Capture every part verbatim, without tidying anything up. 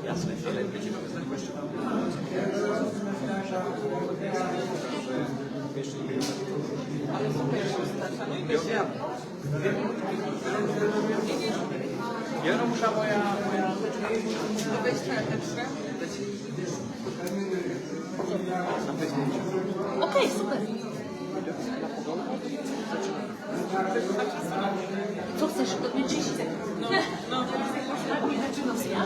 Jasne, ale będziemy wyznaczyć jeszcze. Ale super, no i ja. Ja no muszę moja, moja... To weź twoja teczka. Okej, super. Co chcesz? Trzydzieści sekund. No, no. Zaczynam ja.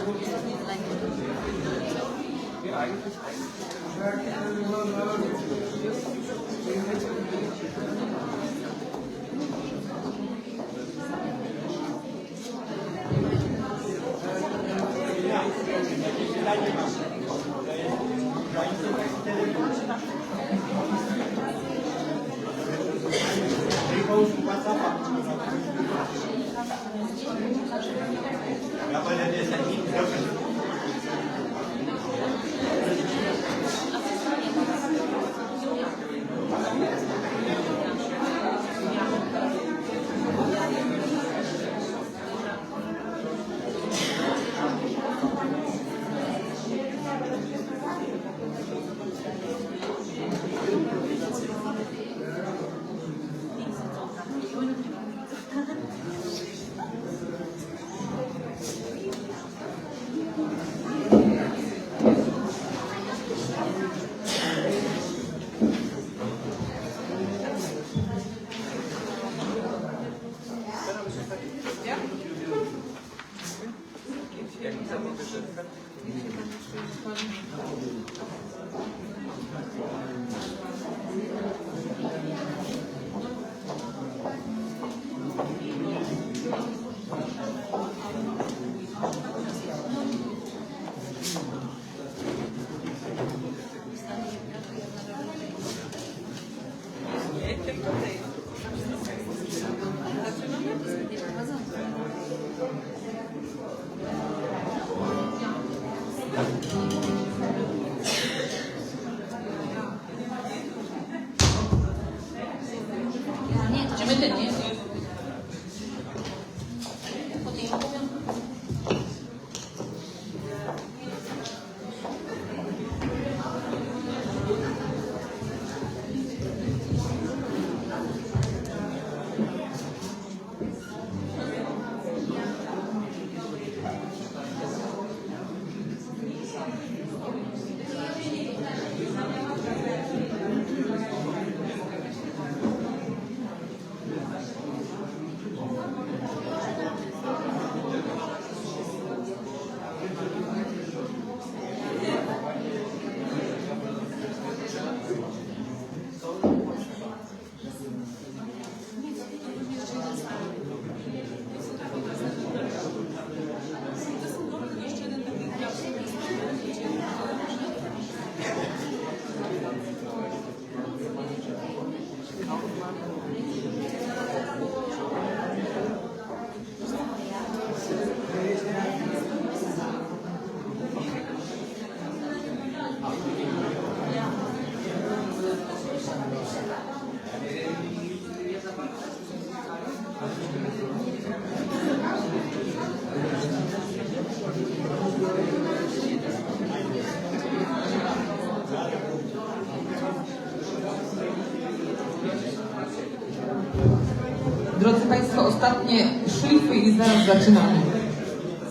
Drodzy Państwo, ostatnie szlify i zaraz zaczynamy.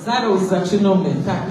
Zaraz zaczynamy, tak.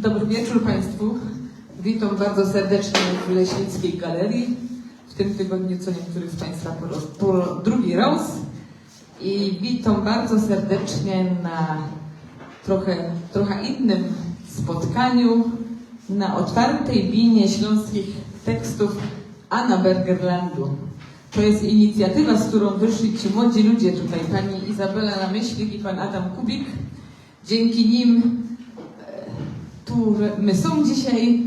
Dobry wieczór Państwu. Witam bardzo serdecznie w Leśnickiej Galerii. W tym tygodniu co niektórych z Państwa po, roz, po drugi raz. I witam bardzo serdecznie na trochę, trochę innym spotkaniu, na otwartej binie śląskich tekstów Anna Bergerlandu. To jest inicjatywa, z którą wyszli ci młodzi ludzie tutaj, pani Izabela Namyślik i pan Adam Kubik. Dzięki nim e, tu że my są dzisiaj.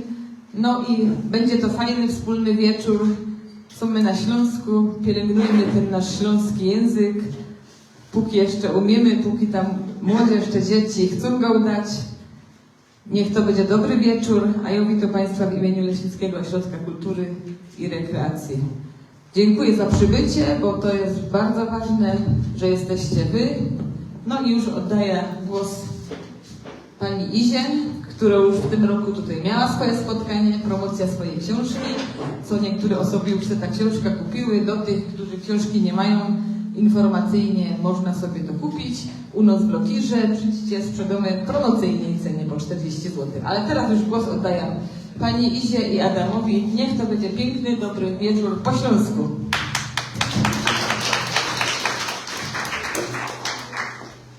No i będzie to fajny wspólny wieczór. Są my na Śląsku, pielęgnujmy ten nasz śląski język. Póki jeszcze umiemy, póki tam młodzież, te dzieci chcą gałdać. Niech to będzie dobry wieczór, a ja witam Państwa w imieniu Leśnickiego Ośrodka Kultury i Rekreacji. Dziękuję za przybycie, bo to jest bardzo ważne, że jesteście Wy. No i już oddaję głos pani Izie, która już w tym roku tutaj miała swoje spotkanie, promocja swojej książki, co niektóre osoby już te ta książka kupiły. Do tych, którzy książki nie mają, informacyjnie można sobie to kupić. U nas w Lokirze, przyjdźcie, sprzedamy w promocyjnej cenie po czterdzieści złotych. Ale teraz już głos oddaję pani Izie i Adamowi. Niech to będzie piękny, dobry wieczór po śląsku.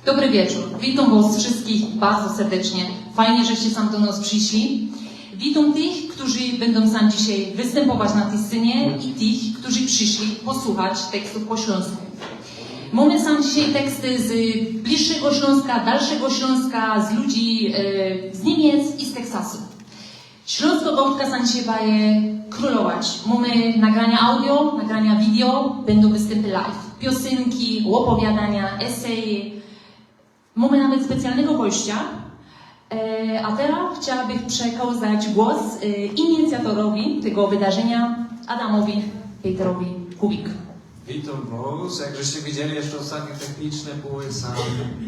Dobry wieczór. Witam Was wszystkich bardzo serdecznie. Fajnie, żeście sam do nas przyszli. Witam tych, którzy będą sam dzisiaj występować na tej scenie i tych, którzy przyszli posłuchać tekstów po śląsku. Mamy sam dzisiaj teksty z bliższego Śląska, dalszego Śląska, z ludzi e, z Niemiec i z Teksasu. Śląsko gąbka sam dzisiaj baje królować. Mamy nagrania audio, nagrania video, będą występy live. Piosenki, opowiadania, eseje. Mamy nawet specjalnego gościa. E, a teraz chciałabym przekazać głos e, inicjatorowi tego wydarzenia, Adamowi Peterowi Kubik. Witam Was. Jak żeście widzieli, jeszcze ostatnie techniczne były za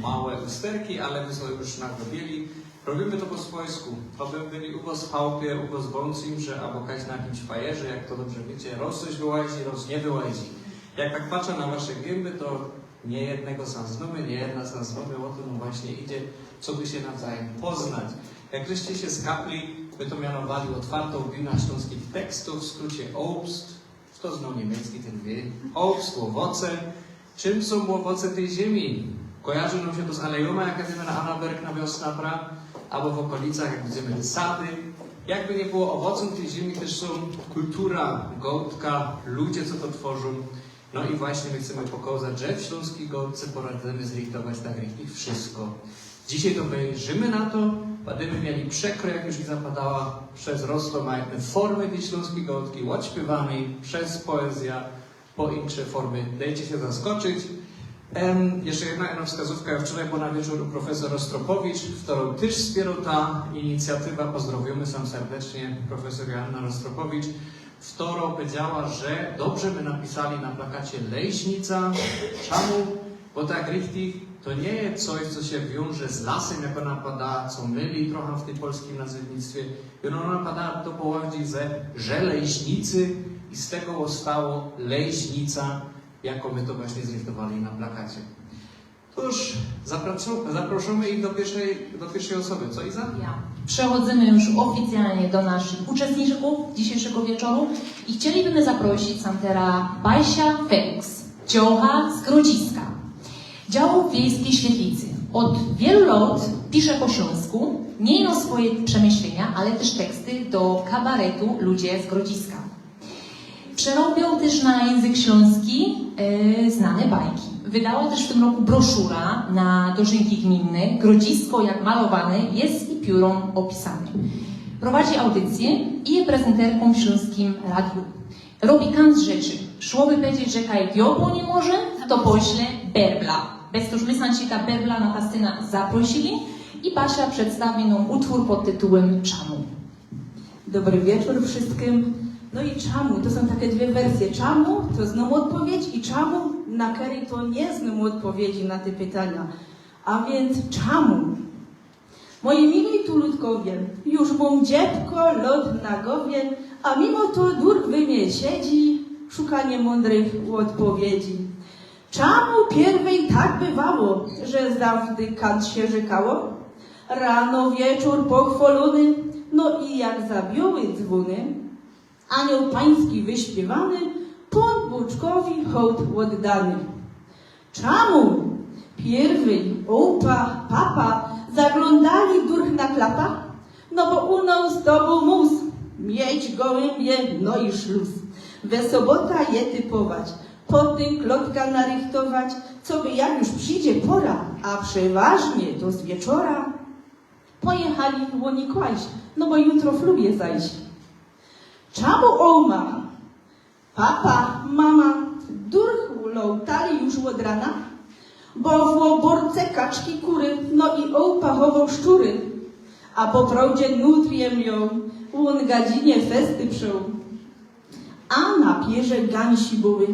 małe usterki, ale my sobie już nadrobieli. Robimy to po swojsku. To by byli u Was w chałupie, u Was w Bącymrze, albo kaś na jakimś fajerze, jak to dobrze wiecie. Roz coś wyłazi, roz nie wyłazi. Jak tak patrzę na Wasze gęby, to nie jednego sam znamy, nie jedna sam znamy, o to nam właśnie idzie, co by się nawzajem poznać. Jak żeście się skapli, my to mianowali otwartą binã śląskich tekstów, w skrócie OBST. Kto znał niemiecki, ten wie. OBST, owoce. Czym są owoce tej ziemi? Kojarzy nam się to z alejoma, jak jedziemy na Annaberg na wiosnę, pra? Albo w okolicach, jak widzimy te sady. Jakby nie było, owocem tej ziemi też są kultura, gąbka, ludzie, co to tworzą. No i właśnie my chcemy pokazać, że w śląskich gąbce poradzimy zrihtować tak richtig wszystko. Dzisiaj to wejrzymy na to, będziemy mieli przekro, jak już i zapadała, przez rozmaite formy tej śląskiej gąbki, od śpiewanej, przez poezja, po inne formy. Dajcie się zaskoczyć. Em, jeszcze jedna, jedna wskazówka. Ja wczoraj była na wieczór u profesor Rostropowicz, którą też wspierał ta inicjatywa. Pozdrowimy sam serdecznie profesor Joanna Rostropowicz. Wtoro powiedziała, że dobrze my napisali na plakacie Leśnica. Czemu? Bo tak richtig to nie jest coś, co się wiąże z lasem, jak ona pada, co myli trochę w tym polskim nazewnictwie. I ona pada to położyć ze, że leśnicy i z tego powstało Leśnica, jaką my to właśnie zrichtowali na plakacie. Cóż, zaprosimy ich do pierwszej, do pierwszej osoby. Co, Iza? Ja. Przechodzimy już oficjalnie do naszych uczestników dzisiejszego wieczoru i chcielibyśmy zaprosić sam teraz Basia Felix, dziołcha z Grodziska, działu w Wiejskiej Świetlicy. Od wielu lat pisze po śląsku, miej no swoje przemyślenia, ale też teksty do kabaretu Ludzie z Grodziska. Przerobił też na język śląski e, znane bajki. Wydała też w tym roku broszura na dożynki gminne. Grodzisko jak malowane jest i piórą opisane. Prowadzi audycję i jest prezenterką w Śląskim Radiu. Robi kant rzeczy. Szłoby powiedzieć, że kaj diobło nie może, to pośle berbla. Bez to, że my sam się ta berbla na ta scena zaprosili i Basia przedstawi nam utwór pod tytułem Czamu. Dobry wieczór wszystkim. No i czamu? To są takie dwie wersje. Czamu to znōm ôdpowiedź i czamu na kery to nie znōm ôdpowiedzi na te pytania. A więc czamu? Moji mili tu ludkowie, już mōm dziebko lot na gowie, a mimo to durk we mie siedzi, szukanie mōndrych ôdpowiedzi. Czamu pierwej tak bywało, że zawdy kant się rzekało? Rano, wieczōr pochwŏlōny, no i jak zabiōły dzwōny, anioł pański wyśpiywany, Pōn Bōczkŏwi hołd ôddany. Czamu? Piyrwyj ôłpa, papa zaglōndali durch na klapa, no bo u nŏs to bōł mōs mieć gołymbie, no i szlus. We sobota je typować, potym klotka narychtować, coby jak już przidzie pora, a przeważnie to z wieczora, pojechali łōni kłaś, no bo jutro w ślub je zajś. Czamu ôłma, papa, mama durch lŏtali już ôd rana? Bo w ôborce kaczki, kury, no i ôłpa chowoł szczury. A po prŏwdzie nutr je mioł, ôn gadzinie festy prziōł. A na pierze gańsi były,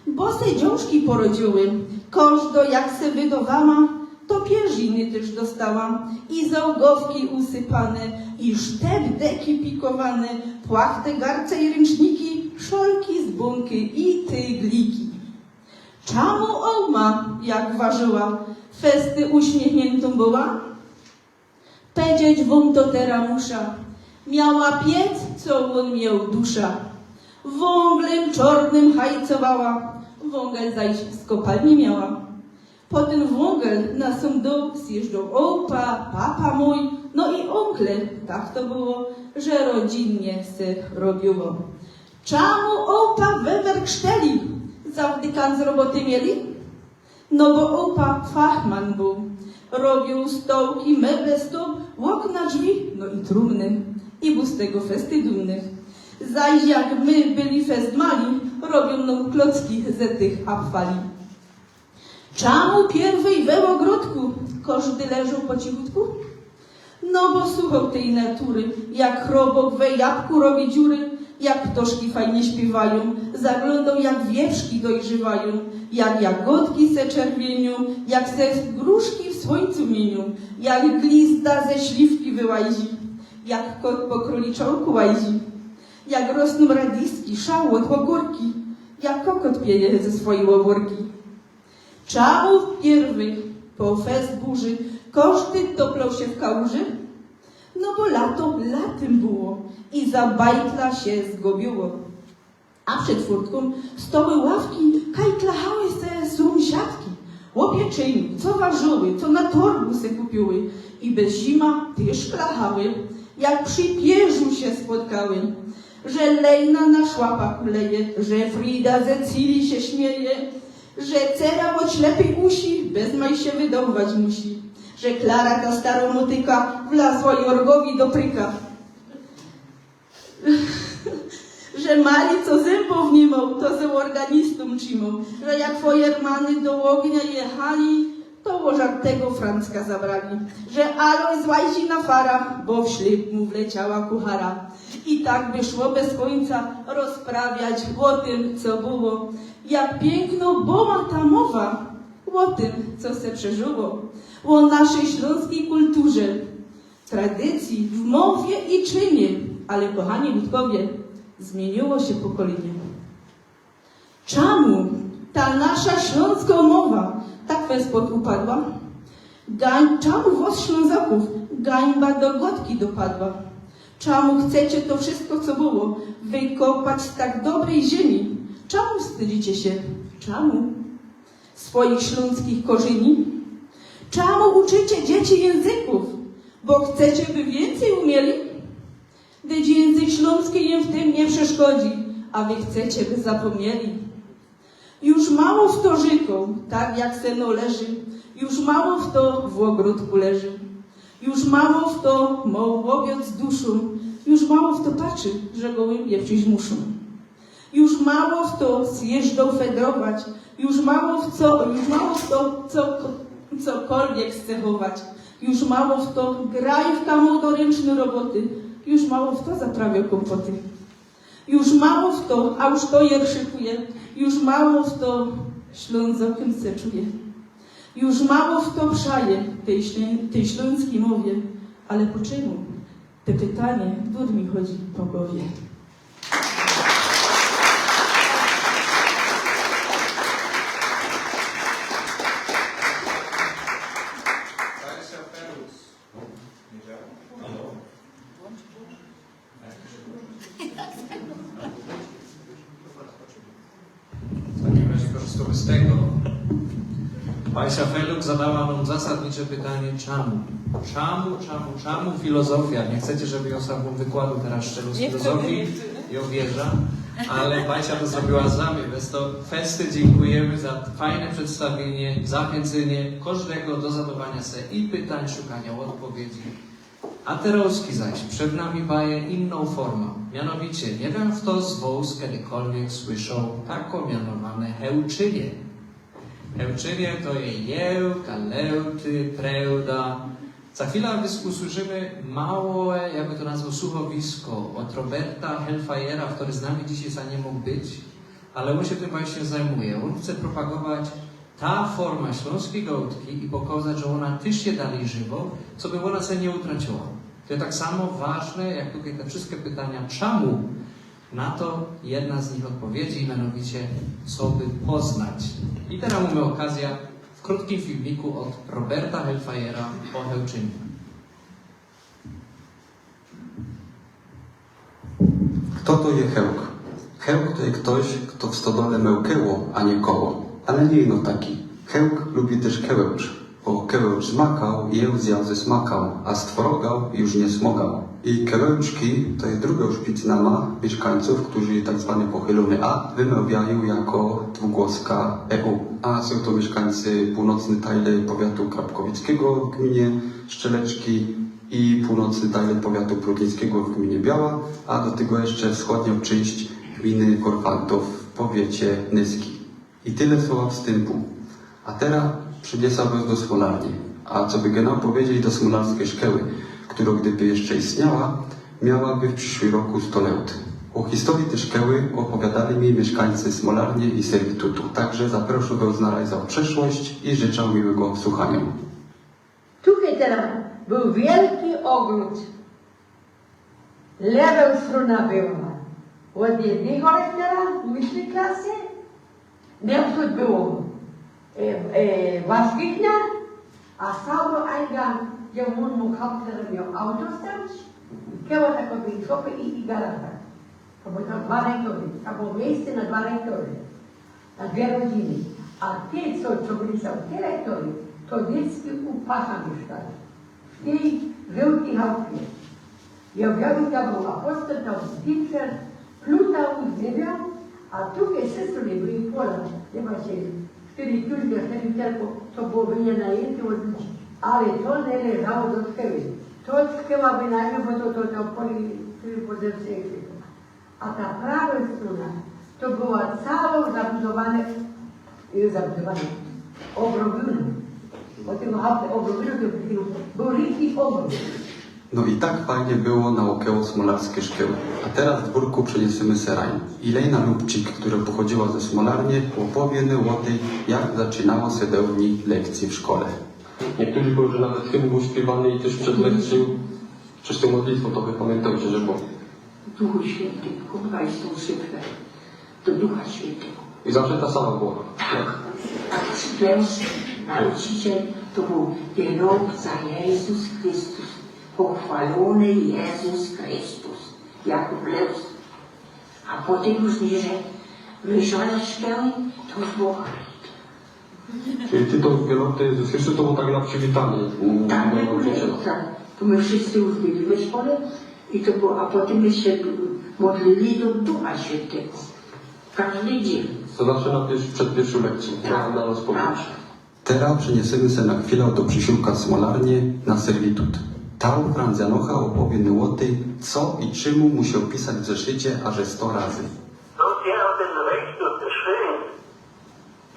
bo se dziōnżki porodziły. Kożdŏ, jak se wydowała, to pierziny tyż dostała. I zŏłgŏwki usypane, i sztep deki pikowany, płachty, garce i rynczniki, szolki, zbōnki i tygliki. Czamu ôłma, jak warziła, festy uśmiechniynto była? Pedzieć wōm to tera musza. Miała piec, co ôn mioł dusza. Wōnglym czornym hajcowała, wōngel zajś z kopalni miała. Po tyn wōngel na sōm dōł zjeżdżoł ôłpa, papa mōj, no i ōnkle. Tak to było, że rodzinnie se robiło. Czamu ôłpa we werkszteli zawdykańc roboty mieli? No bo ôłpa fachman bōł. Robiōł stołki, meble, stół, ôkna, drzwi, no i trumny. I bōł z tego festy dumny. Zajś jak my byli fest mali, robiōł nōm klocki ze tych apfali. Czamu piyrwyj we ôgrōdku kożdy leżoł po cichutku? No bo suchoł tyj natury, jak chrobok we jabłku robi dziury, jak ptoszki fajnie śpiywajōm, zaglōndoł, jak wieprzki dojrzywajōm, jak jagōdki se czerwieniōm, jak se gruszki w słōńcu mieniōm, jak glizda ze śliwki wyłazi, jak kot po krōliczŏłku łazi, jak rosnōm radiski, szałot, ôkōrki, jak kokot pieje ze swojij ôbōrki. Czamu piyrwyj po fest burzy kożdy toplŏł sie w kałuży? No bo lato latym było i za bajtla sie zgubiło. A przed furtkōm stoły, ławki, kaj klachały se sōmsiadki. Ôbie czyniōm, co warziły, co na torgu se kupiły. I bez zima tyż klachały, jak przi pierzu sie spotkały. Że Lejna na szłapach leje, że Frida ze Cili sie śmieje, że Cera ôd ślepij usi bez maj sie wydować musi, że Klara, ta staromotyka, wlazła Jorgowi do pryka. Że Mali, co zymbow ni mioł, to ze ôrganistōm trzimoł, że jak Fojermany do ôgnia jechali, to ôżartego Francka zabrali, że Alojz łazi na farach, bo w ślub mu wleciała kuchara. I tak by szło bez kōńca rozprawiać ô tym, co było. Jak piykno była ta mowa ô tym, co se przeżyło. Ô naszyj ślōnskij kulturze, tradycyji, w mowie i czynie. Ale, kochani ludkowie, zmiyniło sie pokolynie. Czamu ta nasza ślōnskŏ mowa tak we spod upadła? Gań-, czamu wŏs, Ślōnzŏkōw, gańba do gŏdki dopadła? Czamu chcecie to wszysko, co było, wykopać z tak dobryj ziymi? Czamu wstydzicie sie? Czamu swojich ślōnskich korzyni? Czamu uczycie dzieci jynzykōw? Bo chcecie, by wiyncyj umieli? Dyć jynzyk ślōnski im w tym niy przeszkodzi, a wy chcecie, by zapōmnieli. Już mało fto rzykŏ tak, jak se noleży, już mało fto w ôgrōdku leży, już mało fto mŏ ôbiŏd z duszōm, już mało fto patrzi, że gołymbie prziś muszōm. Już mało fto zjeżdżŏ fedrować, już mało fto, już mało fto co, cokolwiek scechować, już mało fto grajōw kamotorynczny roboty, już mało fto zaprawiŏ kōmpoty. Już mało fto, a już to je szykuje, już mało fto Ślōnzŏkym se czuje. Już mało fto przaje tyj ślō-, tyj ślōnskij mowie, ale po czymu? Te pytanie dur mi chodzi po gowie. Osobistego. Basia Feluk zadała nam zasadnicze pytanie, czemu? Czemu, czemu, czemu filozofia? Nie chcecie, żeby ja sam wam wykładał teraz szczerze z filozofii? Nie chcę, nie chcę. Ja wierzę, ale Basia to zrobiła za mnie, więc to festy dziękujemy za fajne przedstawienie, zachęcenie każdego do zadawania sobie i pytań, szukania odpowiedzi. A terozki zaś przed nami baje inną formą. Mianowicie, nie wiem, kto z was kiedykolwiek słyszał tak mianowane hełczynie. Hełczynie to je jełka, lełty, preuda. Za chwilę wys- usłyszymy małe, jakby to nazwał, słuchowisko od Roberta Hellfajera, który z nami dzisiej za nie mógł być, ale on się tym właśnie zajmuje. On chce propagować ta forma śląskiej gałądki i pokazać, że ona też się dalej żywo, co by ona się nie utraciła. To jest tak samo ważne, jak tutaj te wszystkie pytania, czemu? Na to jedna z nich odpowiedzi, mianowicie, co by poznać. I teraz mamy okazję w krótkim filmiku od Roberta Hellfajera o hełczynie. Kto to je hełk? Hełk to je ktoś, kto w stodole miał keło, a nie koło. Ale nie ino taki. Hełk lubi też kełełcz, bo kełełcz zmakał i jeł zjał ze smakał, a stworogał już nie smogał. I kełełczki to je druga szpicnama mieszkańców, którzy tak zwany pochylony a wymawiają jako dwugłoska eu. A są to mieszkańcy północny tajle powiatu krapkowickiego w gminie Szczeleczki i północny tajle powiatu prudnickiego w gminie Biała, a do tego jeszcze wschodnią część gminy Korfantów w powiecie Nyski. I tyle słowa wstępu. A teraz przeniesę was do Smolarnie. A co by genau powiedzieć, do smolarskiej szkoły, która gdyby jeszcze istniała, miałaby w przyszłym roku sto lat. O historii tej szkoły opowiadali mi mieszkańcy Smolarnie i Servitutu. Także zaproszę was na rajza w przeszłość i życzę miłego słuchania. Tuchej terŏz bōł wielki ôgrōd. Lewŏ strōna była ôd jednego rektera, niższej klasy. Nôprzōd było e, e, waszkichnia, a samo ajga, gdzie mōn mōł hapter mioł auto stać, keła takŏ były szopy i, i garaża. To było tam dwa rektory, tam było miejsce na dwa rektory. Na dwie rodziny. A te, co, co byli tam dyrektory, to dziecki u pasza mieszkali. W tej żōłtej chałupie. Ja wiadōm, tam bōł apostoł, tam Pitrze, Pluta, Uzdrzewiał, a tu je sestrory były pola, nie ma się, sztyry kiuszki, sztyry wiaderko, to było wynajęte ôd ludzi. Ale to nie leżało do szkoły. To szkoła wynajmie, bo to, to, to poli, który potem się A ta prawŏ strōna to była całŏ zabudowana, e, zabudowana, ôgrōdnōm. Bo tego hałupy ôgrōdnōm to był, był wielki ôgrōd. No i tak fajnie było naôkoło smolarskiej szkoły. A teraz, dwōrku, przeniysymy se rajn. Ilejna Lubczyk, która pochodziyła ze Smolarnie, ôpowie nōm ô tym, jak zaczynało sie dŏwni lekcje w szkole. Niektórzy powiym, że nawet hymn był śpiywany i też przed lekcją, przez tã modlitwã, to wy pamiętajcie, że było. Duchu Świętego, dwadzieścia trzy. Do Ducha Świętego. I zawsze ta sama była. A pierwszy nauczyciel to był Wielobca Jezus Chrystus. Pochwalony Jezus Chrystus. Jako plus. A potem już niżej, wyżej szkoły, to już było. Czyli tytuł Wielobca Jezus Chrystus to było tak na przywitanie. Tak, do my byli, nauczyciela. Tak. To my wszyscy już byli we szkole i to było, a potem my się modlili do Ducha Świętego. Każdy dzień. To zawsze na pier- przed pierwszą lekcją, na, na rozpoczęcie. Teraz przeniysymy se na chwilã do przisiłka Smolarnie na Servitut. Tam Franc Janucha ôpowie nōm ô tym, co i czymu musiał pisać w zeszycie aże sto razy. Dopiero ten Rejstut Szyn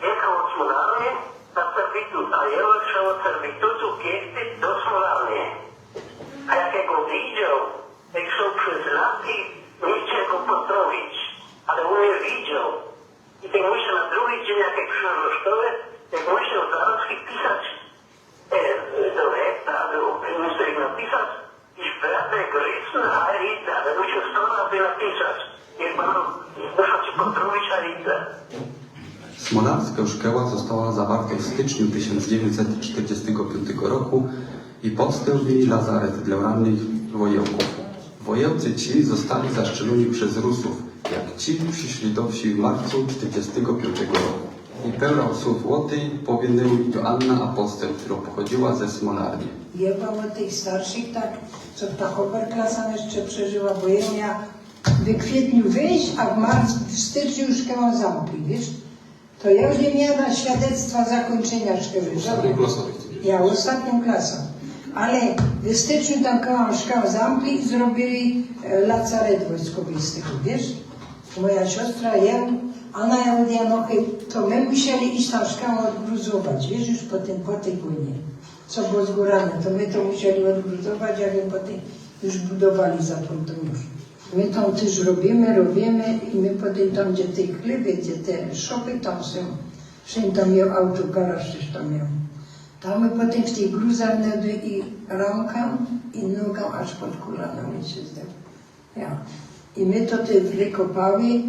jechał ôd Smolarnie na Servitut, a jechał ôd Servitutu piechty do Smolarnie. A jak ja go widział, jak szedł przez las i nie chciał go pozdrowić, ale ôn mie widział. I tak muszã na drugi dzień, jak ja prziszedł do szkoły, jak muszã zarŏz pisać, e, do rektora, do ministra napisać, ich bratek Grysny, Heil Hitler, ale muszã sto razy napisać. Niech pan, muszã ci pozdrowić, Heil Hitler. Smolarska szkoła została zawarta w styczniu tysiąc dziewięćset czterdziestego piątego roku i powstał w niej lazaret dla rannych wojełków. Wojełcy ci zostali zastrzeleni przez Rusów, jak ci przyszli do wsi w marcu czterdziestego piątego roku. I pełno słōw ô tyj powiōm Joanna Apostoł, kerŏ pochodziyła ze Smolarnie. Jŏ była ô tych starszych, tak, co ta Oberklasse jeszcze przeżyła, bo jŏ miała w kwietniu wyjś, a w marcu, w styczniu już szkołã zamkli, wiysz? To jŏ już niy miała świadectwa zakōńczyniŏ szkoły. Ôstatniōm klasōm. Jŏ, ôstatniōm klasōm. Ale w styczniu tam szkołã zamkli i zrobiyli, e, lazaret wojskowy z tego, wiysz? Moja siostra, jŏ, a ôna jŏ ôd Janochy, to my musieli iś tam szkołã ôdgruzować, wiysz, już po tym, po tyj wojnie. Co było z gōrami, to my to musieli ôdgruzować, a wiysz, potym już budowali za to, to już. My tam tyż robiymy, robiymy i my potym tam, gdzie te chlyby, gdzie te szopy tam sōm, wszyndzie tam mioł auto, garaż tyż tam mioł. Tam my potym w tych gruzach nŏdli i rōnkã, i nogã, aż pod kōlano my sie zdoł. Ja. I my to te wykopały,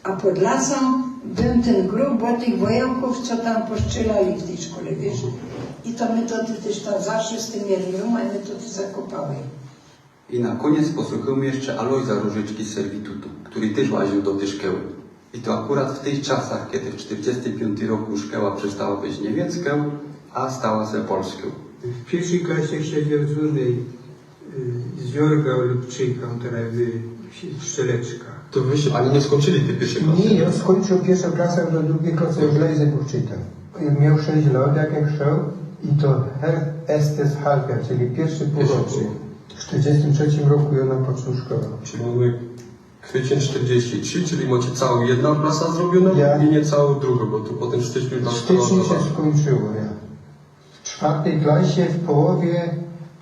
a pod lasã bōł tyn grōb, bo tych wojŏkōw, co tam postrzelali w tyj szkole, wiysz? I to my to te, tyż tam zawsze z tym mieli, no, a my to te zakopały. I na kōniec posłuchajmy jeszcze Alojza Różyczki z Serwitutu, kery tyż łaził do tyj szkoły. I to akurat w tych czasach, kedy w sztyrdziestym piōntym roku szkoła przestała być niemieckõ, a stała se polskõ. W piyrszij klasie siedział z ōnej, y, z Jorga Lubczyka, ôn terŏz, y, Strzeleczka. To wy sie ani niy skōńczyli tyj piyrszij klasy? Niy, jŏ skōńczył piyrszõ klasã, do drugij klasy już Lejzek uczytōł. Jŏ mioł sześć lŏt, jak jŏ wszedł, i to Her-, erstes Halbjohr, czyli piyrsze pōłrocze. Piyrsze pōłrocze. W sztyrdziestym trzecim roku jŏ napoczōnkowoł szkołã. Czyli mōmy Kwiecień sztyrdziści trzi, czyli mŏcie całõ jednõ klasã zrobioną. Ja. I niy całõ drugõ, bo tu potym w styczniu tam... W styczniu sie skōńczyło, ja. W czwartyj klasie w połowie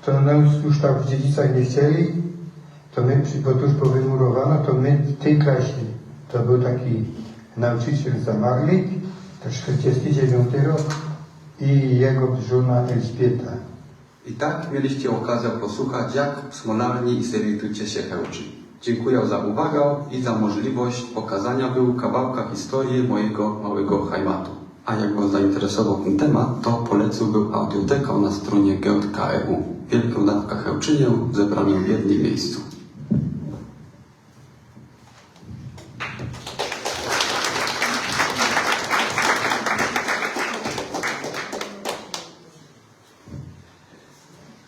to nas już tak w Dziedzicach niy chcieli, to my, przi-, bo to już było wymurowano, to my w tyj klasie, to bōł taki nauczyciel Zamarlik, to sztyrdziesti dziewiyntej rok, i jego żōna Elżbieta. I tak mieliście ôkazjõ posłuchać, jak w Smolarnie i Serwitucie sie chełczy. Dziynkuja za uwagã i za możliwość pokazaniŏ wōm kawałka historyje mojigo małego heimatu. A jak was zainteresowoł tyn tymat, to polecōłbych audiotykã na strōnie G J K E U. Wielkõ dawkã chełczynie zebranõ w jednym miyjscu.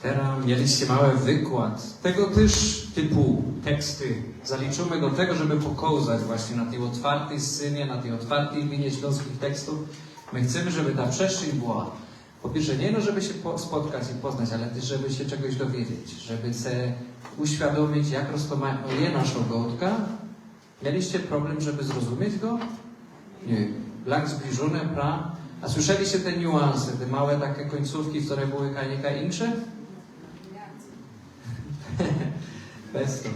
Terŏz mieliście mały wykład. Tego tyż typu teksty zaliczōmy do tego, żeby pokołzać właśnie na tyj ôtwartyj scenie, na tyj ôtwartyj linie ślōnskich tekstōw. My chcymy, żeby ta przestrzeń była, po piyrsze, niy no, żeby sie po-, spotkać i poznać, ale tyż, żeby sie czegoś dowiedzieć, żeby se uświadōmić, jak roztōmajtnõ je naszŏ gŏdka, Mieliście problem, żeby zrozumieć go? Niy. Blach zbliżōny, pra? A słyszeliście te niuanse, te małe take kōńcōwki, kere były kaj, kaj insze? Bez to.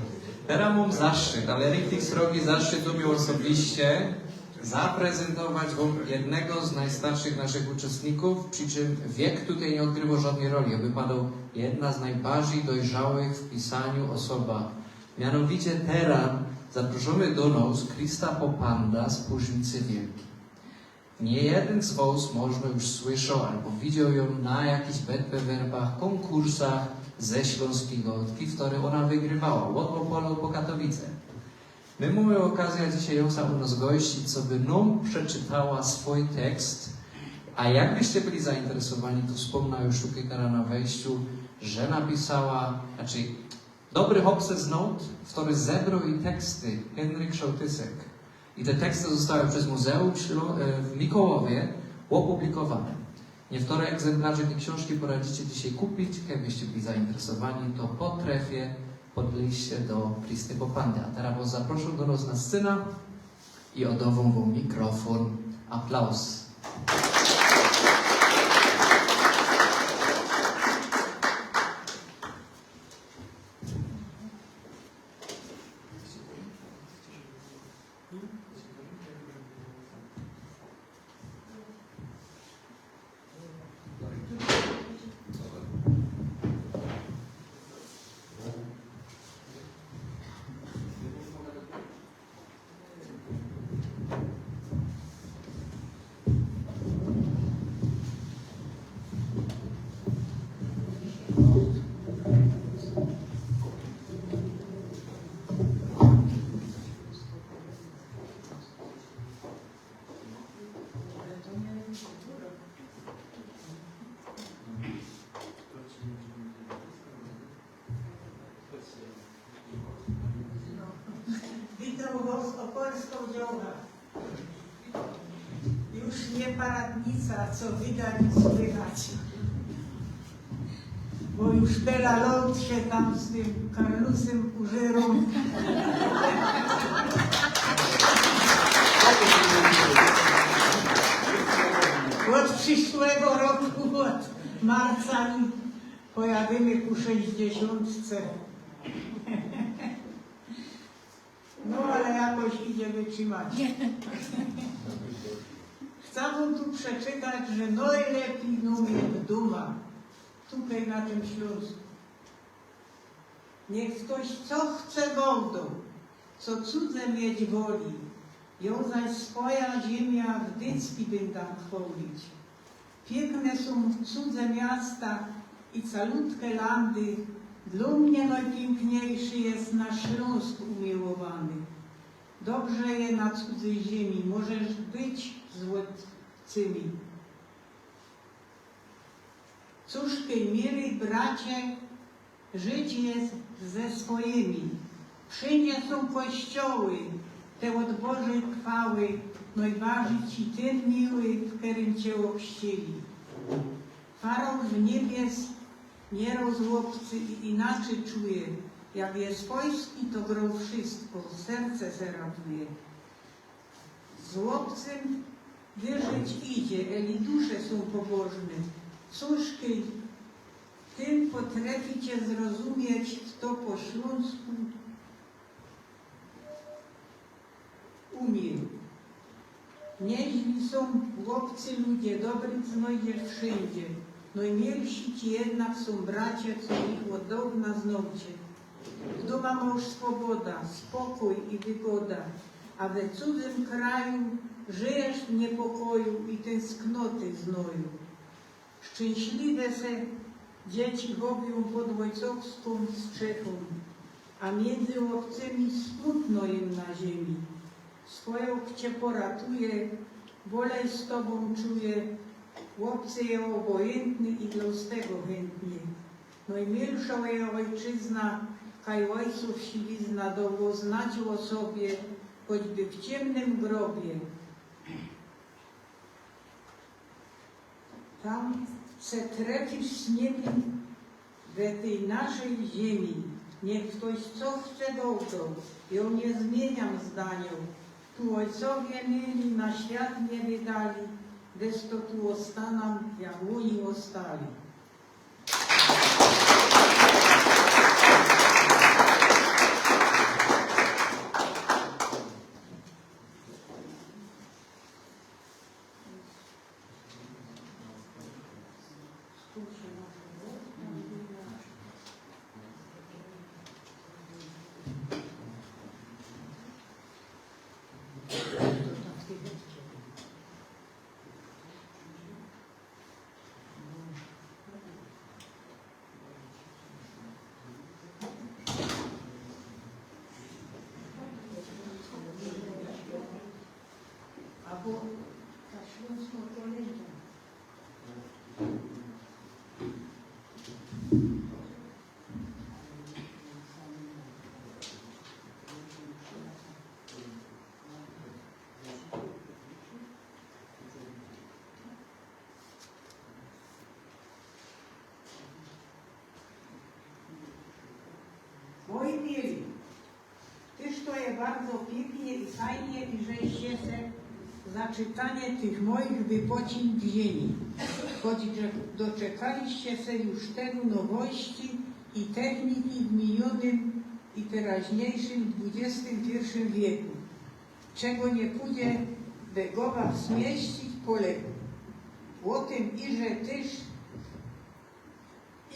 Terŏz mōm zaszczyt, ale richtig srogi zaszczyt dō mie ôsobiście zaprezentować wōm jednego z nojstarszych naszych uczestnikōw, przi czym wiek tukej niy ôdgrywoł żŏdnyj roli. Jŏ bych padŏł, jedna z nojbardzij dojrzałych w pisaniu ôsoba. Mianowicie terŏz zaproszōmy do nos Krista Popanda z Płużnice Wielkij. Niyjedyn z wos możno już słyszoł abo widzioł jã na jakichś betbewerbach, kōnkursach ze ślōnskij gŏdki, kere ôna wygrywała, ôd Ôpola po Katowice. My mōmy ôkazjõ dzisiej jã se u nos gościć, coby nōm przeczytała swōj tekst, a jakbyście byli zainteresowani, to wspōmna już tukej terŏz na wejściu, że napisała, znaczy, dobry hop se znŏd, kere zebrŏł i teksty Henryk Szołtysek. I te teksty zostały bez Muzeum Ślō-, e, w Mikołowie ôpublikowane. Niykere egzemplarze tyj ksiōnżki poradzicie dzisiej kupić. Jakbyście byli zainteresowani, to po trefie podlejcie do Kristy Popandy. A terŏz wŏs zaproszōm do nos na scenã i ôdŏwōm wōm mikrofōn. Aplauz. Opolskŏ dziołcha. Już niy paradnica, co wydali słychać. Bo już Bela Ląd sie tam z tym Karlusym użerōm. Ôd prziszłego roku, ôd marca pojadymy ku sześćdziesiōntce. No, ale jakoś idzie wytrzimać. Chcã wōm tu przeczytać, że nojlepij nōm je dōma, tukej na tym Ślōnsku. Niych ftoś co chce gŏdŏ, co cudze mieć woli, jŏ zaś swojã ziymia wdycki byndã chwolić. Piykne sōm cudze miasta i calutke landy, dlŏ mie nojpiykniejszy je nasz Ślōnsk umiłowany. Dobrze je na cudzyj ziymi, możesz być z ôbcymi. Cōż, kej, mili bracie, żyć je ze swojimi. Prziniesōm kościoły te ôd Bożyj chwały, nojważyj ci tyn miły, w kerym cie ôbścili. Farōn w niebie nierŏz ôbcy i inaczyj czuje, jak je swojski, to grŏ wszysko, serce se raduje. Z ôbcym wyżyć idzie, eli dusze sōm pobożne. Cōż, kej, tyn potrefi cie zrozumieć, fto po ślōnsku umie. Nieźli sōm ôbcy ludzie, dobrych znojdziesz wszyndzie. Nojmilsi ci jednak sōm bracie, co ich ôd dŏwna znŏcie. W dōma mŏsz swoboda, spokōj i wygoda, a we cudzym kraju żyjesz w niepokoju i tynsknoty znoju. Szczynśliwe se dzieci chowiōm pod ôjcowskōm strzechōm, a miyndzy ôbcymi smutno im na ziymi. Swojŏk cie poratuje, bolej z tobōm czuje, ôbcy je ôbojyntny i dlŏ swego chyntny. Nojmilszŏ je ôjczyzna, kaj ôjcōw siwizna dŏ znać ô sobie, choćby w ciymnym grobie. Tam se trefisz z niym we tyj naszyj ziymi. Niych ftoś co chce gŏdŏ, jŏ niy zmiyniōm zdaniŏ. Tu ôjcowie mili na świat mie wydali, bez to tu ôstanōm, jak ôni ôstali. Abo ta ślōnskŏ kolynda. Moi mili, tyż to je bardzo piyknie i fajnie, iże żeście se za czytanie tych moich wypociyn wziyni. Choć że doczekaliście se już tylu nowości i techniki w miniynym i teraźniyszym dwudziestym piyrszym wieku, czego niy pudzie we gowa wzmieścić po leku. Ô tym, iże tyż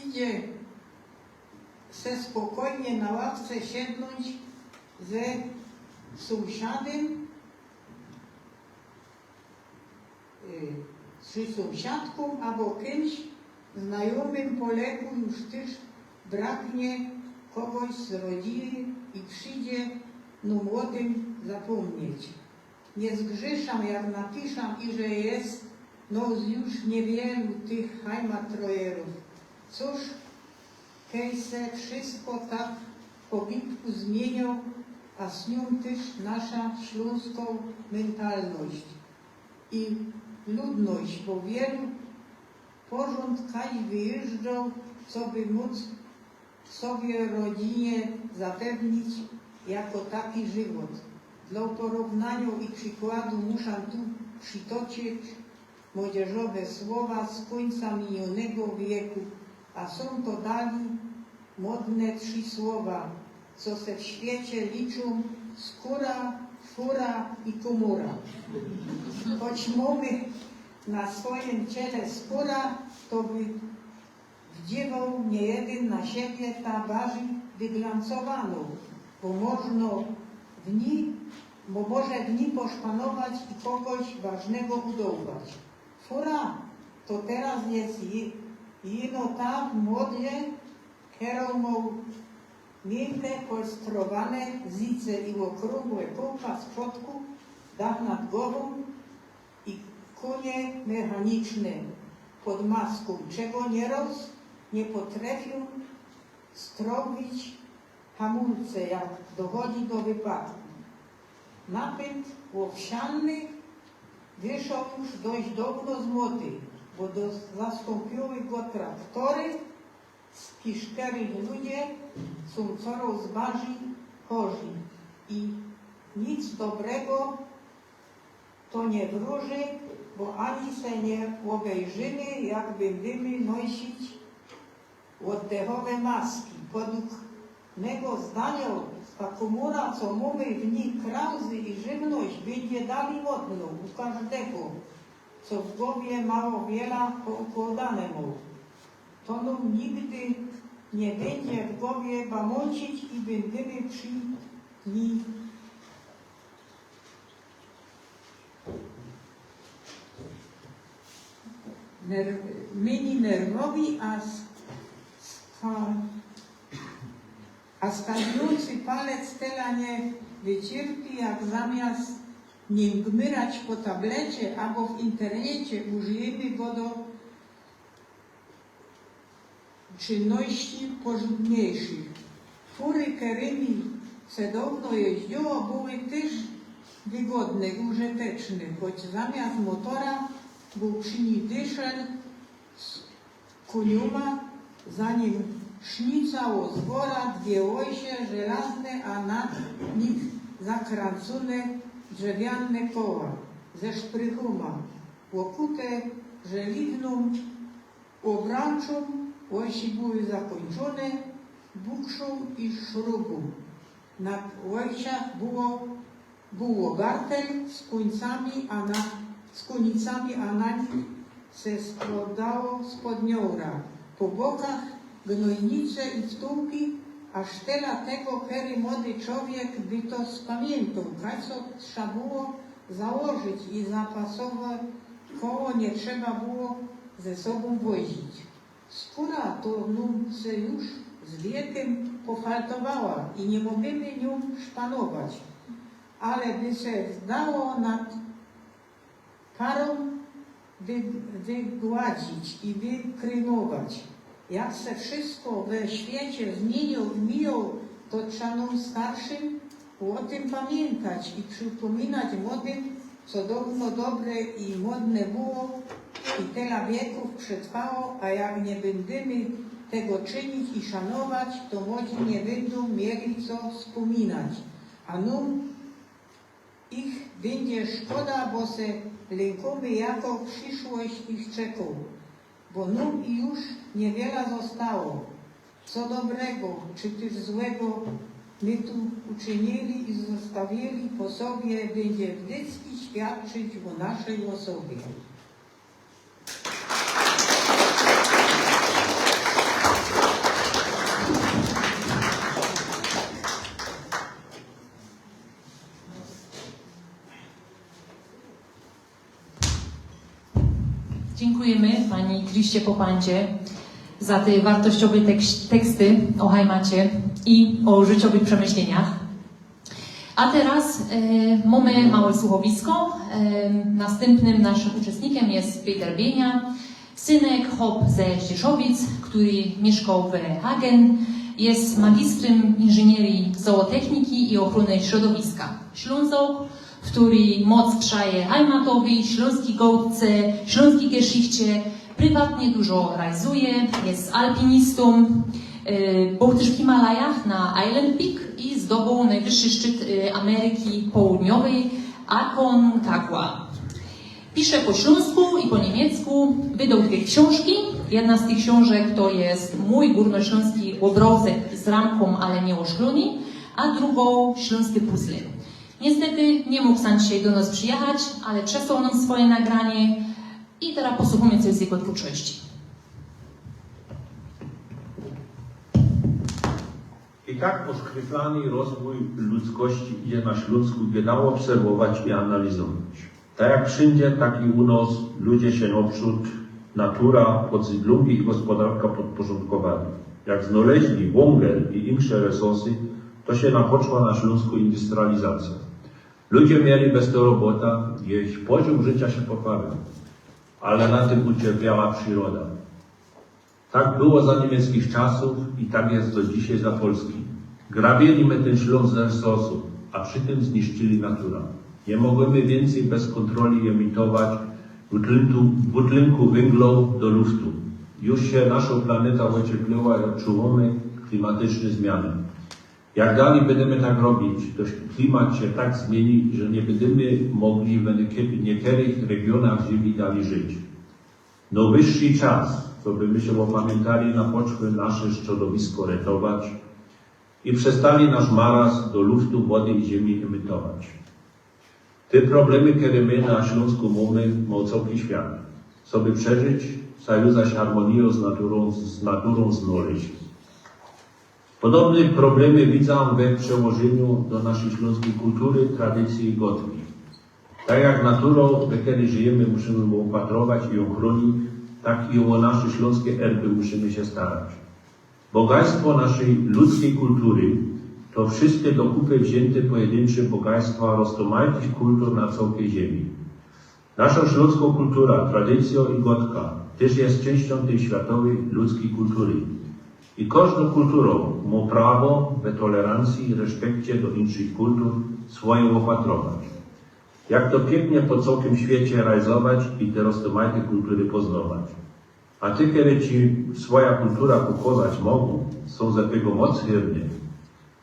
idzie se spokojnie na ławce siednōńć ze sōmsiadym, y, czy sōmsiadkōm, abo kymś znajōmym po leku, już tyż braknie kogoś z rodziny i przidzie nōm ô tym zapōmnieć. Niy zgrzyszōm, jak napiszōm, iże je nŏs już niywielu tych hajmatrojerōw. Cōż, kej se wszysko tak po bibku zmiyniyło, a z niōm tyż nasza ślōnskŏ mentalność i ludność, bo wielu porząd kaj wyjeżdżoł, coby mōc sobie rodzinie zapewnić jako taki żywot. Dlŏ porównaniŏ i przikładu muszã tu przitoczyć młodzieżowe słowa z kōńca miniōnego wieku, a sōm to dali modne trzi słowa, co se w świecie liczōm: skōra, fura i kōmōra. Choć mōmy na swojim ciele skōra, to by wdziwoł niejedyn na siebie ta barzij wyglancowanŏ, bo możno w ni, bo może w ni poszpanować i kogoś ważnego udować. Fura to teroz je ji-, jino ta w modle, kerŏ mŏ miynkŏ polstrowane zice i ôkrōngłe kōłka z przodku, dach nad głowōm i kōnie mechaniczne pod maskōm, czego niyroz niy potrefiōm strowić hamulce, jak dochodzi do wypadku. Napynt ôwsiany wyszoł już dość dŏwno z mody, bo do-, zastōmpiōły go traktory, z kiszkery ludzie sōm coroz barzij chorzi i nic dobrego to niy wrōży, bo ani se niy ôbejrzymy, jak byndymy nosić ôddechowe maski. Podług mego zdaniŏ ta kōmōra, co mōmy w ni krauzy i żywność, bydzie dali modno u kożdego, co w gowie mało wiela poukłodane mŏ. To nōm nigdy niy bydzie w gowie bamōncić i byndymy przi ni ner-, myni nerwowi, a s-, sta-, a staniōncy palec tela niy wycierpi, jak zamiast niym gmyrać po tablecie abo w internecie, użyjymy go do czynności porzōndniejszych. Fury, kerymi se dŏwno jeździło, były tyż wygodne i użyteczne, choć zamiast motora bōł przi ni dyszel z kōniōma, za nim sznica ô zwora, dwie ôjsie żelazne, a na nich zakrancōne drzewiane koła ze szprychōma, ôkute żeliwnōm ôbrōnczōm. Ôjsie były zakōńczōne bukszōm i szrubōm. Na ôjsach było, było gartel z kōnicami, a na, z kōnicami, a na nich se skłŏdało spodniora. Po bokach gnojnice i wtōłki, aż tela tego, kery młody czowiek by to spamiyntōł, kaj co trza było założyć i zapasowe koło niy trzeba było ze sobōm wozić. Skōra to nōm se już z wiekym pofaltowała i niy możymy niōm szpanować, ale by se zdało nad karōm wy-, wygładzić i wykrymować. Jak se wszysko we świecie zmiyniyło i mijiyło, to trza nōm starszym ô tym pamiyntać i przipōminać młodym, co dŏwno dobre i modne było i tela wiekōw przetrwało, a jak niy byndymy tego czynić i szanować, to młodzi niy byndōm mieli co spōminać, a nōm ich bydzie szkoda, bo se lynkōmy, jako prziszłość ich czekŏ, bo nōm i już niywiela zostało. Co dobrego czy tyż złego my tu uczynili i zostawili po sobie, bydzie wdycki świadczyć ô naszyj ôsobie. Dziękujemy pani Kryście Popandzie za te wartościowe tekś-, teksty ô hajmacie i ô życiowych przemyśleniach. A teraz, e, mamy małe słuchowisko. E, następnym naszym uczestnikiem jest Peter Bienia, synek, chłop ze Zdzieszowic, który mieszkał w Hagen. Je magistrym inżynierii zootechniki i ochrōny środowiska. Ślōnzok, kery moc przaje hajmatowyj, ślōnskij gŏdce, ślōnskij geszichcie, prywatnie dużo rajzuje, je alpinistōm, e, bōł tyż w Himalajach na Island Peak i zdobōł nojwyższy szczyt, e, Ameryki Południowej, Aconcagua. Pisze po ślōnsku i po niymiecku, wydoł dwie ksiōnżki. Jedna z tych ksiōnżek to je Mōj gōrnoślōnski ôbrŏzek z ramkōm, ale niy ôszklōny, a drugõ Ślōnskie puzzle. Niystety niy mōg sōm dzisiej do nŏs przijechać, ale przesłał nōm swoje nagranie i terŏz posłuchōmy coś z jego twōrczości. I tak ôszkryflany rozwōj ludzkości idzie na Ślōnsku, gdzie dało ôbserwować i analizować. Tak jak wszyndzie, tak i u nŏs ludzie sie nŏprzōd natura, podzydlōnki i gospodarka podporządkowali. Jak znŏleźli wōngel i insze resursy, to sie napoczła na Ślōnsku industrializacja. Ludzie mieli bez to robota, ich poziōm życia sie poprawiōł. Ale na tym ucierpiała prziroda. Tak było za niymieckich czasōw i tak je do dzisiej za Polski. Grabiyli my tyn Ślōnsk z resursōw, a przi tym zniszczyli natura. Niy możymy wiyncyj bez kōntroli emitować dwutlenku, dwutlenku wynglŏ do luftu. Już sie naszŏ planeta ôcieplyła i ôdczuwōmy klimatyczne zmiany. Jak dalij bydymy tak robić, to klimat sie tak zmiyni, że niy bydymy mogli w niykerych regionach Ziymi dalij żyć. Nojwyższy czas, coby my sie ôpamiyntali, napoczli nasze środowisko retować i przestali nasz marazm do luftu, wody i ziymi emitować. Te problemy, kere my na Ślōnsku mōmy, mŏ cołki świat. Coby przeżyć, trzeba już harmonijõ z naturōm, z naturōm znŏleźć. Podobne problemy widzã we przełożyniu do naszyj ślōnskij kultury, tradycyje i gŏdki. Tak jak naturã, we kerej żyjymy, musimy ôpatrować i jã chrōnić, tak i ô nasze ślōnske erby musimy sie starać. Bogactwo naszyj ludzkij kultury to wszyjske do kupy wziyntŏ pojedyncze bogactwa roztōmajtych kultur na cołkij ziymi. Naszŏ ślōnskŏ kultura, tradycyjŏ i gŏdka tyż je czynściōm tyj światowyj ludzkij kultury. I kożdŏ kultura mŏ prawo we tolerancyji i reszpekcie do inkszych kultur swoje ôpatrować. Jak to piyknie po cołkij świecie rajzować i te roztōmajte kultury poznować. A te, kere ci swoja kultura pokŏzać mogōm, sōm ze tego moc hyrne.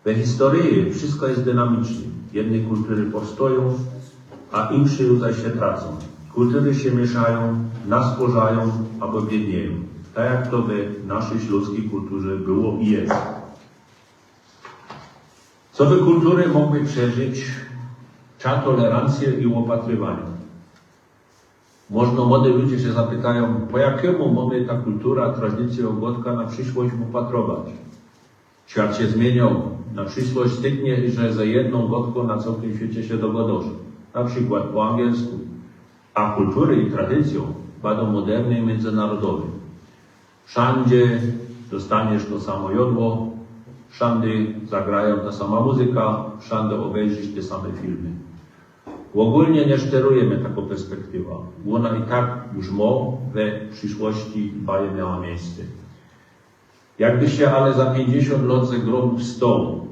We historyji wszyjsko je dynamiczne. Jedne kultury powstŏjōm, a insze już sie tracōm. Kultury sie miyszajōm, nasporzajōm abo biydniejōm. Tak jak to we naszyj ślōnskij kulturze było i je. Coby kultury mogły przeżyć, trzeba tolerancyje i ôpatrywaniŏ. Możno młody ludzie sie zapytajōm, po jakimu mōmy ta kultura, tradycyjŏ, gŏdka na prziszłość ôpatrować. Świat sie zmiyniōł. Na prziszłość styknie, że ze jednōm gŏdkōm na cołkij świecie sie dogŏdŏsz. Na przikłŏd po angielsku. A kultury i tradycyjŏ bydōm moderne i miyndzynarodowe. Wszyndzie dostaniesz to samo jŏdło, wszyndzie zagrajōm ta sama muzyka, wszyndzie ôbejrzysz te same filmy. Ôgōlnie niy szterujymy takõ perspektywã. Ôna i tak już mŏ we prziszłości bajōm miała miyjsce. Jakbyś sie ale za piyńćdziesiōnt lŏt ze grobu wstoł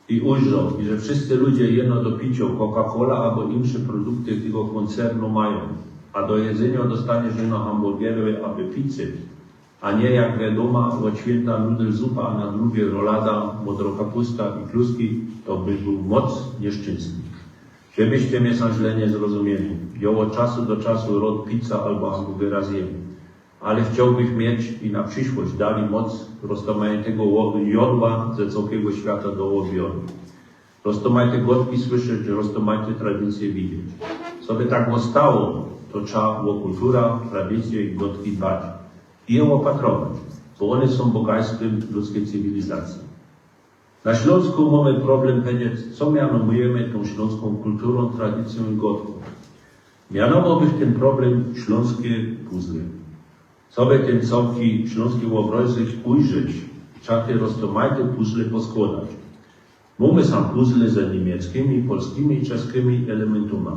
i ujrzoł, i że wszyjsce ludzie jyno do piciŏ Coca-Cola abo insze produkty tego kōncernu majōm, a do jedzyniŏ dostaniesz jyno hamburgery abo pizzy, a niy jak wiadōmo ôd świynta nudelzupa, a na drugie rolada, modrŏ kapusta i kluski, to byś bōł moc niyszczynsny. Żebyście mie sam źle niy zrozumieli. Jŏ ôd czasu do czasu rŏd pizza abo hamburgera zjym. Ale chciołbych mieć i na prziszłość dalij moc roztōmajtego jŏdła ze cołkigo świata do ôbioru. Roztōmajte gŏdki słyszeć, roztōmajte tradycyje widzieć. Coby tak ôstało, to trzeba ô kultura, tradycyje i gŏdki dbać i je ôpatrować, bo ône sōm bogactwym ludzkij cywilizacyje. Na Ślōnsku mōmy problem pedzieć, co mianujymy tōm ślōnskōm kulturōm, tradycyjōm i gŏdkōm. Mianowałbych tyn problem ślōnske puzzle. Coby tyn cołki ślōnski ôbrŏzek ujrzeć, trzeba te roztōmajte puzzle poskłŏdać. Mōmy sam puzzle ze niymieckymi, polskimi i czeskymi elementyma.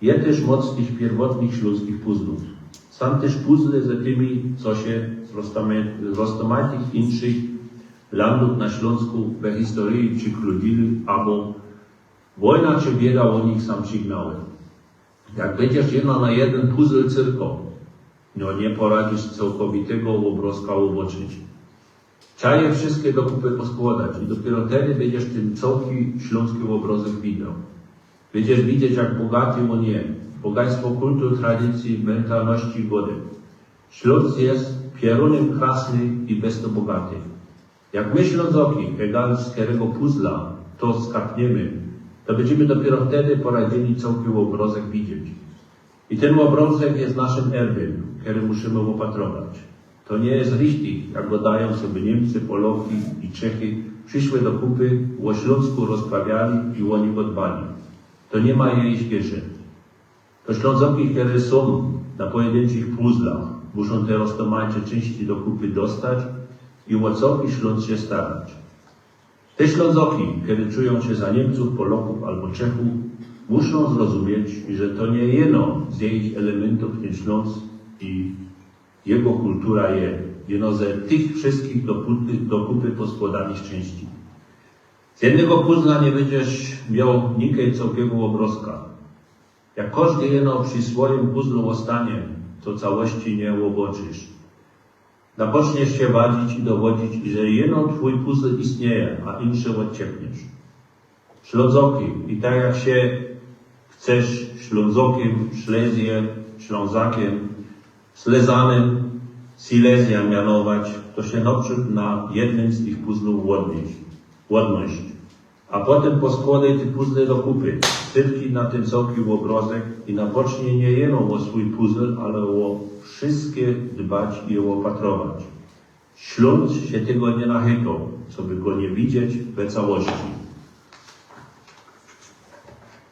Je tyż moc tych piyrwotnych ślōnskich puzzlōw. Sam tyż puzzle ze tymi, co sie z roztōmaj-, z roztōmajtych inkszych landōw na Ślōnsku we historyji przikludzili, abo wojna czy bieda ô nich sam przignały. Jak bydziesz jeno na jedyn puzzle cyrko, no niy poradzisz cołkowitego ôbrozka ôboczyć. Trza je wszyjske do kupy poskłodać i dopiyro tedy bydziesz tyn cołki ślōnski ôbrozek widzioł. Bydziesz widzieć, jak bogaty ôn je, bogaństwo kultur, tradycyji, mentalności, gody. Ślōnsk je pierōnym krasny i bez to bogaty. Jak my Ślōnzoki, egal z kerego puzzla to skapniymy, to bydziymy dopiyro tedy poradziyli cołki ôbrozek widzieć. I tyn ôbrozek je naszym erbym, kery musimy ôpatrować. To niy je richtig, jak godajōm, coby Niymcy, Poloki i Czechy prziszyli do kupy, ô Ślōnsku rozprawiali i ô niego dbali. To niy ma jejich wierze. To Ślōnzoki, kere sōm na pojedynczych puzzlach, muszōm te roztōmajcze czyńści do kupy dostać i ô cołki Ślōnsk sie starać. Te Ślōnzoki, kere czujōm sie za Niymcōw, Polokōw abo Czechōw, muszōm zrozumieć, że to niy jeno z jejich elementyw tyn Ślōnsk i jego kultura je, jeno ze tych wszyjskich do kupy, do kupy poskłodanych czyńści. Z jednego puzzla niy bydziesz mioł nikej cołkigo ôbrozka. Jak kożdy jeno przi swojim puzzlu ôstanie, to całości niy ôboczysz. Napoczniesz sie wadzić i dowodzić, iże jeno twōj puzzle istnieje, a insze ôdciepniesz. Ślōnzoki, i tak jak sie chcesz Ślōnzokym, Szlezje, Ślōnzakym, Slezanym, Silezja mianować, to sie noprzōd na jednym z tych puzzlōw ôdmyś, ôdmyś. A potym poskłodej te puzzle do kupy. Cyrki na tyn cołki ôbrozek i napocznij niy jeno ô swōj puzzle, ale ô wszyjske dbać i ôpatrować. Ślōnsk sie tego niy nachytoł, coby go niy widzieć we całości.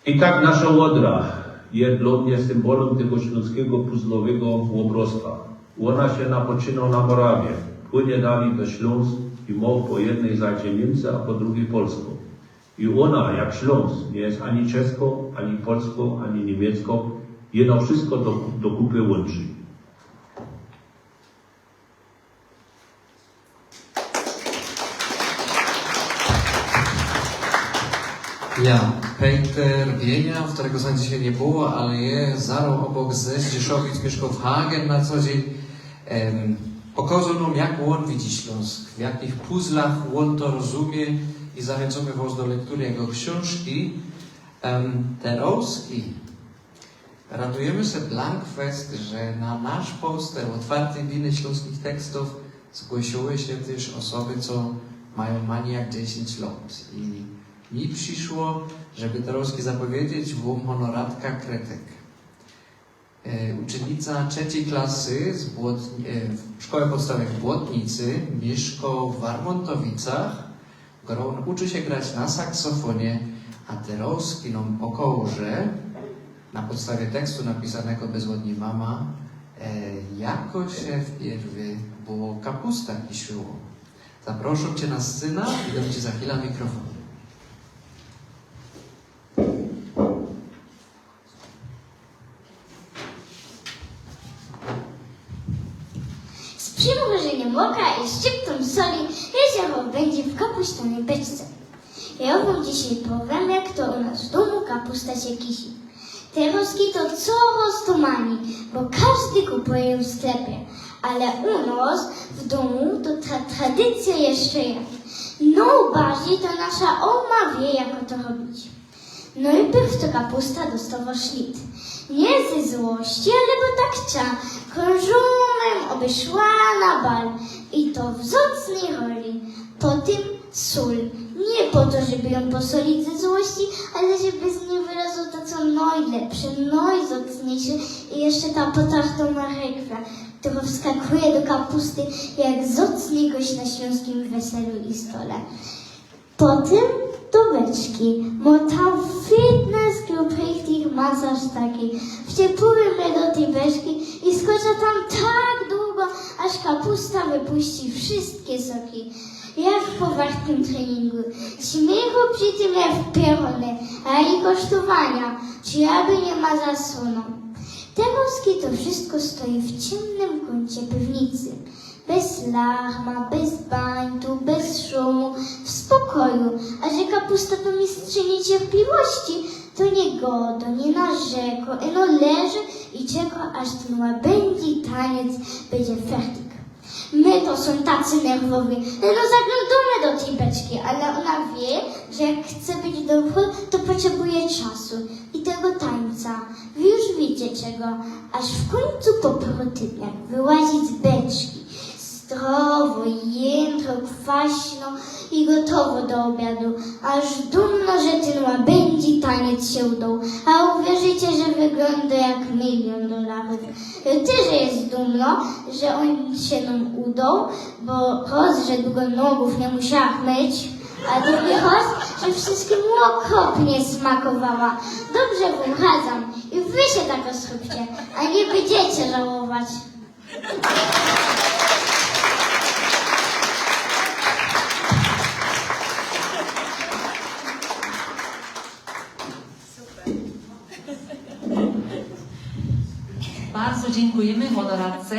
I tak nasza Ôdra je dlō mie symbolym tego ślōnskigo puzzlowego ôbrozka. Ôna sie napoczyno na Morawie, płynie dalij we Ślōnsk i mo po jednyj zajdzie Niymce, a po drugij Polsko. I ôna, jak Ślōnsk, niy je ani Czeskŏ, ani Polskŏ, ani Niymiecko, jeno wszyjsko do, do kupy łōnczy. Ja, Peter Wienia, kerygo sam dzisiej niy było, ale je zarŏz ôbok ze Zdzieszowic, miyszkŏ w Hagen na co dziyń. Em, pokŏzoł nōm, jak ôn widzi Ślōnsk, w jakich puzzlach ôn to rozumie i zachyncomy wŏs do lektury jego ksiōnżki. Em, terŏz i Radujymy sie blank fest, że na nasz poster ôtwartyj biny ślōnskich tekstōw zgłosiyły sie tyż ôsoby, co majōm mani jak dziesiyńć lŏt. I mi prziszło, żeby terŏzki zapowiedzieć, wōm honoratka krytyk. E, uczynnica trzecyj klasy z Błotni-, e, szkoły podstawowej w Błotnicy, miyszkŏ w Warmōntowicach, Gro-, uczy sie grać na saksofonie, a terŏzki nōm pokŏże, na podstawie tekstu napisanego bez ôd nij mama, e, jako sie wpierwy było kapusta kiszyło. Zaprŏszōm cie na scyna i dōm ci za chwila mikrofon. Z przymrużyniym ôka i szczyptōm soli, jezioro bydzie w kapuścianyj beczce. Jŏ wōm dzisiej powiym, jak to u nas w dōmu kapusta sie kiszy. Terŏzki to corŏz to mani, bo kożdy kupuje jã w sklepie, ale u nos w dōmu to ta tradycyjŏ jeszcze je. Nojbardzij to nasza ōma wiy, jako to robić. Nojpierw to kapusta dostŏwŏ szlit. Niy ze złości, ale bo tak trza, krōnżōmym, aby szła na bal. I to w zŏcnyj roli. Potym sōl. Niy po to, żeby jã posolić ze złości, ale żeby z nij wyrosoł to, co nojlepsze, nojzŏcniyjsze. I jeszcze ta potartŏ marykwa, kerŏ wskakuje do kapusty jak zŏcny gość na ślōnskim weselu i stole. Potym do beczki. Mo tam fitness club, richtig masaż taki. Wciepuje mie do tyj beczki i skocza tam tak dugo, aż kapusta wypuści wszyjske soki. Jak po wartnym treningu. Śmiychu przi tym jak pierōny, a i kosztowania, czy aby niy ma zasłōnōm. Terŏzki to wszyjsko stoi w ciymnym kōncie piwnicy. Bez larma, bez bańtu, bez szumu, w spokoju. A że kapusta to mistrzyni cierpliwości, to nie godo, nie narzeko, ino leży i czeko, aż tyn łabędzi taniec bydzie fertik. My to sōm tacy nerwowi, no zaglōndōmy do tyj beczki, ale ôna wiy, że jak chce być dobrōm, to potrzebuje czasu i tego tańca. Wy już wiycie czego, aż w kōńcu po paru tydniach wyłazi z beczki. Zdrowo, jędro, kwaśno i gotowo do ôbiadu. Aż dumno, że tyn łabędzi taniec sie udoł. A uwierzycie, że wyglōndo jak miliōn dolarōw. Tyż je dumno, że ôn sie nōm udoł, bo roz, że długo nogōw niy musiała myć, a drugi roz, że wszyjskōm ôkropnie smakowała. Dobrze wōm radzã i wy sie tak zrōbcie, a niy bydziecie żałować. Bardzo dziynkujemë honoratce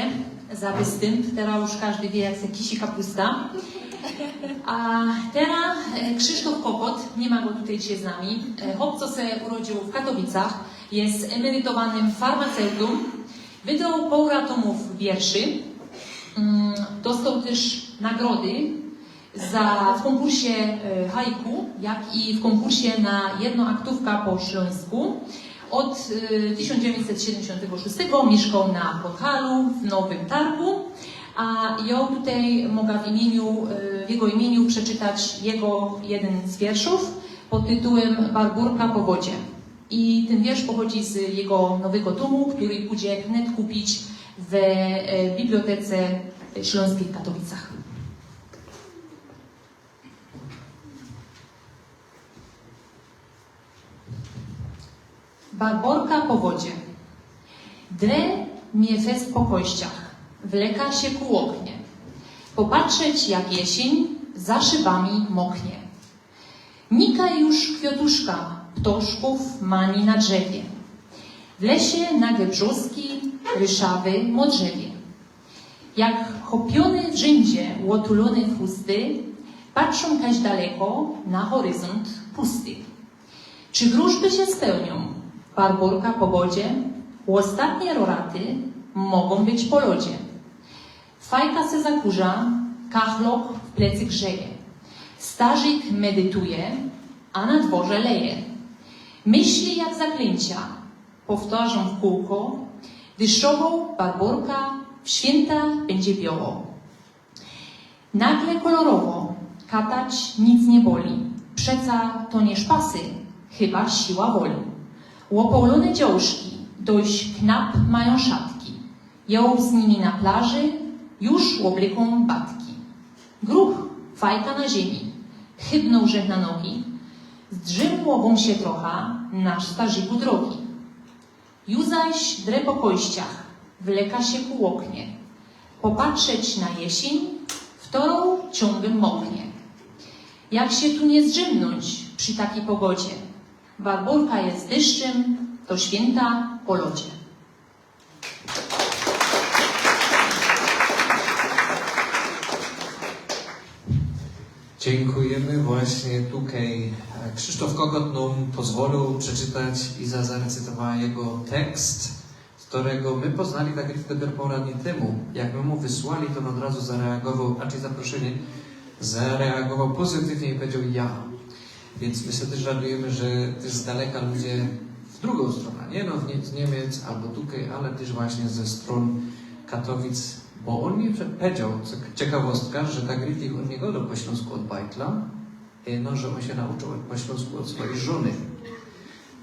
za wystymp. Terŏz już kŏżdy wiy, jak sie kisi kapusta. A terŏz, e, Krzysztof Kokot, niy ma go tukej dzisiej z nami. E, chop, co sie urodziył w Katowicach, je emerytowanym farmaceutōm. Wydoł pora tōmōw wierszy. Mm, dostoł tyż nagrody za, w kōnkursie, e, haiku, jak i w kōnkursie na jednoaktōwka po ślōnsku. Ôd, e, tysiōnc dziewiyńćset siedymdziesiōntego szōstego miyszkoł na Podhalu w Nowym Targu, a jŏ tukej moga w imiyniu, e, w jego imiyniu przeczytać jego jedyn z wierszōw pod tytułym Barbōrka po wodzie. I tyn wiersz pochodzi z jego nowego tōmu, kery pójdzie wnet kupić w, e, Bibliotece Ślōnskij w Katowicach. Barbōrka po wodzie. Dre mie fest po kościach, wleka sie ku ôknie. Popatrzeć, jak jesiyń za szybami moknie. Nikŏ już kwiotuszka, ptoszkōw mani na drzewie. W lesie nage brzoski ryszawe modrzewie. Jak chopiōne w rzyndzie ôtulōne fusty, patrzōm kaś daleko na horyzōnt pusty. Czy wróżby sie spełniōm? Barbōrka po wodzie, ôstatnie roraty mogōm być po lodzie. Fajka se zakurza, kachlok w plecy grzeje. Starzik medytuje, a na dworze leje. Myśli jak zaklyncie, powtarzōm w kōłko, dyszowŏ Barbōrka w świynta bydzie biŏło. Nagle kolorowo, katać nic niy boli. Przeca to niy szpasy, chyba siła woli. Ôpołōne dziołszki, dojś knap majōm szatki. Jŏ z nimi na plaży, już ôblykōm batki. Gruch, fajka na ziymi, chybnōł żech na nogi. Zdrzymło wōm sie trocha, nasz starziku drogi. Ju zaś dre po kościach, wleka sie ku ôknie. Popatrzeć na jesiyń, w torōm ciōngym moknie. Jak sie tu niy zdrzymnōńć przi takij pogodzie? Barbōrka je dyszczym, to świynta po lodzie. Dziękujemy. Właśnie tukej, e, Krzysztof Kokot nōm pozwolił przeczytać i za-, zarecytowała jego tekst, którego my poznali tak dopiero parã dni tymu. Jak my mu wysłali, to ôn ôd razu zareagowoł, a czyli zaproszynie, zareagowoł pozytywnie i powiedział: „Ja”. Więc my sie tyż radujymy, że tyż z daleka ludzie w drugõ strōnã, niy? No, w Nie-, z Niymiec abo tukej, ale tyż właśnie ze strōn Katowic, bo ôn mi prze-, powiedział, co k-, ciekawostka, że tak richtig ôn niy godoł po ślōnsku ôd bajtla, e, no, że ôn sie nauczōł po ślōnsku ôd swojij żōny.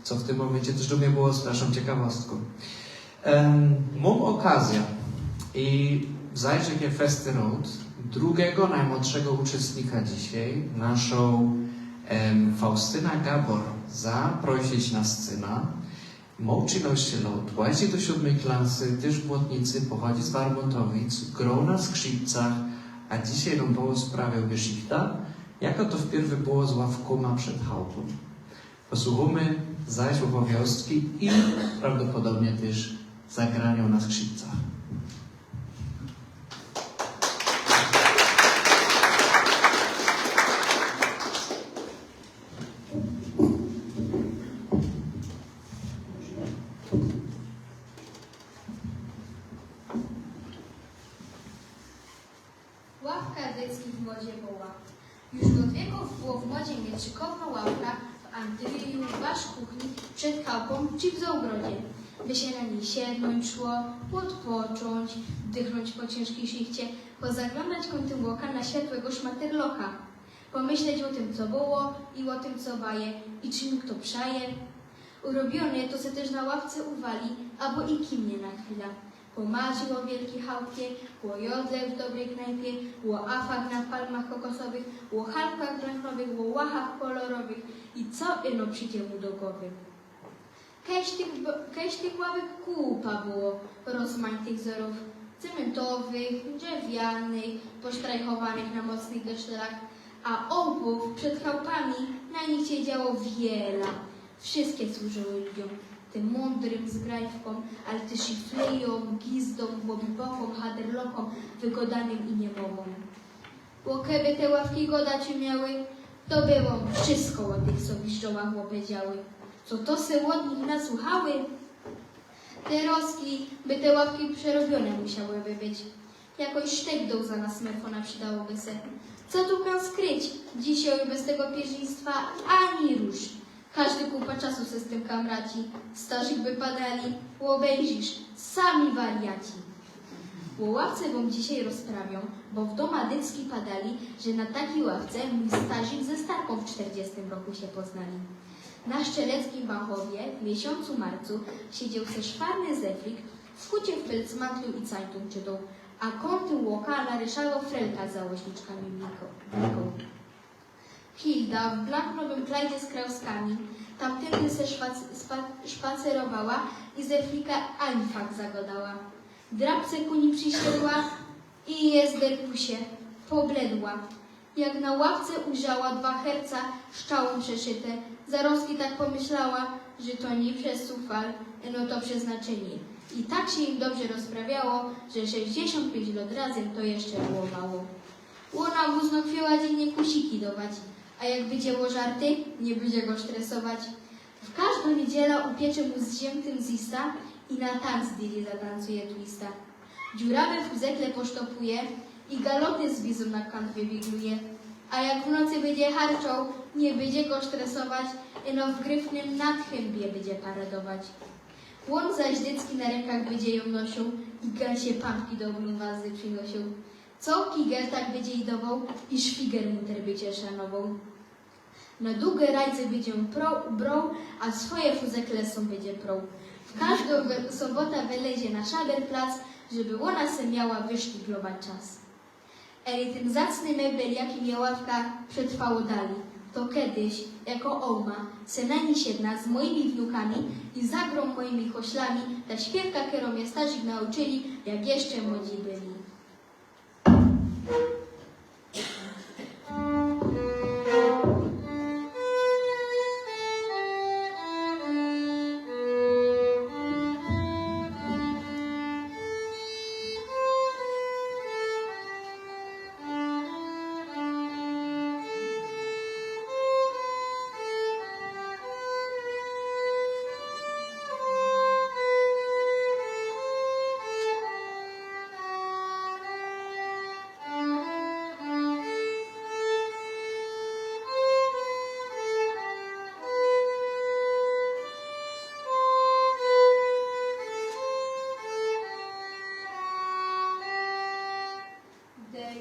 Co w tym mōmyncie tyż dlŏ mie było straszną ciekawostką. Em, mōm ôkazjã i zajrzeć w festy road drugigo nojmłodszego uczestnika dzisiej, naszõ, em, Faustyna Gabor, zaprosić na scyna. Mŏ trzinaście lŏt, łazi do siōdmij klasy, tyż błotnicy, pochodzi z Warmiotowic, groł na skrzipcach, a dzisiej nōm powiy z prawiōm geszichtã, jako to wpierwy było z ławkōma przed chałpōm. Posłuchōmy zaś ôpowiŏstki i prawdopodobnie tyż zagraniŏ na skrzipcach. Było w modzie mieć szykowną ławka w antylu wasz kuchni przed chałupą czy w zaogrodzie, by się na niej siednąć szło, odpocząć, wdychnąć po ciężkiej szychcie, pozaglądać kątem oka na światłego szmaterlocha, pomyśleć o tym, co było i o tym, co baje i czy mi kto przaje. Urobione to se też na ławce uwali, abo i kimnie na chwila. Pomarzył o wielkiej chałupie, o jodle w dobrej knajpie, o afach na palmach kokosowych, o halkach blanchnowych, o łachach kolorowych i co ino przyjdzie mu do głowy. Kejś tych, b- kejś tych ławek kupa było, rozmaitych wzorów, cementowych, drzewianych, posztrajchowanych na mocnych geszelach, a ołpów przed chałupami na nich siedziało wiela. Wszystkie służyły ludziom, tym mądrym zgrajwkom, ale też i flejom, gizdom, głobibokōm, haderlokōm, wygodanym i niemowōm. Bo keby te ławki godać umiały, to by wōm wszystko ô tych, co w żołach ôpedziały. Co to se ôd nich nasłuchały? Te roski by te ławki przerobiōne musiałyby być. Jakoś sztykdōł za nas merfona przydałoby se. Co tu kōm skryć? Dzisiej bez tego pierziństwa ani rusz. Kŏżdy kupa czasu se z tym kamraci. Starzik by padali, ôbejrzisz, sami wariaci. Ô ławce wōm dzisiej rozprawiōm, bo w dōma dycki padali, że na takij ławce mōj starzik ze starkōm w czterdziestym roku sie poznali. Na szczeleckim Bachowie w miesiōncu marcu siedzioł se szwarny zeflik, w hucie, w pelcmantlu i cajtōm czytoł, a kōnty ôka na Ryszarda Frelka z założniczkami bliko- bliko. Hilda w blanchnowym klajdzie z krauskami tamtyndy se szpac- spa- szpacerowała i zeflika ani fak zagodała. Drapce ku nim prziszedła i je, zderpusie, pobledła. Jak na ławce ujrzała dwa herca szczałōm przeszyte, zarozki tak pomyślała, że to niy przez sufal, ino to przeznaczynie. I tak sie im dobrze rozprawiało, że sześćdziesiōnt piyńć lot razym to jeszcze było mało. Ôna mu znochwiała dziynnie kusiki dować, a jak bydzie ôżarty, niy bydzie go stresować. W kŏżdõ niedziela upiecze mu z ziymtym zista i na tanc diri zatancuje twista. Dziurawe fuzekle posztopuje i galoty z bizōna kant wywigluje. A jak w nocy bydzie harczoł, niy bydzie go stresować, ino w gryfnym nadchybie bydzie paradować. Ôn zaś dycki na rynkach bydzie jōm nosiōł i gęsie pampki do blumwazy przinosiōł. Co kigel tak bydzie ji dowoł i szwiger mu ter bydzie szanowoł. Na dugie rajce bydzie prōł, brōł, a swoje fuzekle sōm bydzie prōł. W kŏżdõ we- sobota wylezie na Szaberplac, żeby ôna se miała wysztyglować czas. Eli tyn zacny mebel, jakim je ławka, przetrwało dali. To kedyś, jako ôma, se na ni siedna z mojimi wnukami i zagrōm mojimi choślami ta śpiywka, kerōm mie starzik nauczyli, jak jeszcze młodzi byli. Dej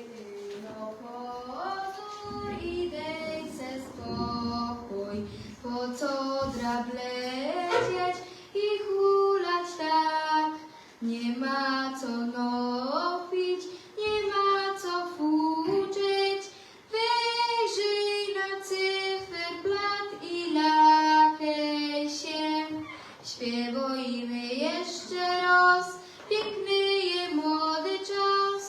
ino pozōr i dej se spokōj, po co drablezieć i hulać tak? Niy ma co nopić, niy ma co fuczyć. Wejrzyj na cyferblat i lakej sie. Śpiywōjmy jeszcze roz, piykny je młody czas.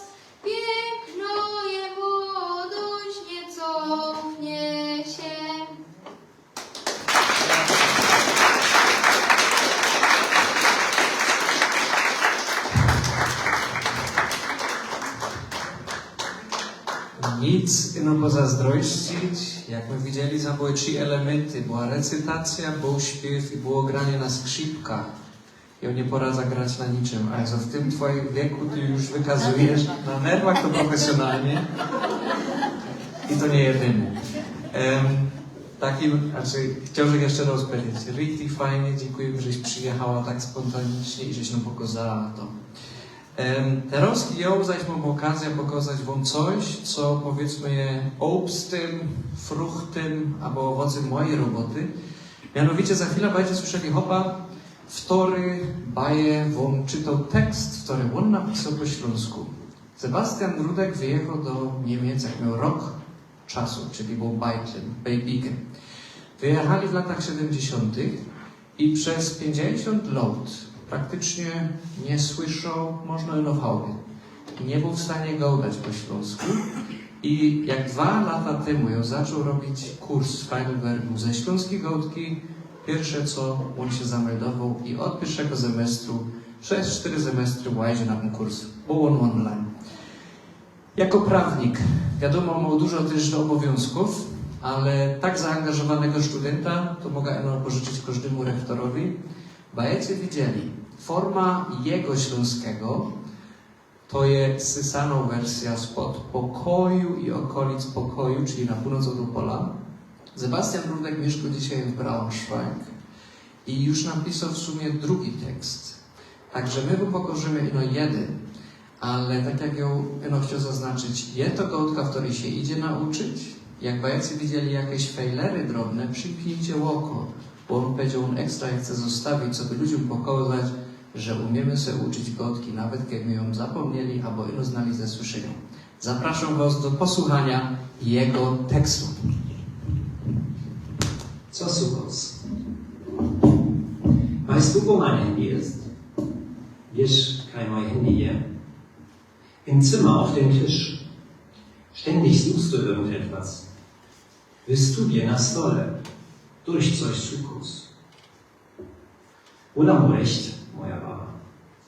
Piykno je młodość, niy cofnie sie. Nic, ino pozazdrościć, jak my widzieli, tam były trzi elementy. Była recytacja, bōł śpiew i było granie na skrzipkach. Jŏ niy poradzã grać na niczym, a co w tym twoim wieku ty już wykazujesz na nerwach, to profesjonalnie. I to niy jedyny. Em, takim, znaczy, chciałbych jeszcze raz powiedzieć, richtig fajnie, dziękuję, żeś przyjechała tak spontanicznie i żeś nam pokazała to. Em, teraz jŏ zaś mam okazjã pokazać wōm coś, co, powiedzmy, je ôbstym, fruchtym abo ôwocym mojij roboty. Mianowicie za chwilę będziecie słyszeli chopa, ftōry bajce wōm czytał tekst, ftōry ôn napisał po ślōnsku. Sebastian Rudek wyjechał do Niemiec, jak miał rok czasu, czyli był bajtlym, bejbikiem. Wyjechali w latach siedymdziesiōntych i przez piyńćdziesiōnt lŏt praktycznie niy słyszał, możno ino w chałupie. Niy bōł w stanie gŏdać po ślōnsku. I jak dwa lata tymu jŏ zaczōn robić kurs w Heidelbergu ze ślōnskij gŏdki, piyrsze co, ôn sie zameldowoł i ôd piyrszego semestru przez sztyry semestry łazi na tyn kurs, bo ôn online. Jako prawnik, wiadōmo, mōm dużo tyż ôbowiōnskōw, ale tak zaangażowanego studynta to moga ino pożyczyć kożdymu rechtorowi. Bo jakbyście widzieli, forma jego ślōnskigo to je sysanŏ wersyjŏ spod Pokoju i ôkolic Pokoju, czyli na pōłnoc ôd Ôpola. Sebastian Rudek miyszkŏ dzisiej w Braunschweig i już napisał w sumie drugi tekst. Tak że my wōm pokŏżymy ino jedyn, ale tak jak jŏ ino chcioł zaznaczyć, je to gŏdka, ftōryj sie idzie nauczyć. Jak bydziecie widzieli jakeś fejlery drobne, przimknijcie ôko, bo ôn powiedzioł, ôn ekstra je chce zostawić, coby ludziōm pokŏzać, że umiymy sie uczyć gŏdki, nawet kej my jã zapōmnieli abo ino znali ze słyszyniŏ. Zapraszōm was do posłuchaniŏ jego tekstu. Co sukos? Weißt du, wo mein Handy ist? Wiysz, kaj mojij handy je? Im Zimmer auf dem Tisch. Ständig suchst du irgendetwas. W studzie na stole. Durch coś sukos. Ôna mŏ recht, moja baba.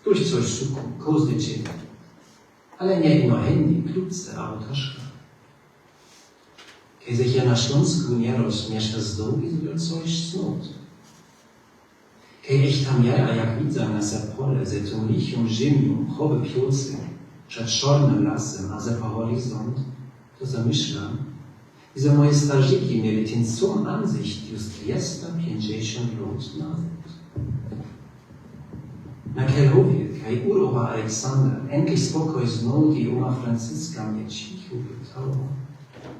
Durch coś sukōm, kŏżdy dziyń. Ale niy ino handy, kluce abo taszka. Kej żech jŏ na Ślōnsku niyroz, mie sie zdŏ, iż jŏ coś snōd. Kej jŏ tam jaja, jak widzã na Zapole, ze tōm lichōm ziymiōm, choby piōsyn, przed szornym lasym, a za horyzōnt, to zamyślam, iż moje starzyki mieli tyn sōm anzycht już dwiesta piyńćdziesiōnt lŏt nazŏd. Na Kelhowie, kej uroba Aleksander endlich spokōj znŏw i ōma Francyska mie cicho pytoła,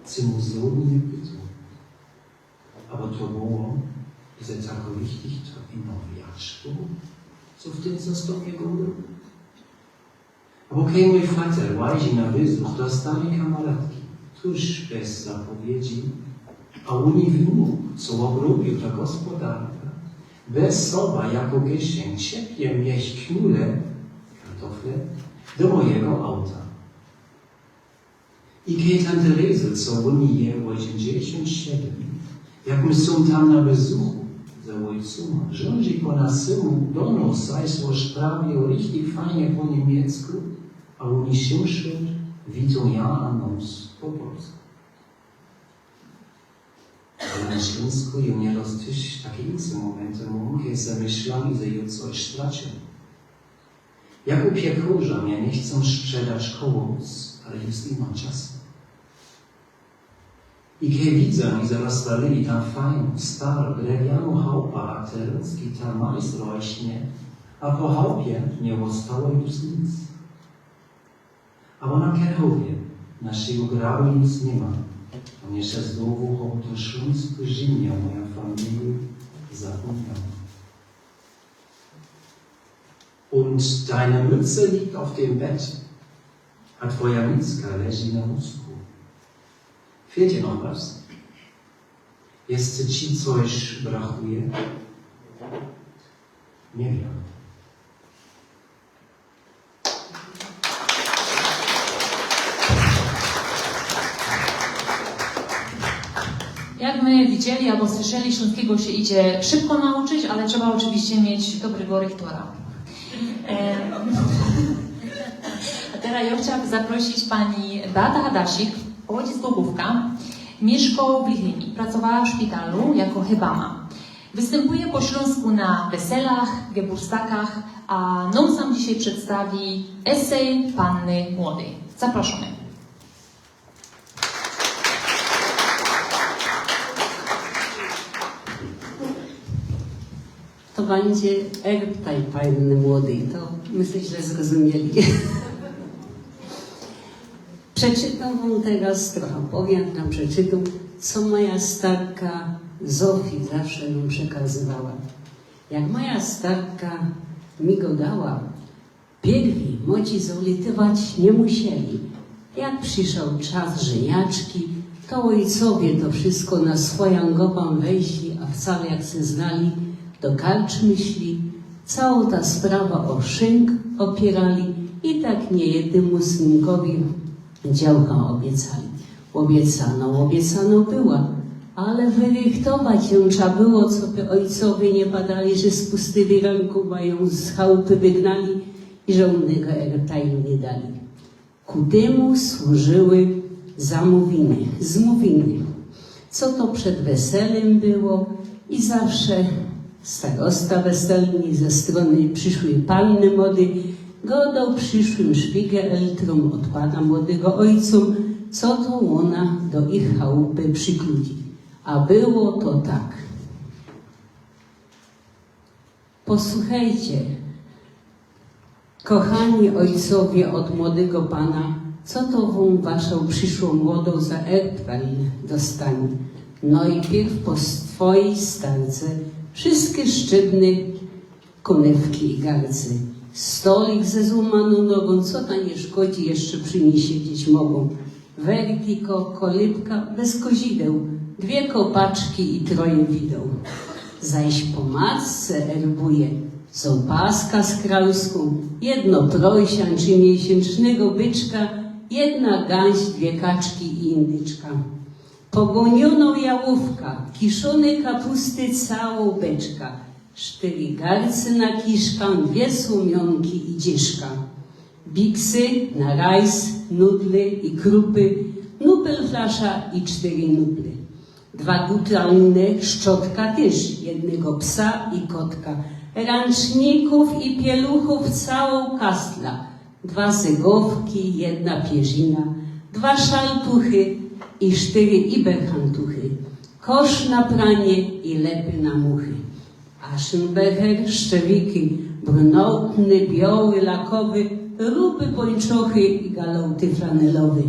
czy mu żŏdyn niy pytoł. Abo to było, iż tako richtig to ino wiaczko, co w tyn zastōpie gŏdōm? Abo kej mōj fater łazi na wyzuch do stryj kamaratki, tuż bez zapowiedzi, a u nij wnuk, co ôbrobiōł ta gospodarka, bez soba jako gyszynk ciepie mie knule, kartofle, do mojego auta. I kej tante Rezel, co u nij je ôziymdziesiōnt siedym, jak my sōm tam na wyzuchu, za ôjcōma, rzōndzi po nasymu do nos, saj so szprawiōł richtig fajnie po niymiecku, a u nij szymszot witōm jã a nos po polsku. Ale na Ślōnsku jŏ niyroz tyż take inne mōmynty mōm, kej zamyślam, iż jŏ coś straciōł. Jak u piekŏrza mie niy chcōm sprzedać kołos, ale już niy ma czasu. I kej widzã, iż rozwalili tam fajnōm, starōm, drewnianōm chałpa, a te lōdzki tam majs rośnie, a po chałpie niy ôstało już nic. Abo na Kelhowie, na szyju grabu nic niy ma, a mie sie zdŏwŏ, choby to ślōnsko ziymiŏ moja familijŏ zapōmniała. Und deine Mütze liegt auf dem Bett, a twoja micka leży na łóżku. Fehlt dir noch was? Jeszcze ci coś brakuje? Nie wiem. Jak my widzieli abo słyszeli, ślōnskigo sie idzie szybko nauczyć, ale trzeba ôczywiście mieć dobrego rechtora. E, a terŏz jŏ chciałabych zaprosić pani Beata Hadasik, pochodzi z Głogōwka, miyszkŏ w Lichynii, pracowała w szpitalu jako hebama. Wystympuje po ślōnsku na weselach, geburstagach, a nōm sam dzisiej przedstawi esej panny młodej. Zaprŏszōmy. Byndzie erb fajny, młody, to my źle zrozumieli. Przeczytōm wōm teroz, trocha powiym, tam przeczytōm, co moja starka Zofie zawsze nōm przekazywała. Jak moja starka mi godała, piyrwi młodzi zolitywać niy musieli. Jak prziszoł czas żeniaczki, to ôjcowie to wszysko na swojã gowã weźli, a wcale jak se znali, do karczmy szli, cołkõ ta sprawa ô szynk ôpiyrali i tak niyjednymu synkowi dziołka ôbiecali. Ôbiecanõ, ôbiecanõ była, ale wyrychtować jã trza było, coby ôjcowie niy padali, że z pustymi rynku ma jã z chałpy wygnali i żodnego erbu jōm niy dali. Ku tymu służyły zamōwiny, zmōwiny. Co to przed weselym było i zawsze starosta weselny ze strōny prziszołej panny młody godoł prziszołym szwigeraeltrōm ôd pana młodego ôjcōm, co to ôna do ich chałpy przikludzi. A było to tak. Posłuchejcie, kochani ôjcowie ôd młodego pana, co to wōm waszōm prziszołōm młodoł za erb dostanie. Nojpierw po swojij starce wszyske szczebne kōnewki i garce. Stolik ze złōmanōm nogōm, co tam niy szkodzi, jeszcze przi nij siedzieć mogōm. Wertiko, kolybka bez kozideł, dwie kopaczki i troje wideł. Zaś po matce erbuje z ôpaska z kralskōm, jedno prosiã czy miesiyncznego byczka, jedna gãś, dwie kaczki i indyczka. Pogōniōnōm jałōwka, kiszōnyj kapusty całoł beczka, sztyry garce na kiszkã, dwie słōmiōnki i dzieszka. Biksy na rajs, nudle i krupy, nupelflasza i sztyry nuple. Dwa gutlany, szczotka tyż, jednego psa i kotka, ryncznikōw i pieluchōw całoł kastla, dwa zegowki, jedna pierzina, dwa szaltuchy i sztyry iberhantuchy, kosz na pranie i lepy na muchy. Aszynbecher, szczewiki, brunatny, bioły, lakowy, ruby, pończochy i galoty flanelowe.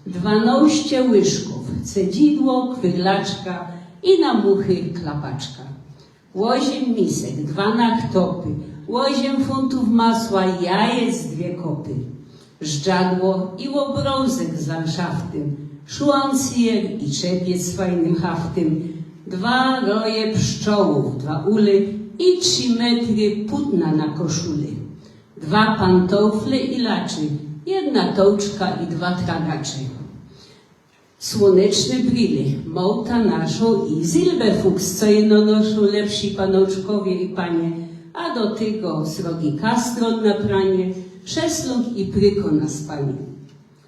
Dwanŏście łyżkōw, cedzidło, kwyrlaczka i na muchy klapaczka. Ôziym misek, dwa nachtopy, ôziym funtōw masła, jajec dwie kopy. Żdżadło i ôbrozek z landszaftem, szłōncijer i czepiec z fajnym haftym, dwa roje pszczołōw, dwa ule i trzi metry putna na koszule, dwa pantofle i laczy, jedna tołczka i dwa tragacze. Słōneczne bryle, mota naszŏ i zilbefuks, co jino noszōm lepsi panŏczkowie i panie, a do tego srogi kastron na pranie, szeslōng i prykŏ na spanie.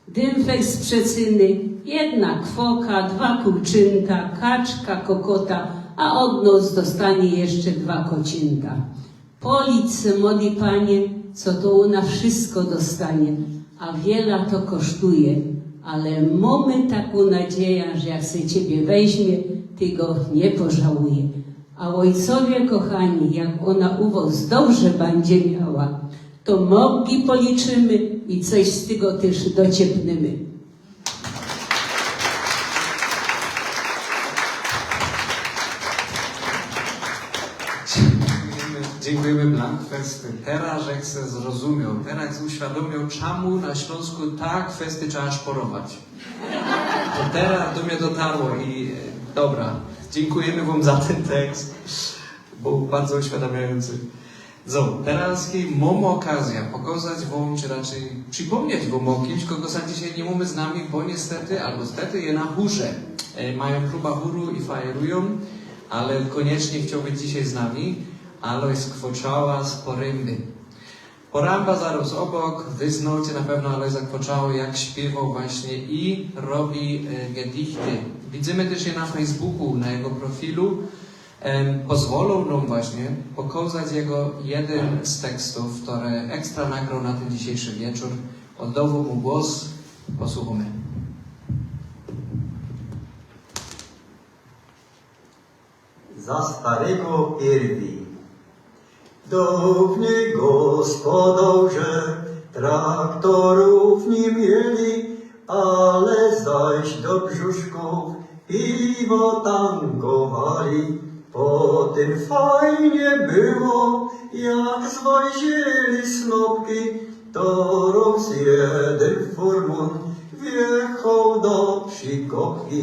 Dymfer z przecyny, jedna kwoka, dwa kurczynta, kaczka, kokota, a ôd nŏs dostanie jeszcze dwa kocynta. Policzcie, młody panie, co to ôna wszysko dostanie, a wiela to kosztuje, ale mōmy takõ nadzieja, że jak se ciebie weźmie, ty go niy pożałuje. A ôjcowie kochani, jak ôna u wŏs dobrze byndzie miała, to mŏgi policzymy i coś z tego tyż dociepnymy. Dziynkujeме. Dziynkujeме Blankfesty. Terŏz żech se zrozumioł, terŏz żech se uświadōmił, czymu na Ślōnsku tak festy trzeba szporować. To terŏz do mie dotarło i, e, dobra. Dziynkujeме wōm za tyn tekst. Bōł bardzo uświadamiajōncy. Zo, terŏz mōm ôkazjŏ pokŏzać wōm, czy raczyj przipōmnieć wōm ô kimś, kogo sam dzisiej niy mōmy z nami, bo niystety, abo stety, je na chōrze. E, majōm próba chōru i fajerujōm, ale kōniecznie chciołby być dzisiej z nami. Alojz Kwoczała z Porymby. Porymba zarŏz ôbok, wy znŏcie na pewno Alojza Kwoczałã, jak śpiywoł właśnie i robi, e, gedichty. Widzymy tyż je na Facebooku, na jego profilu. Em, pozwolōm nōm właśnie pokŏzać jego jedyn z tekstōw, kere ekstra nagroł na tyn dzisiejszy wieczōr. Ôddŏwōm mu głos, posłuchōmy. Za starego piyrwi. Dŏwni gospodŏrze traktorōw niy mieli, ale zaś do brzuszkōw piwo tankowali. Potym fajnie było, jak zwoździyli snopki, to rŏz jedyn furmōn wjechoł do przikopki.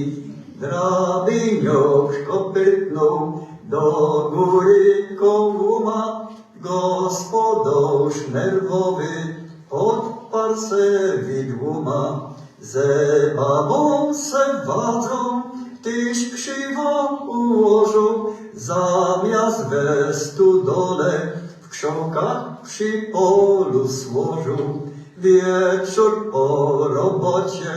Drabiniōw szkopyrtnōł do gōry kołōma, gospodŏrz nerwowy podparł se widłōma. Ze babōm se wadzōm tyż krziwōm ułożōł, zamiast we studole w krzonkach przi polu słożōł. Wieczōr po robocie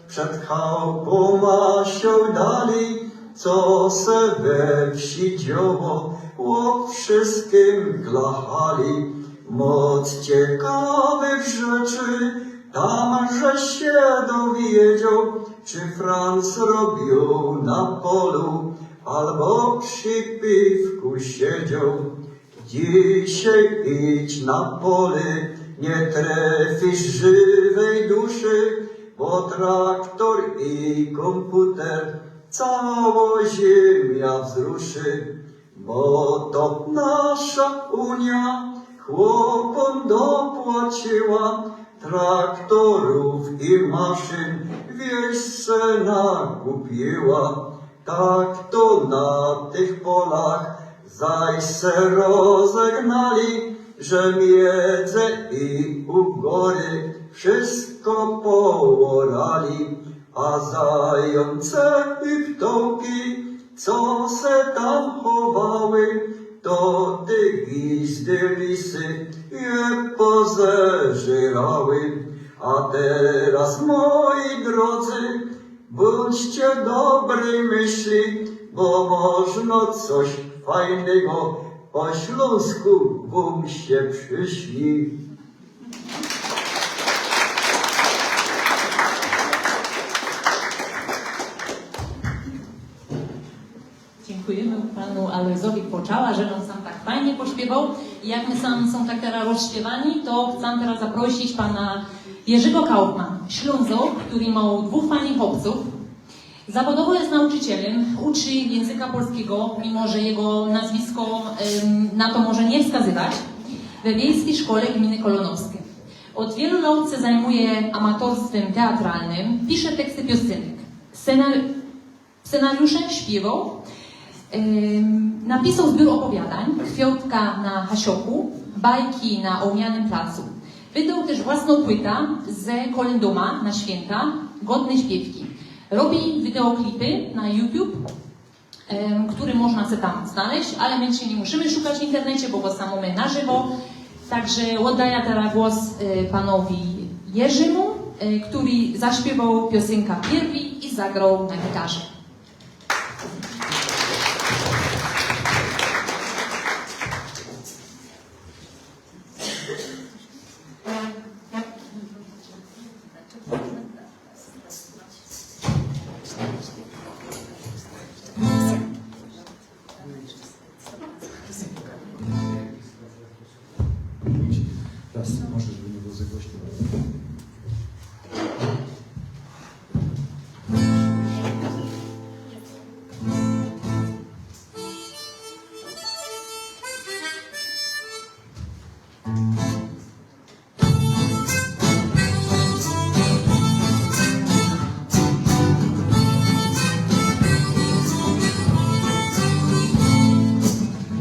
przed chałpōm a sioł dali, co se we wsi dzioło, ô wszyskym glachali. Moc ciekawych rzeczy tam żeś sie dowiedzioł, czy Franc robiōł na polu, albo przi piwku siedzioł. Dzisiej idź na pole, niy trefisz żywej duszy, bo traktor i kōmputer cało ziymiã wzruszy. Bo to nasza Unia chłopōm dopłaciła, traktorōw i maszyn wieś se nakupiła. Tak to na tych polach zaś se rozegnali, że miedze i ugory wszystko poorali. A zajōnce i ptōłki, co se tam chowały, to te gizdy lisy je pozeżyrały. A teraz, moi drodzy, bōńcie dobrej myśli, bo możno coś fajnego po ślōnsku wōm sie przyśni. Dziękujemy panu Alojzowi Kwoczała, że nam sam tak fajnie pośpiywoł. I jak my sam sōm tak teroz rozśpiywani, to chcã teroz zaprosić pana Jerzego Kaufmann, Ślōnzok, kery mŏ dwōch fajnych chopcōw. Zawodowo je nauczycielym, uczy jynzyka polskigo, mimo że jego nazwisko em, na to może niy wskazywać, we Wiejskij Szkole Gminy Kolonowske. Ôd wielu lŏt se zajmuje amatorstwym teatralnym, pisze teksty piosynek, scenar scenariusze, śpiywoł. Em, napisoł zbiōr ôpowiadań „Kwiŏtka na Hasioku”, „Bajki na ôłmianym placu”. Wydoł tyż własnõ płytã ze kolyndōma na świynta „Godne śpiywki”. Robi wideoklipy na YouTube, em, kery można se tam znaleźć, ale my sie niy musimy szukać w internecie, bo go sam mōmy na żywo. Tak że ôddajã teroz głos e, panowi Jerzymu, e, kery zaśpiywoł piosynka piyrwi i zagroł na gitarze. Teraz może, żeby nie było za głośno.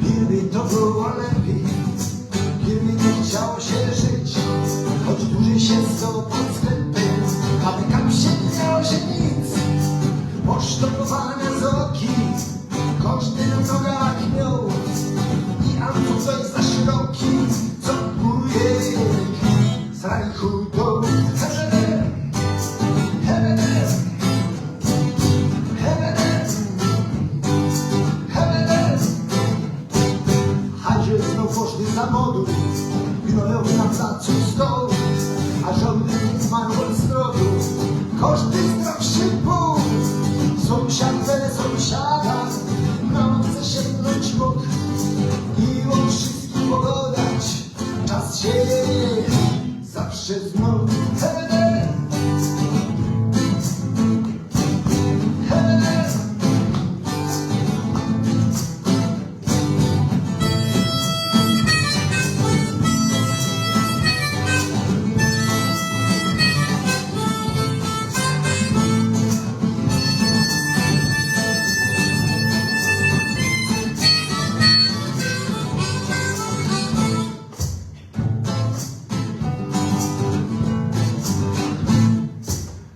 Nigdy to było lepiej, nigdy nie chciało się żyć. Choć dłużej się stało pod sklepem, aby tam się nie miało się nic. Posztopowane zoki, koszty na nogach miał i auto coś za szeroki, co góruje. Strajkuj do Hebedem, Hebedem, Hebedem, Hebedem. Hadzie znów poszli za modu, gnojowy na placu stoł, a żołnierz zmarł od strodu. Koszty zdrowszy pół, sąsiad bele sąsiada, na łące sięgnąć mógł i on wszystkim pogodził. Czy znów? Hej, hej, hej.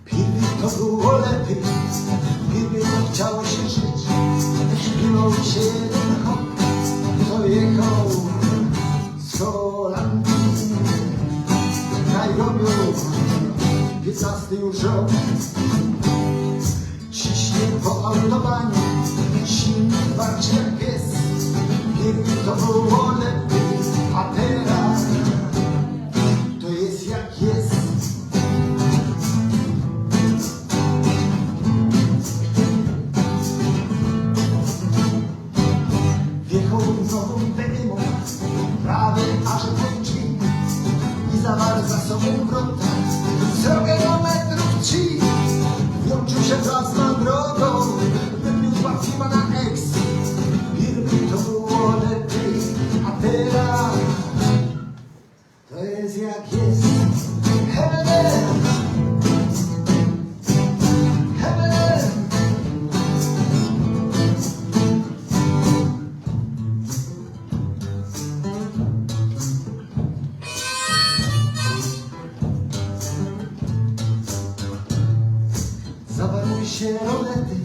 Pierwi to było lepiej, pierwi to chciało się żyć. Śpiewał mi się jeden chłop, co jechał z Holandii. Naj robił piętnasty już rok. Ciśnie po autobanie, silnik warczy jak pies. Pierwi to było lepiej, a teraz to jest jak jest. Wjechał nową B M W, prawie aż pod drzwi i zawarł za sobą wrota. Zrobię do metrów trzy. Włączył się gaz na drogą, wypił dwa piwa na eks. Pierwi to było lepiej, a teraz to jest jak jest. Hej, hej. Hej, hej. Zawarły się rolety,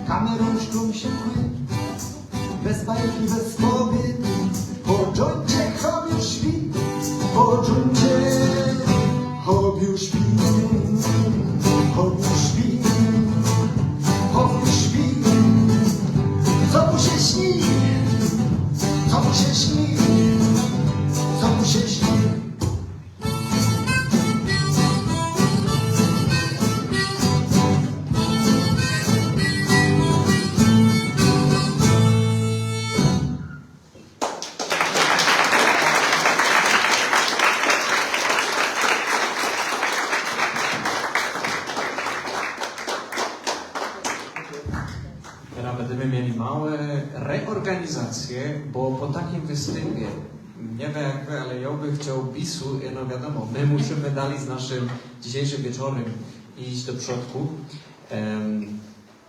kamerą szklą się kły. Bez bajki, bez kobiety, po dżuńcie chłop już śpi. Po dżuńcie chłop już śpi. Chłop już śpi. Chłop już śpi. Co mu się śni? Co mu się śni? Co mu się śni? Tera bydymy mieli małe reorganizacje, bo po takim wystympie, niy wiym jak wy, ale jo bych chcioł bisu, no wiadōmo, my musymy dalij z naszym dzisiyjszym wieczorym iś do przodku. Em,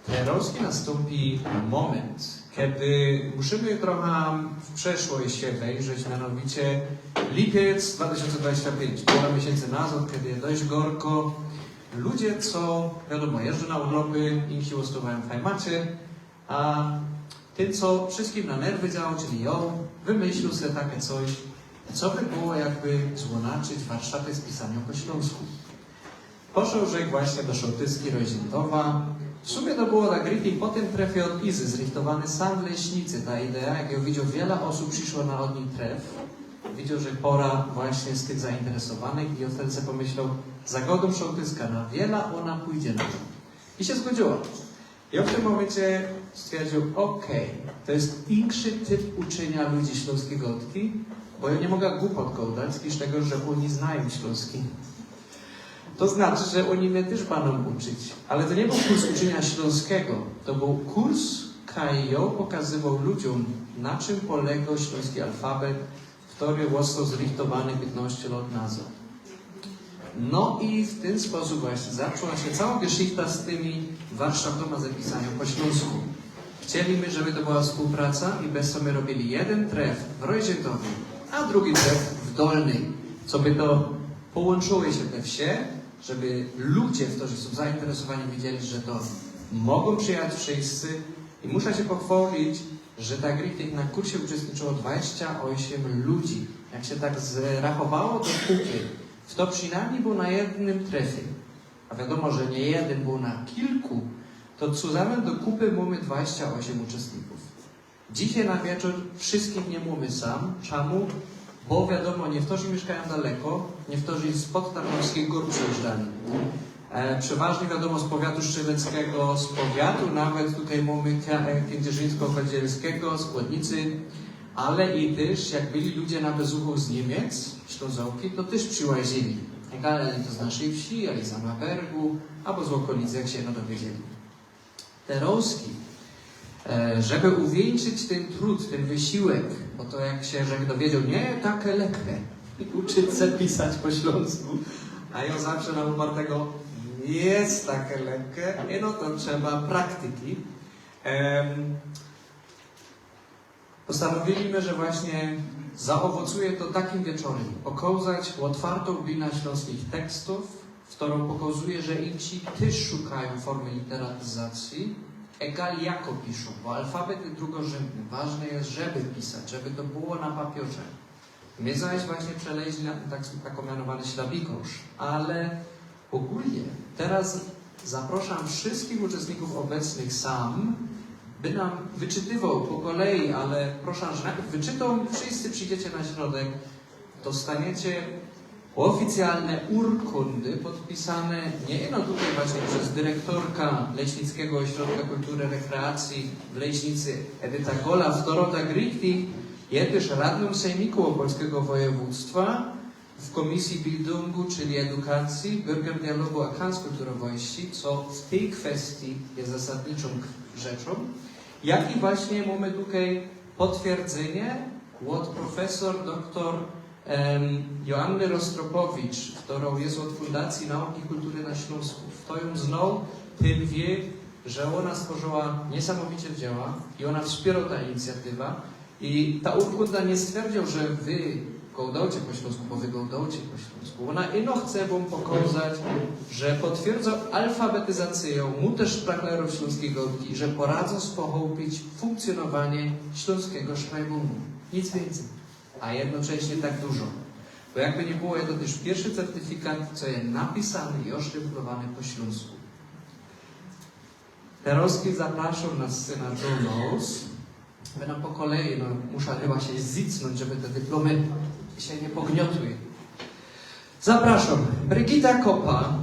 Terŏz nastōmpi moment, kedy musymy trocha w przeszłość sie wejrzeć, mianowicie lipiec dwa tysiōnce dwadzieścia pięć, pora miesiyncy nazŏd, kedy je dość gorko. Ludzie, co, wiadōmo, jeżdżōm na urlopy, inki ôstŏwajōm w hajmacie, a tyn, co wszyskim na nerwy działoł, czyli jo, wymyślił se take coś, co by było jakby złōnaczyć warsztaty z pisaniŏ po ślōnsku. Poszoł żech właśnie do szōłtycki Roźniętowa. W sumie to było tak richtig po tym trefie ôd Izy, zrichtowany sam dlŏ leśnicy. Ta idea, jak jo widzioł, wiela ôsōb prziszło na ôd nij tref. Widzioł żech pora właśnie z tych zainteresowanych i ôd wtedy se pōmyśloł, zagŏdōm szōłtycka, na wiela ôna pōjdzie na to. I sie zgodziyło. I jo w tym momencie stwierdziōł, okej, to je inszy typ uczyniŏ ludzi ślōnskij gŏdki, bo jo niy moga gupot gŏdać, iż tego, że ôni znajōm ślōnski. To znaczy, że ôni mie tyż bydōm uczyć. Ale to niy bōł kurs uczyniŏ ślōnskigo, to bōł kurs, kaj jo pokazywoł ludziōm, na czym polegoł ślōnski alfabet, kery ôstoł zrichtowany piytnŏście lŏt nazŏd. No i w tyn sposōb właśnie zaczła sie cała geszichta z tymi warsztatami z pisaniŏ po ślōnsku. Chcieli my, żeby to była wspōłpraca i bydymy robiyli jedyn tref w Roźniętowie, a drugi tref w Dolnyj. Co by to połōnczyło sie te wsie, żeby ludzie, kerzy sōm zainteresowani, wiedzieli, że to mogōm przijać wszyscy. I musza sie pochwŏlić, że tak richtig na kursie uczestniczyło dwadzieścia ôziym ludzi. Jak sie tak zrachowało do kupy, fto przinajmnij bōł na jednym trefie, a wiadōmo, że niy jedyn bōł na kilku, to cuzamym do kupy mōmy dwadzieścia ôziym uczestnikōw. Dzisiej na wieczōr wszyskich niy mōmy sam. Czamu? Bo wiadōmo, niyftorzy miyszkajōm daleko, niyftorzy spod Tarnowskich Gōr przijyżdżali. E, przeważnie wiadōmo z powiatu strzeleckigo, z powiatu nawet tukej mōmy Ka-, e, kędzierzyńsko-kołdzielskigo, z Kłodnicy, Ale i tyż, jak byli ludzie na bezuchu z Niymiec, Ślōnzoki, to tyż prziłazili. Egal, ale to z naszyj wsi, ale z Annabergu, abo z ôkolic, jak sie no dowiedzieli. Terŏzki, e, żeby uwieńczyć tyn trud, tyn wysiłek, bo to jak sie żech dowiedzioł, niy take lekke uczyć se pisać po ślōnsku, a jŏ zawsze na upartego, je take lekke, i no to trzeba praktyki. Em, Postanowiyliśmy, że właśnie zaowocuje to takim wieczorym. Pokŏzać ôtwartõ binã ślōnskich tekstōw, w ktorą pokŏzuje, że insi tyż szukajōm formy literatyzacyje, egal jako piszōm, bo alfabet je drugorzōndny. Ważne je, żeby pisać, żeby to było na papiorze. My zaś właśnie przeleźli na tyn tak, tak mianowany ślabikŏrz, ale ôgōlnie terŏz zaprŏszōm wszyskich uczestnikōw ôbecnych sam, by nōm wyczytywoł po kolei, ale proszã, że nojprzōd wyczytōm, wszyscy przijdziecie na środek, dostaniecie ôficjalne urkundy podpisane niy ino tukej właśnie bez dyrektorka Leśnickigo Ôśrodka Kultury i Rekreacyje w Leśnicy Edyta Golaf, Dorota Grichti, je tyż radnōm Sejmiku Ôpolskigo Wojewōdztwa, w Kōmisyje Bildōngu, czyli edukacyje, byrgerdialogu a kanckulturowojści, co w tyj kwestyje je zasadniczōm rzeczōm, jak i właśnie mōmy tukej potwierdzynie ôd profesor doktor, em, Joanny Rostropowicz, ktorŏ je ôd Fundacyje Nauki i Kultury na Ślōnsku. Fto jōm znoł, tyn wiy, że ôna stworzała niesamowicie dzieła i ôna wspiyrŏ ta inicjatywa. I ta urkunda niy stwierdziyła, że wy gołdŏcie po ślōnsku, bo wy gołdŏcie po ślōnsku. Ôna ino chce wōm pokŏzać, że potwierdzŏ alfabetyzacyjõ muttersprachlerōw ślōnskij gŏdki, że poradzã spochołpić funkcjōnowanie ślōnskigo szrajbōnu. Nic wiyncyj. A jednocześnie tak dużo. Bo jakby niy było, je to tyż piyrszy certyfikat, co je napisany i ôsztympulowany po ślōnsku. Terŏzki zaprŏszōm na scenã do nŏs. Bynōm po kolei, no, muszã chyba sie zicnōńć, żeby te dyplomy sie niy pogniotły. Zaprŏszōm Brigita Kopa,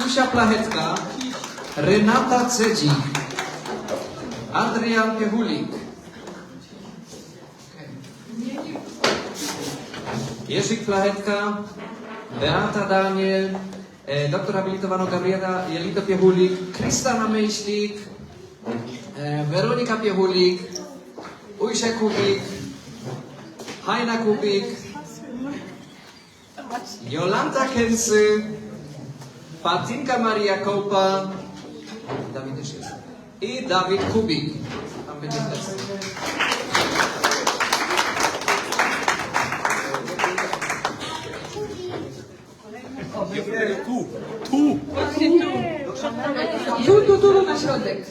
Usia Plachetka, Renata Cedzik, Adrian Piechulik, Jerzyk Plachetka, Beata Daniel, e, doktor habilitowano Gabriela Jelito-Piechulik, Kristana Myślik, e, Weronika Piechulik, Ujsia Kubik, Hajna Kubik, Jolanta Kensy, Patinka Maria Kołpa, Dawid tyż je, i Dawid Kubik. Tam bydzie test. Tu, tu. Tu, tu, tu, tu, na środek.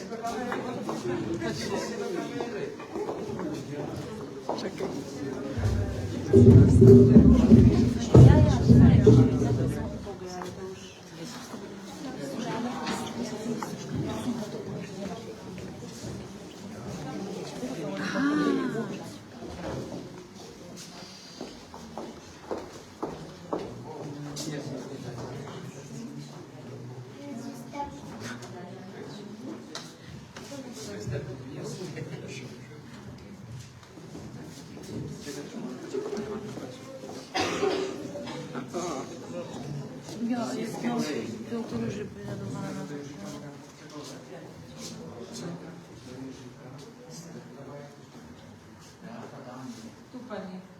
Ja, jest, no, to, to już by zadowalona. Tu pani.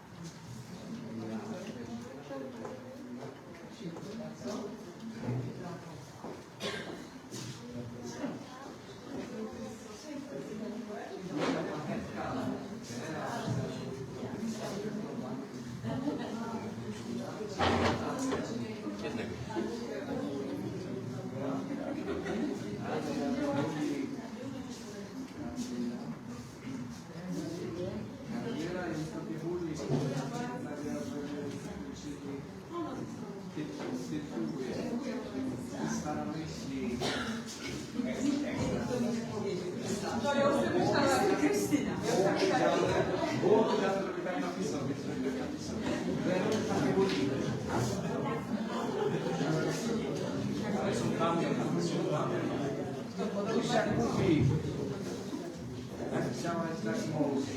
Działać tak może.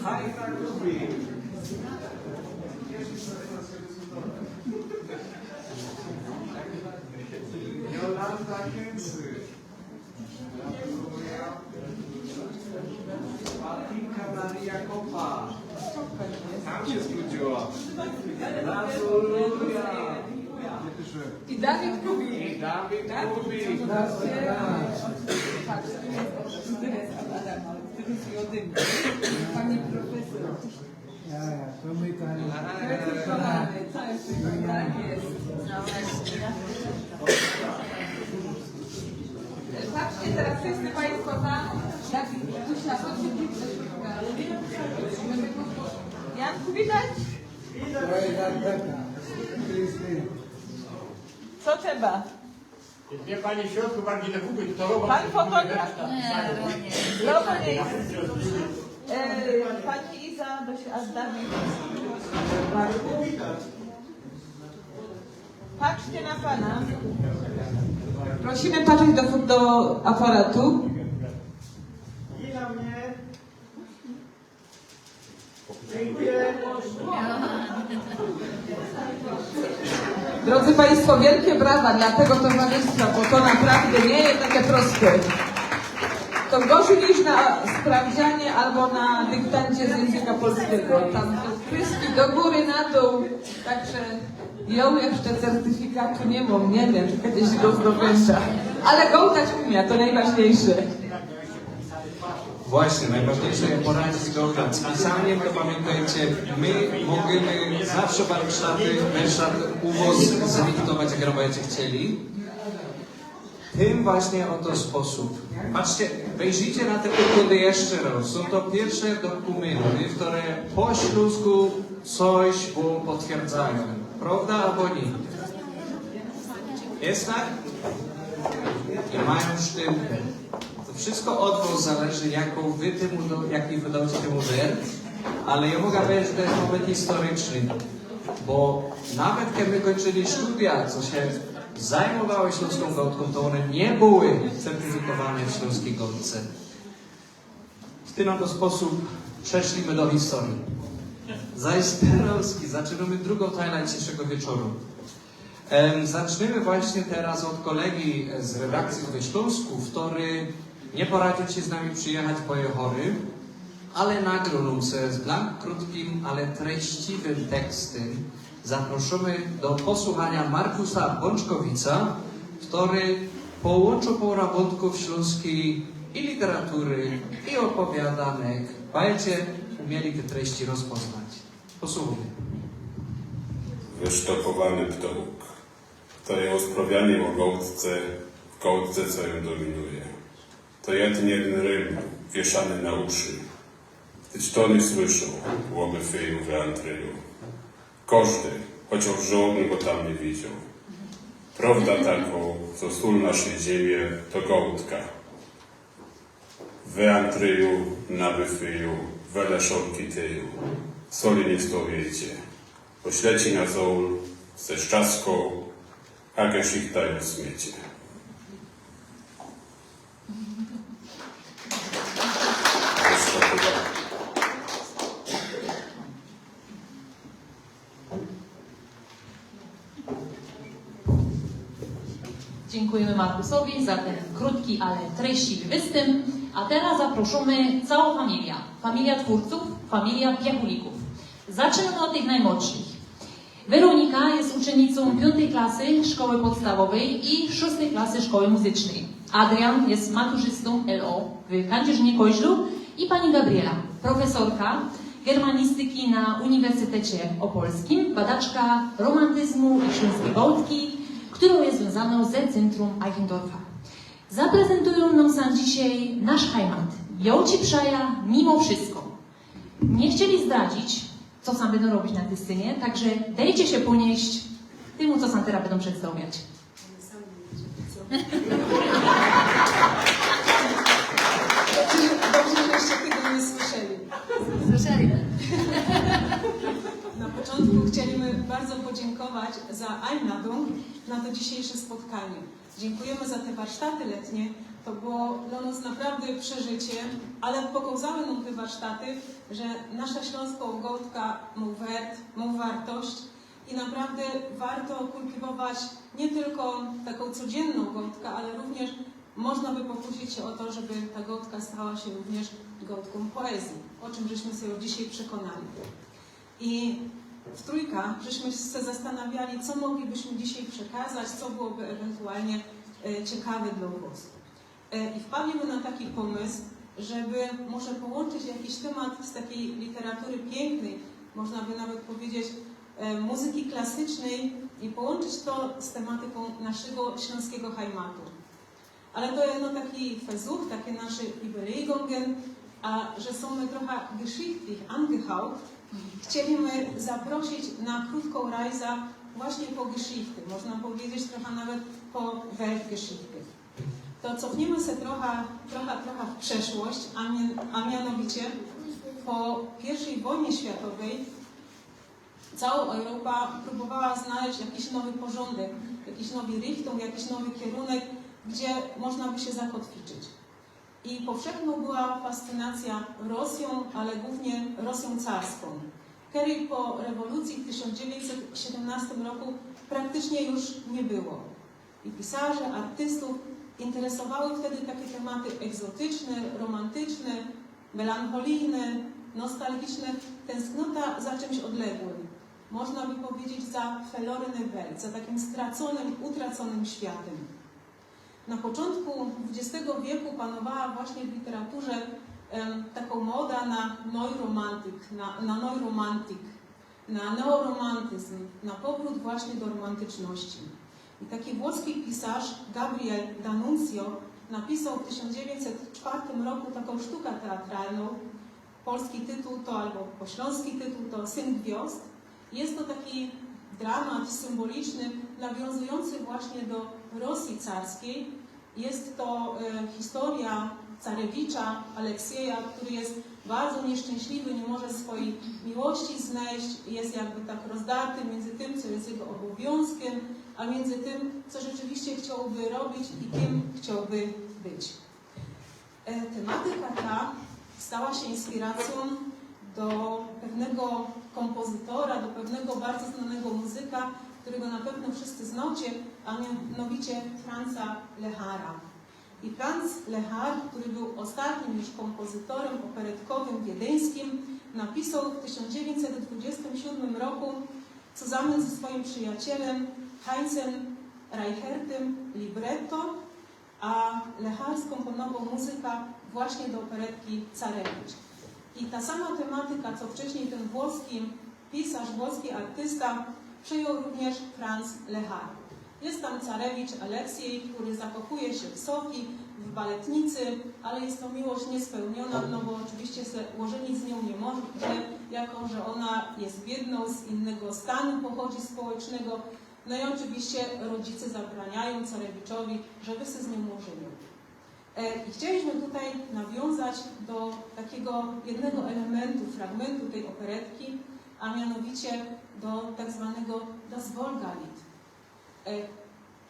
Hajka lubi. Jolanta Kęcy. Martinka Maria Kopa. Tam się skróciło. Gratuluję. I Dawid Kubik. I Dawid Kubik. Tak, to jest Adam, ale to jest Jodyma. Pani profesor. Ja, ja, to mój kochany. Tak jest. Patrzcie, teraz wszyscy Państwo tam. Janku, widać? Co trzeba? Wie pani, w środku bardziej na kupy, to robot. Pan fotograf. Robot jest. E, pani Iza, do si-, a Dawid. Patrzcie na pana. Prosimy patrzeć do, do aparatu. I na mnie. Drodzy Państwo, wielkie brawa dla tego towarzystwa, bo to naprawdę nie jest takie proste. To gorzej niż na sprawdzianie albo na dyktancie z języka polskiego. Tam są kreski do góry, na dół. Także ja jeszcze certyfikatu nie mam, nie wiem, czy kiedyś go zdobędę. Ale gołtać umiem, to najważniejsze. Właśnie, najważniejsze, jak poradzić gołtać. Z pisaniem to pamiętajcie, my możemy zawsze warsztaty, warsztat u was zlikwidować, jak robicie chcieli. Tym właśnie oto sposób. Patrzcie, wejrzyjcie na te układy jeszcze raz. Są to pierwsze dokumenty, które po śląsku coś wam potwierdzają. Prawda albo nie? Jest tak? I mają sztymkę. To wszystko od was zależy, jaką wy temu do, jaki wy dajecie temu wert, ale ja mogę powiedzieć, że to jest moment historyczny, bo nawet kiedy my kończyli studia, co się zajmowały śląską gałtką, to one nie były certyfikowane w śląskiej gałtce. W ten oto sposób przeszliśmy do historii. Zaś teraz zaczynamy drugą tajlę dzisiejszego wieczoru. Em, zaczniemy właśnie teraz od kolegi z redakcji we Śląsku, który nie poradził się z nami przyjechać, bo jest chory, ale nagrał nam sobie z blank krótkim, ale treściwym tekstem. Zaproszymy do posłuchania Markusa Bączkowica, który połączył parę wątków śląskiej i literatury, i opowiadanek. Będziecie umieli te treści rozpoznać. Posłuchajmy. Wysztopowany ptołk. To je rozprawianie o gałtce, w gałtce, co ją dominuje. To je tyn jedyn rym, wieszany na uszy. Tyż to niy słyszał, ôby fyju we Antryju. Kożdy, chociaż żodny go tam niy widział. Prowda takõ, co sól naszyj ziymie, to gałtka. We Antryju, na Byfyju, wele szolki tyju. Soli niy stowiejcie, bo śleci na zol ze szczaskōm, a geszichta ju smiecie. Dziękujemy Markusowi za ten krótki, ale treściwy występ. A teraz zaprosimy całą familię. Familia twórców, familia Piachulików. Zaczynamy od tych najmłodszych. Weronika jest uczennicą piątej klasy szkoły podstawowej i szóstej klasy szkoły muzycznej. Adrian jest maturzystą L O w Kędzierzynie-Koźlu i pani Gabriela, profesorka germanistyki na Uniwersytecie Opolskim, badaczka romantyzmu i śląskiej gałtki, którą jest związaną ze centrum Eichendorfa. Zaprezentują nam sam dzisiaj nasz heimat. Jołci Przaja mimo wszystko. Nie chcieli zdradzić, co sam będą robić na tej scenie, także dejcie się ponieść temu, co sam teraz będą przedstawiać. Dobrze, że jeszcze tego nie słyszeli. Słyszeli. Na początku chcielibyśmy bardzo podziękować za Einladung na to dzisiejsze spotkanie. Dziękujemy za te warsztaty letnie, To było dlŏ nŏs naprawdę przeżycie, ale pokŏzały nōm te warsztaty, że nasza ślōnskŏ gŏdka mŏ wert, mŏ wartość i naprawdę warto kultywować niy tylko takŏ codziynno gŏdka, ale również można by pokusić sie ô to, żeby ta gŏdka stała sie również gŏdkōm poezyje, ô czym żeśmy sie już dzisiej przekōnali. I w trōjka żeśmy sie zastanawiali, co moglibyśmy dzisiej przekŏzać, co byłoby ewentualnie e, ciekawe dlŏ gŏs. E, I wpadliśmy na taki pōmysł, żeby może połōnczyć jakiś tymat z takij literatury piyknyj, można by nawet pedzieć e, muzyki klasycznyj i połōnczyć to z tymatikōm naszego ślōnskigo hajmatu. Ale to jedno taki Versuch, takie nasze Überlegōngen, a że sōm my trocha geschichtlich angehaucht, chcieliśmy zaprosić na krōtkõ rajza właśnie po Geschichte, można pedzieć trocha nawet po Weltgeschichte. To cofnijmy sie trocha, trocha, trocha w przeszłość, a, mia, a mianowicie po piyrwszyj wojnie światowyj całŏ Europa prōbowała znaleźć jakiś nowy porzōndek, jakiś nowy Richtung, jakiś nowy kierōnek, gdzie można by sie zakotwiczyć. I powszechnŏ była fascynacyjŏ Rosjōm, ale głōwnie Rosjōm carskōm, kerej po rewolucji w tysiōnc dziewiyńćset siedymnŏstym roku praktycznie już niy było. I pisarze, artystōw interesowały wtedy takie tymaty egzotyczne, romantyczne, melancholijne, nostalgiczne, tynsknota za czymś odległym. Można by pedzieć za verlorene Welt, za takim straconym, utraconym światym. Na poczōntku dwudziestego wieku panowała właśnie w literaturze em, takŏ moda na neuromantik, na, na neuromantik, na neoromantyzm, na powrōt właśnie do romantyczności. I taki włoski pisarz Gabriel D'Annunzio napisoł w tysiōnc dziewiyńćset czwartym roku takŏ sztuka teatralnŏ, polski tytuł to, abo po ślōnski tytuł to Syn Gwiŏzd. Jest to taki dramat symboliczny, nawiązujōncy właśnie do Rosji carskij. Jest to e, historyjŏ carewicza Aleksieja, kery jest bardzo niyszczynśliwy, niy może swojij miłości znojś, jest jakby tak rozdarty miyndzy tym, co jest jego ôbowiōnzkiym, a miyndzy tym, co rzeczywiście chciołby robić i kim chciołby być. E, tymatyka ta stała sie inspiracjōm do pewnego kōmpozytora, do pewnego bardzo znōnego muzyka, kerego na pewno wszyscy znŏcie, a mianowicie Franza Lehara. I Franz Lehar, kery bōł ôstatnim już kōmpozytorym ôperetkowym wiedyńskim, napisoł w tysiōnc dziewiyńćset dwudziestym siódmym roku cuzamym ze swojim przijaciyelym Heinzym Reichertym libretto, a Lehar skōmponowoł muzyka właśnie do ôperetki Carewicz. I ta sama tymatyka, co wcześnij tyn włoski pisarz, włoski artysta, przejął również Franz Lehar. Jest tam Carewicz Aleksiej, kery zakochuje sie w Sofii, w baletnicy, ale jest to miłość niespełniōnŏ, no bo ôczywiście se ôżynić z niōm niy może, jako że ôna jest biydnŏ, z innego stanu pochodzi społecznego. No i ôczywiście rodzice zabraniajōm Carewiczowi, żeby se z niōm ôżyniōł. E, I chcieliśmy tutaj nawiązać do takigo jednego elementu, fragmentu tyj ôperetki, a mianowicie do tak zwanego Das Wolgalied. E,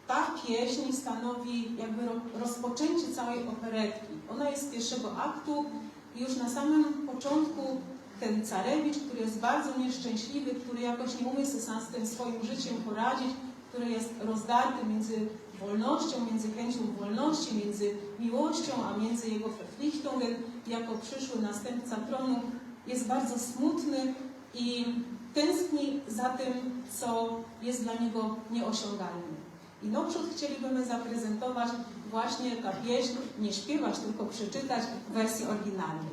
Ta pieśń stanowi jakby ro-, rozpoczyncie cołkij ôperetki. Ôna jest z piyrwszego aktu i już na samym poczōntku tyn Carewicz, kery jest bardzo niyszczynśliwy, kery jakoś niy umie se sam z tym swojim życiym poradzić, kery jest rozdarty miyndzy wolnościōm, miyndzy chyncio wolności, miyndzy miłościōm, a miyndzy jego verpflichtōngen jako prziszły nastympca trōnu, jest bardzo smutny i tynskni za tym, co jest dlŏ niego niyôsiōngalne. I nŏprzōd chcielibymy zaprezentować właśnie ta pieśń, niy śpiywać, tylko przeczytać w wersji ôryginalnyj.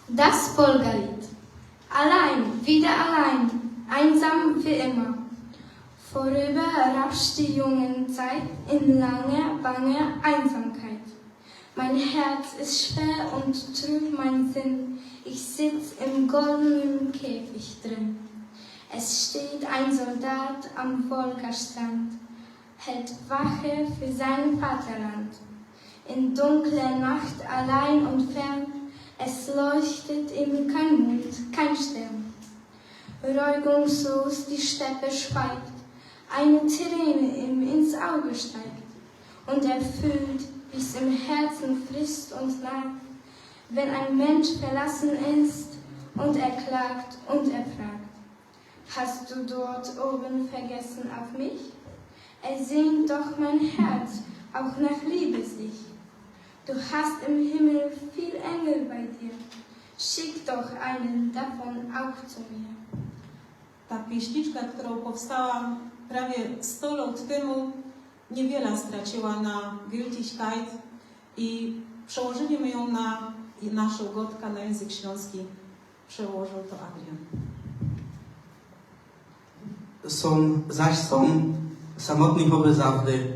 Das Wolgalied. Allein, wieder allein, einsam wie immer. Vorüber rauscht die Jungenzeit in lange, bange Einsamkeit. Mein Herz ist schwer und trüb mein Sinn, ich sitz im goldenen Käfig drin. Es steht ein Soldat am Wolgastrand, hält Wache für sein Vaterland. In dunkler Nacht allein und fern, es leuchtet ihm kein Mond, kein Stern. Regungslos die Steppe schweigt, eine Träne ihm ins Auge steigt. Und er fühlt, wie es im Herzen frisst und nagt, wenn ein Mensch verlassen ist und er klagt und er fragt: Hast du dort oben vergessen auf mich? Es sehnt doch mein Herz auch nach Liebe sich. Du hast im Himmel viel Engel bei dir. Schick doch einen davon auch zu mir. Ta pieśniczka, ktorŏ powstała prawie sto lŏt tymu, niywiela straciła na Gültigkeit i przełożyli my jã na naszõ gŏdkã, na jynzyk ślōnski przełożył to Adrian. Sōm, zaś sōm, samotny choby zawdy.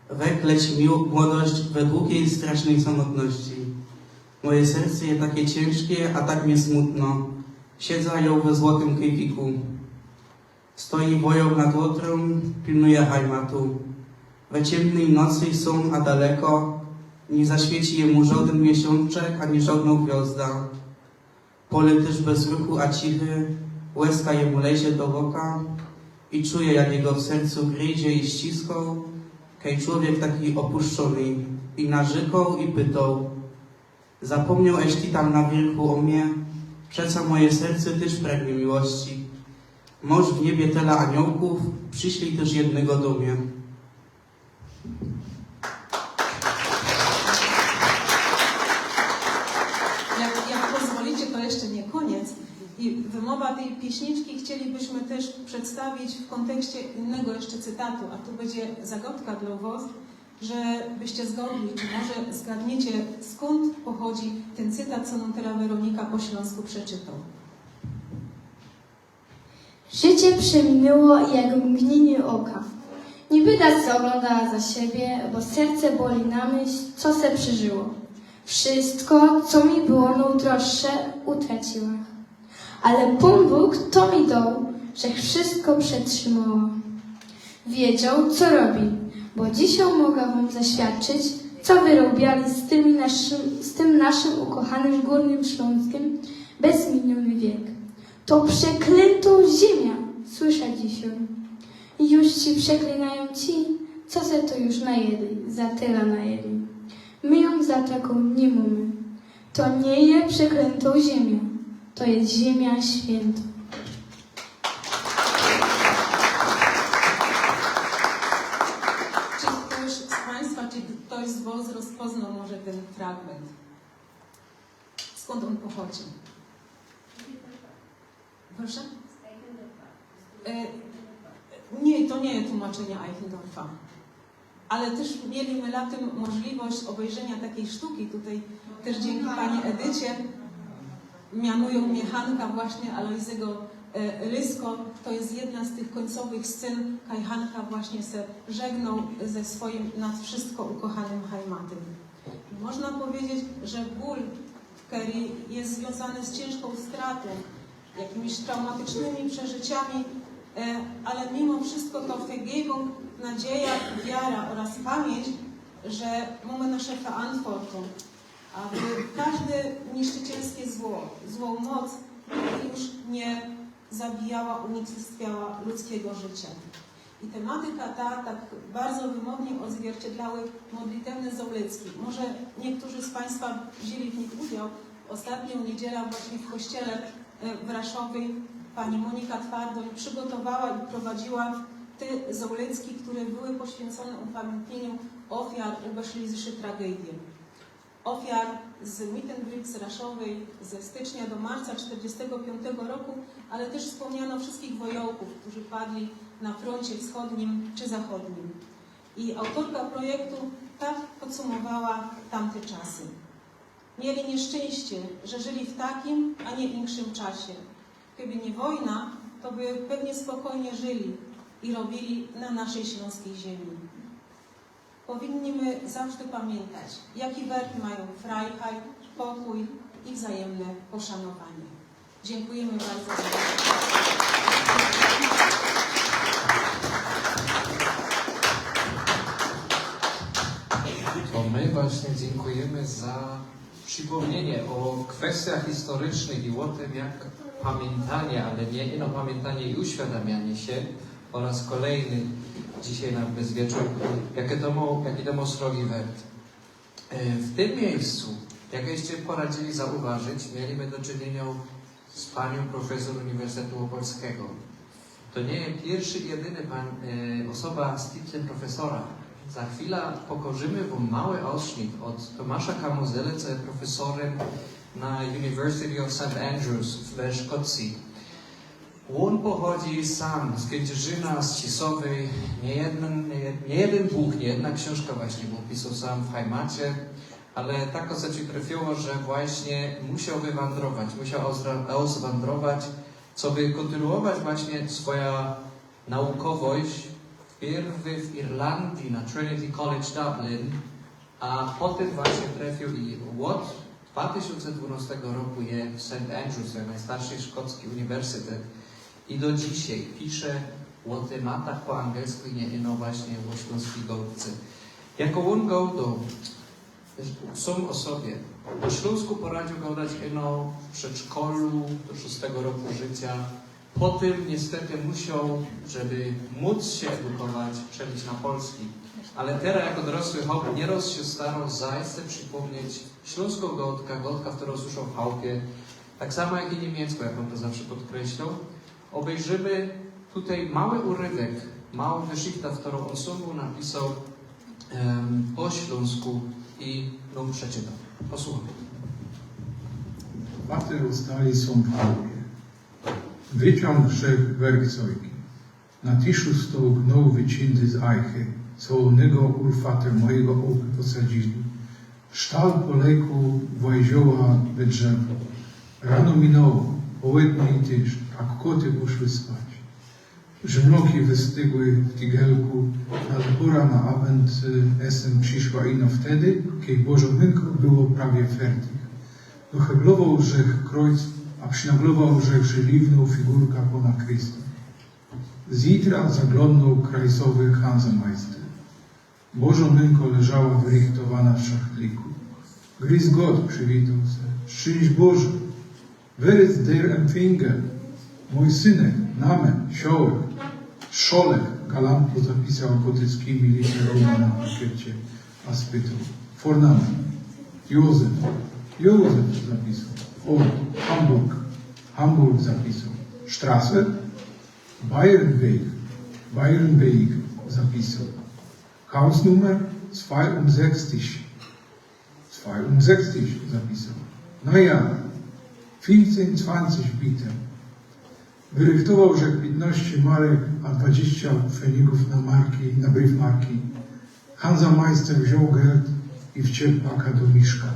Wek leci mił-, młodość we długij, strasznyj samotności. Moje serce je takie ciężkie, a tak mi smutno. Siedzã jŏ we złotym kejpiku. Stoi wojok nad Łotrą, pilnuje hajmatu. We ciemnej nocy sōm, a daleko, nie zaświeci jemu żodyn miesiączek ani żodnõ gwiazda. Pole tyż bez ruchu, a ciche, łezka jemu lezie do ôka i czuje, jak jego w sercu gryzie i ściskoł, kej człowiek taki opuszczony, i narzykał, i pytał: Zapōmniŏł eś ty tam na wiyrchu ô mie? Przeca moje serce tyż pragnie miłości. Mŏsz w niebie tela aniołkōw, przyślij tyż jednego do mie. Jak, jak pozwolicie, to jeszcze nie koniec. I wymowã tyj pieśniczki chcielibyśmy też przedstawić w kontekście innego jeszcze cytatu, a tu będzie zagadka dla was, żebyście zgadli, czy może zgadniecie, skąd pochodzi ten cytat, co nam teraz Weronika po śląsku przeczytał. Życie przeminęło jak mgnienie oka. Nie byda se oglądała za siebie, bo serce boli na myśl, co se przeżyło. Wszystko, co mi było najdroższe, utraciła. Ale Pōn Bōg to mi dał, że wszystko przetrzymała. Wiedział, co robi, bo dzisiej mogę wam zaświadczyć, co wyrobiali z, tymi naszym, z tym naszym ukochanym Górnym Śląskiem bez miniony wiek. To przeklętą ziemię, słyszę dzisiej. Już ci przeklinają ci, co se to już najedli, za tyle najedli. My ją za taką nie mamy. To nie je przeklętą ziemią. To jest ziemia świętą. Czy ktoś z Państwa, czy ktoś z Was rozpoznał może ten fragment? Skąd on pochodzi? Proszę? E, nie, to nie jest tłumaczenie Eichendorffa. Ale też mieli my na tym możliwość obejrzenia takiej sztuki. Tutaj też dzięki pani Edycie mianują mnie Hanka właśnie Alojzego e, Lysko. To jest jedna z tych końcowych scen, kaj Hanka właśnie se żegnał ze swoim nad wszystko ukochanym Heimatym. Można powiedzieć, że ból, który jest związany z ciężką stratą, jakimiś traumatycznymi przeżyciami, e, ale mimo wszystko to Vergebung, nadzieja, wiara oraz pamięć, że mamy nasze Verantwortung, aby każde niszczycielskie zło, złą moc już nie zabijała, unicestwiała ludzkiego życia. I tematyka ta tak bardzo wymownie odzwierciedlały modlitewne Zołlecki. Może niektórzy z Państwa wzięli w nich udział. Ostatnią niedzielę właśnie w kościele e, w Raszowie pani Monika Twardoń przygotowała i prowadziła te Zołlecki, które były poświęcone upamiętnieniu ofiar Oberschlesische Tragedie. Ofiar z Mittenbrück, z Raszowej, ze stycznia do marca czterdziestego piątego roku, ale też wspomniano wszystkich wojołków, którzy padli na froncie wschodnim czy zachodnim. I autorka projektu tak podsumowała tamte czasy. Mieli nieszczęście, że żyli w takim, a nie inkszym czasie. Gdyby nie wojna, to by pewnie spokojnie żyli i robili na naszej śląskiej ziemi. Powinniśmy zawsze pamiętać, jaki wert mają Freiheit, pokój i wzajemne poszanowanie. Dziękujemy bardzo za uwagę. To my właśnie dziękujemy za przypomnienie o kwestiach historycznych i o tym, jak pamiętanie, ale nie ino pamiętanie i uświadamianie się Po rŏz kolejny dzisiej na Bezwieczōr, jake to mŏ, jaki to mŏ srogi wert. E, w tym miyjscu, jak żeście poradziyli zauważyć, mieliśmy do czynienia z panią profesor Uniwersytetu Opolskiego. To niy je piyrszy i jedyny pan, e, ôsoba z titlym profesora. Za chwila pokŏżymy wōm mały ôsnit ôd Tomasza Kamuzele, co je profesorym na University of Saint Andrews we Szkocyji. Ôn pochodzi sam z Kędzierzyna, z Cisowej. Niy jedyn, niy jed-, niy jedyn buch, niy jedna ksiōnżka właśnie bōł pisoł sam w Heimacie, ale tak to sie trefiyło, że właśnie musioł wywandrować, musioł ôsra-, ôswandrować, coby kōntynuować właśnie swoja naukowość, pierwy w Irlandii na Trinity College Dublin, a potym właśnie trefiył i ôd dwa tysiōnce dwanŏstego roku je w Saint Andrews, to je nojstarszy szkocki uniwersytet, i do dzisiej pisze ô tymatach po angielsku i niy ino właśnie ô ślōnskij gŏdce. Jako ôn gŏdŏ, sōm ô sobie, po ślōnsku poradził gŏdać ino w przedszkolu do szōstego roku życiŏ, Potym niystety musioł, żeby mōc sie edukować, przebić na polski. Ale terŏz jako dorosły chop niyroz sie starŏ zajś se przipōmnieć ślōnskõ gŏdkã, gŏdkã, kerõ słyszoł w chałpie. Tak samo jak i niymiecko, jak ôn to zawsze podkreśloł. Ôbejrzymy tutej mały urywek, małõ geszichtã, kerõ ôn sōm bōł napisoł, em, po ślōnsku i nōm przeczytoł. Posłuchajmy. Fater ôstali sōm w chałpie. Wyciōng żech werkcojgi. Na tiszu stoł gnōł wyciynty z ajchy, co ônego urfater mojigo ôpy posadziyli. Sztal po leku wajzioła we drzewo. Rano minoło, połednie tyż, a kkoty poszły spać. Żymloki wystygły w tigelku, nadpora na awent, y, esem prziszła ino wtedy, kej Bożo Mynko było prawie fertich. Doheblowoł żech krojc, a przynaglowoł żech żeliwnõ figurkã pōna Krysta. Z jitra zaglōnnoł krajsowy hanzamajster. Bożo Mynko leżała wyrichtowana w szachtliku. Grüß Gott, przywitoł se. Szczyńść Boże. Wer ist der Empfänger? Mōj synek, Name, Siołek. Szolek, galantno zapisoł gotyckimi literōma na pakiecie, a spytoł: Vorname? Józef. Józef zapisoł. Ort: Hamburg. Hamburg zapisoł. Straße? Bayernweg. Bayernweg zapisoł. Hausnummer? Zweiundsechzig. Zweiundsechzig zapisoł. Na ja, fieftyn zwanzig bitte. Wyrychtowoł żech piytnŏście marek, a dwadziścia pfenigōw na marki, na briefmarki. Hanzamajster wziōn geld i wciep pakã do miszka.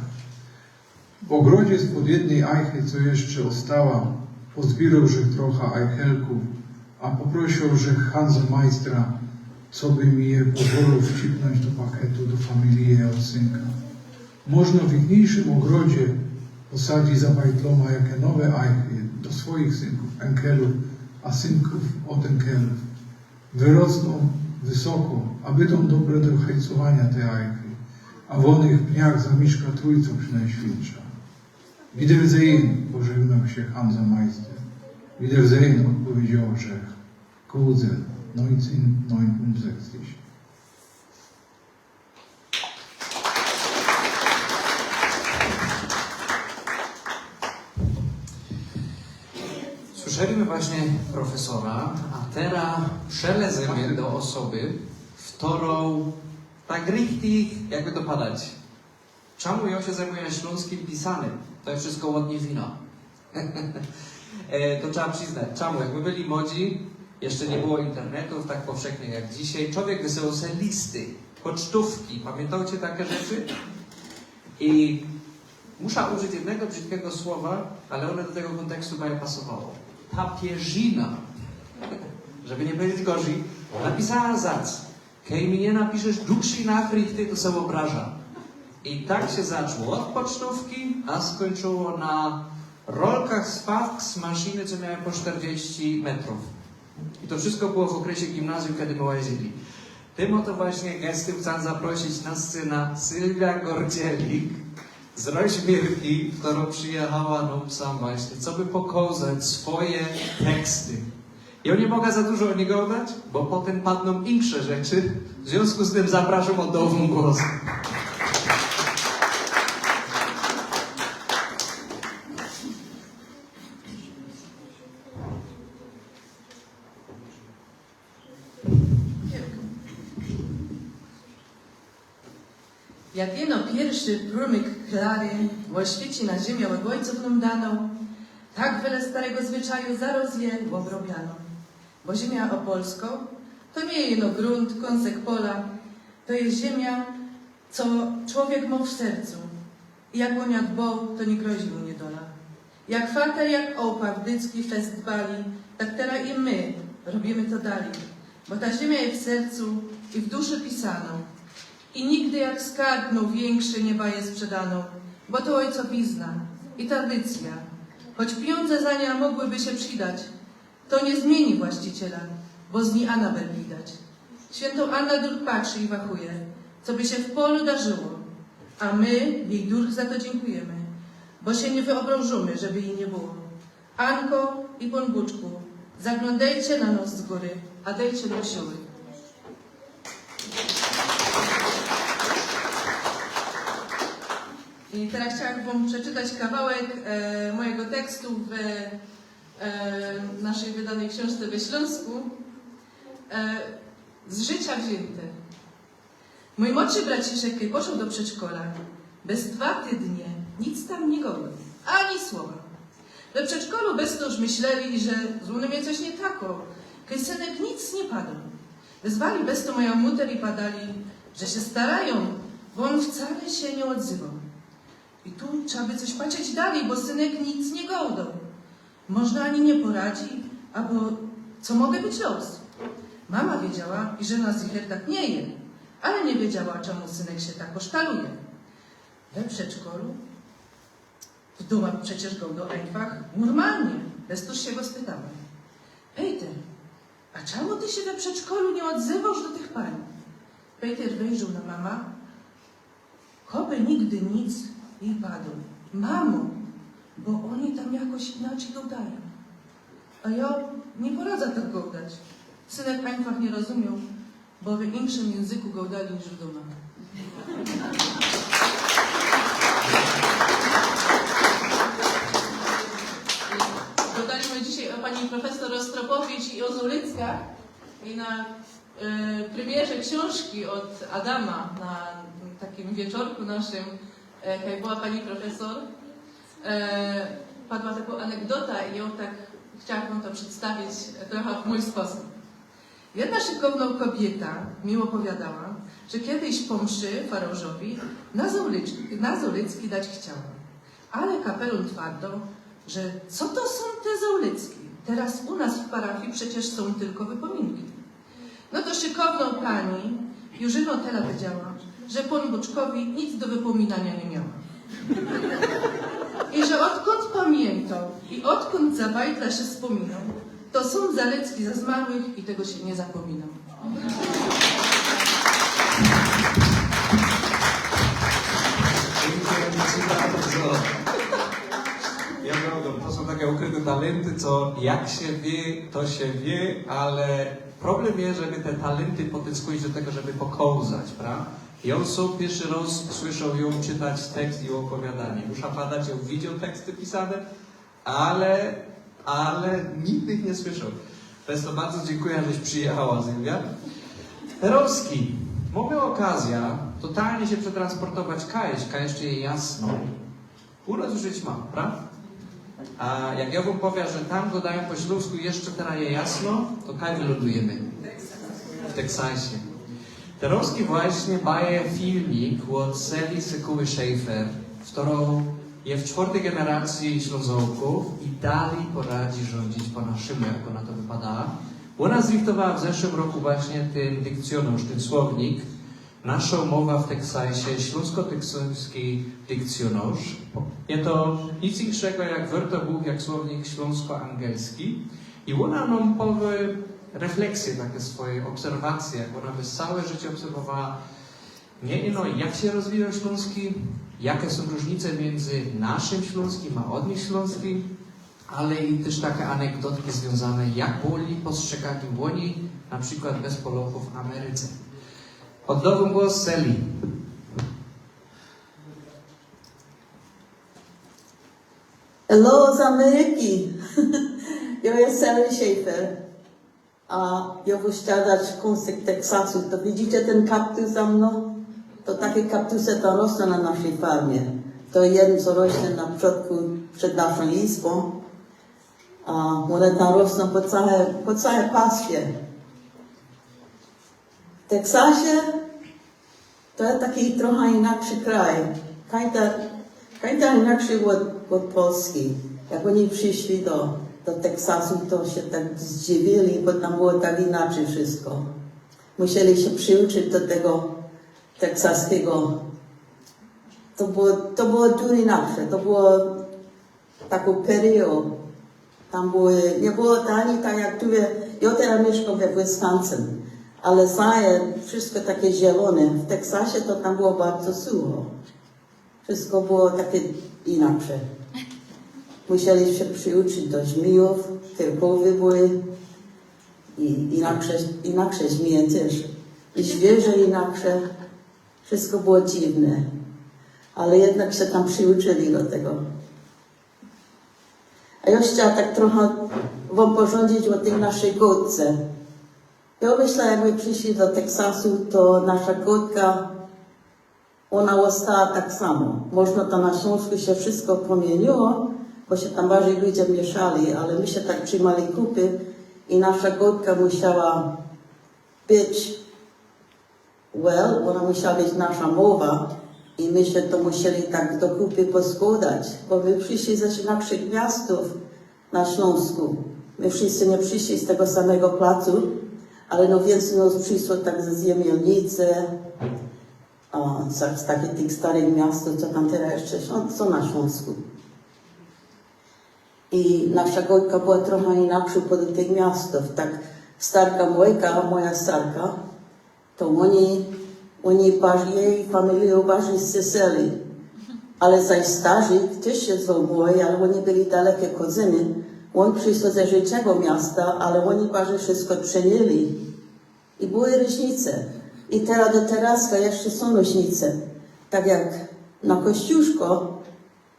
W ôgrodzie spod jednyj ajchy, co jeszcze ôstała, pozbiroł żech trocha ajchelkōw, a poprosoł żech hanzamajstra, coby mi je pozwoloł wcipnōńć do paketu do familije ôd synka. Można w ichniejszym ôgrodzie posadzić za bajtlōma jake nowe ajchy do swojich synkōw, enkelōw, a synkōw ôd enkelōw. Wyrosnōm wysoko, a bydōm dobre do hajcowania te ajchy, a w ônych pniach zamiszka Trōjca Przinajświynszŏ. Wiedersehen, pożegnał sie hanzamajster. Wiedersehen, ôdpowiedzioł żech. Kōmpuls, nojcyn, nojnkunsechcig. Słyszeli my właśnie profesora, a tera przelezymy do ôsoby, w kerõ tak richtig, jakby to padać. Czamu jŏ sie zajmuja ślōnskim pisanym? To je wszysko ôd niy wina. E, to trzeba prziznać. Czamu? Jak my byli młodzi, jeszcze niy było internetōw tak powszechnych jak dzisiej. Czowiek wysyłoł se listy, pocztōwki. Pamiyntŏcie take rzeczy? I musza użyć jednego brzidkigo słowa, ale ône do tego kōntekstu bajnie pasowało. Papierzina. Żeby niy powiedzieć gorzij, napisała zac: Kej mi niy napiszesz długszyj nachrichty, to se ôbrażã. I tak sie zaczło ôd pocztōwki, a skōńczyło na rolkach z faksmasziny, co miały po sztyrdziści metrōw. I to wszysko było w ôkresie gimnazjum, kej my łazyli. Tym ôto właśnie gestym chcã zaprosić na scyna Sylwia Gordzielik z Roźmiyrki, kerõ przijechała nōm sam właśnie, coby pokŏzać swoje teksty. Jŏ niy moga za dużo ô nij gŏdać, bo potym padnōm insze rzeczy. W zwiōnzku z tym zaprŏszōm ô ôddŏwōm głos. Jak jino piyrszy prōmyk klary ôświyci na ziymiã ôd ôjcōw nōm danõ, tak wyle starego zwyczaju zarŏz je ôbrobiano. Bo ziymiã ôpolskŏ to niy jino grunt, kōnsek pola, to je ziymiã, co człowiek mŏ w sercu. I jak ô niã dbŏ, to niy grozi mu niydola. Jak fater, jak ôpa w dycki fest dbali, tak terŏz i my robiymy to dalij. Bo ta ziymiã je w sercu i w duszy pisanŏ. I nigdy jak skarb nojwiynkszy niy bōdzie sprzedanŏ, bo to ôjcowizna i tradycyjŏ. Choć piniōndze za niã mogłyby sie przidać, to niy zmiyni właściciela, bo z nij Anabel widać. Świyntŏ Anna durch patrzi i wachuje, coby sie w polu darzyło, a my jij durch za to dziynkujymy, bo sie niy wyobrŏżōmy, żeby jij niy było. Ankŏ i Pōnbōczku, zaglōndejcie na nos z gōry, a dejcie nōm siły. I terŏz chciałabych wōm przeczytać kawałek e, mojigo tekstu w e, naszyj wydanyj ksiōnżce We Ślōnsku. E, z życiŏ wziyntŏ. Mōj modszy braciszek, kej poszoł do przedszkola, bez dwa tydnie nic tam niy gŏdoł, ani słowa. We przedszkolu bez to już myśleli, że z nōm je coś niy tako, kej synek nic niy padŏ. Wezwali bez to mojã muter i padali, że sie starajōm, bo ôn wcale sie niy ôdzywoł. I tu trzeba by coś patrzeć dalij, bo synek nic niy gŏdoł. Może ani niy poradzi, abo co może być los? Mama wiedziała, iże na zicher tak niy je, ale niy wiedziała, czymu synek sie tak kosztaluje. We przedszkolu, w dōma przecież gŏdoł einfach normalnie, bez to sie go spytała: Pejter, a czymu ty sie we przedszkolu niy ôdzywosz do tych pani? Pejter wejrzoł na mama, choby nigdy nic, i padōł: Mamo, bo ôni tam jakoś inaczyj gŏdajōm. A jŏ niy poradzã tak gŏdać. Synek einfach niy rozumioł, bo we inkszym jynzyku gŏdali niż w dōma. Gŏdali my dzisiej ô pani profesor Rostropowicz i ô Zōłlickach. I na e, premierze ksiōnżki ôd Adama na takim wieczorku naszym, e, kej była pani profesor, e, padła takŏ anegdota i jŏ tak chciałabych wōm to przedstawić trocha w mōj sposōb. Jedna szykownŏ kobiyta mi ôpowiadała, że kejś po mszy farŏrzowi na Zōłlicz-, na Zōłlicki dać chciała. Ale kapelōn twardo, że co to sōm te Zōłlicki? Terŏz u nas w parafii przecież sōm tylko wypominki. No to szykownŏ pani Jurzynŏ terŏz powiedziała, że Pōnbōczkowi nic do wypominaniŏ niy miała. I że ôdkōnd pamiyntŏ i ôdkōnd za bajtla sie spōminŏ, to sōm Zōłlicki za zmarłych i tego sie niy zapōminŏ. Dziękuję ci bardzo. Ja gŏdōm, to sōm take ukryte talynty, co jak sie wiy, to sie wiy, ale problym je, żeby te talynty potyskać do tego, żeby pokołzać, prawda? I jŏ sōm piyrszy rŏz słyszoł jã czytać tekst i ôpowiadanie. Musza padać, jŏ widzioł teksty pisane, ale, ale nigdy ich niy słyszoł. Bez to bardzo dziynkuja, żeś przijechała, Sylwia. Terŏzki mōmy ôkazyjã totalnie sie przetransportować kajś, kajś jeszcze je jasno. U nos już być ma, prawda? A jak jŏ wōm powiym, że tam gŏdajōm po ślōnsku, jeszcze terŏz je jasno, to kaj wylōndujymy? W Teksasie. Terŏzki właśnie bajã filmik ôd Sally Sekuły-Schaefer, ktora je w czwortyj generacji Ślōnzokōw i dalij poradzi rzōndzić po naszymu, jak ôna to wypadała. Ôna zrychtowała w zeszłym roku właśnie tyn dykcyjnŏrz, tyn słownik, Nasza mowa w Teksasie, ślōnsko-teksaski dykcyjnŏrz. Je to nic inkszego jak wŏrtobuch, jak słownik ślōnsko-angelski. I ôna nōm powiy refleksje take swoje, ôbserwacje, jak ôna bez cołke życie ôbserwowała, niy ino jak sie rozwijoł ślōnski, jake sōm rōżnice miyndzy naszym ślōnskim a ôd nij ślōnskim, ale i tyż take anekdotki zwiōnzane, jak byli postrzegani ôni, na przikłod bez Polokōw w Ameryce. Ôddŏwōm głos Sally. Hello z Ameryki! Jŏ je Sally Schaefer. A jŏ bych chcŏła dać kōnsek Teksasu. To widzicie tyn kaktus za mnōm? To take kaktusy to rosnōm na naszyj farmie. To jedyn, co rośnie na przodku przed naszōm izbōm. A ône tam rosnōm po cołkij, po cołkij pasie. W Teksasie to je taki trocha inakszyj kraj. Kańta, kańta inakszyj ôd, ôd Polski. Jak ôni prziszli do, do Teksasu, to sie tak zdziwiyli, bo tam było tak inakszyj wszysko. Musieli sie prziuczyć do tego teksaskigo. To było, to było tu inakszyj. To było takŏ perio. Tam były, niy było ani tak jak tu, jŏ terŏz miyszkōm we Wisconsin, ale zaje wszysko take zielōne. W Teksasie to tam było bardzo sucho. Wszysko było take inakszyj. Musieli sie prziuczyć do zmijōw, tyrkowy były i inakszyj, inakszyj zmije tyż. I zwiyrzę inakszyj. Wszysko było dziwne. Ale jednak sie tam prziuczyli do tego. A jŏ chciała tak trocha wōm porządzić ô tyj naszyj gŏdce. Jŏ myśla, jak my prziszli do Teksasu, to nasza gŏdka, ôna ôstała tak samo. Możno to na Ślōnsku sie wszysko pōmiyniło, bo sie tam bardzij ludzie miyszali, ale my sie tak trzimali kupy i nasza gŏdka musiała być Well, ôna musiała być nasza mowa i my sie to musieli tak do kupy poskłŏdać, bo my prziszli ze inakszych miastōw na Ślōnsku. My wszyscy niy prziszli z tego samego placu, ale no wiyncyj nŏs prziszło tak z Jemielnice, a z, z takich tych starych miastōw, co tam terŏz jeszcze sōm, co na Ślōnsku. I nasza gŏdka była trocha inakszyj ôd tych miastōw. Tak starka mojka, moja starka, to ôni, ôni bardzij, jeji familijŏ bardzij z Sycylije. Ale zaś starzik tyż sie zwoł moj, ale ôni byli daleke kuziny. Ôn prziszedł ze inkszego miasta, ale ôni bardzij wszysko przenyli. I były rōżnice. I terŏz do terŏzka jeszcze sōm rōżnice. Tak jak na Kościuszko,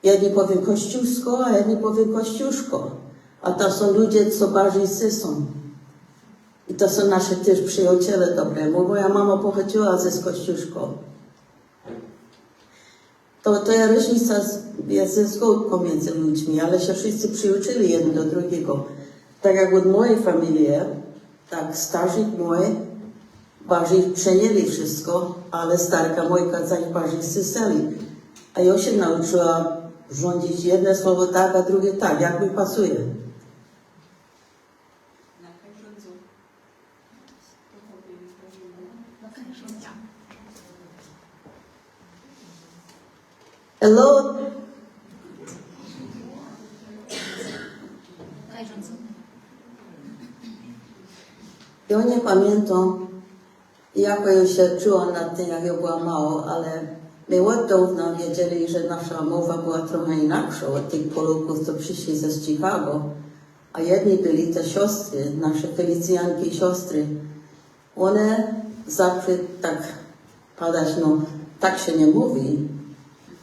jedni powiym Kościuszko, a jedni powiym Kościuszko. A to sōm ludzie, co bardzij z Sysōm. I to sōm nasze tyż przijŏciele dobre, bo moja mama pochodziyła ze, z Kościuszko. To, to je rōżnica z, je ze zgŏdkōm miyndzy ludźmi, ale sie wszyscy prziuczyli jedyn do drugigo. Tak jak ôd mojij familije, tak starzik moj bardzij przenyli wszysko, ale starka mojka zaś bardzij z Sycylije. A jŏ sie nauczyła rzōndzić jedne słowo tak, a drugie tak, jak mi pasuje. Hello? Jŏ niy pamiyntōm, jako jŏ sie czuła nad tym, jak jŏ była mało, ale my ôd dŏwna wiedzieli, że nasza mowa była trocha inakszŏ ôd tych Polŏkōw, co prziszli ze Chicago. A jedni byli te siostry, nasze Felicjanki i siostry. Ône zawsze tak padać, no, tak sie niy mōwi,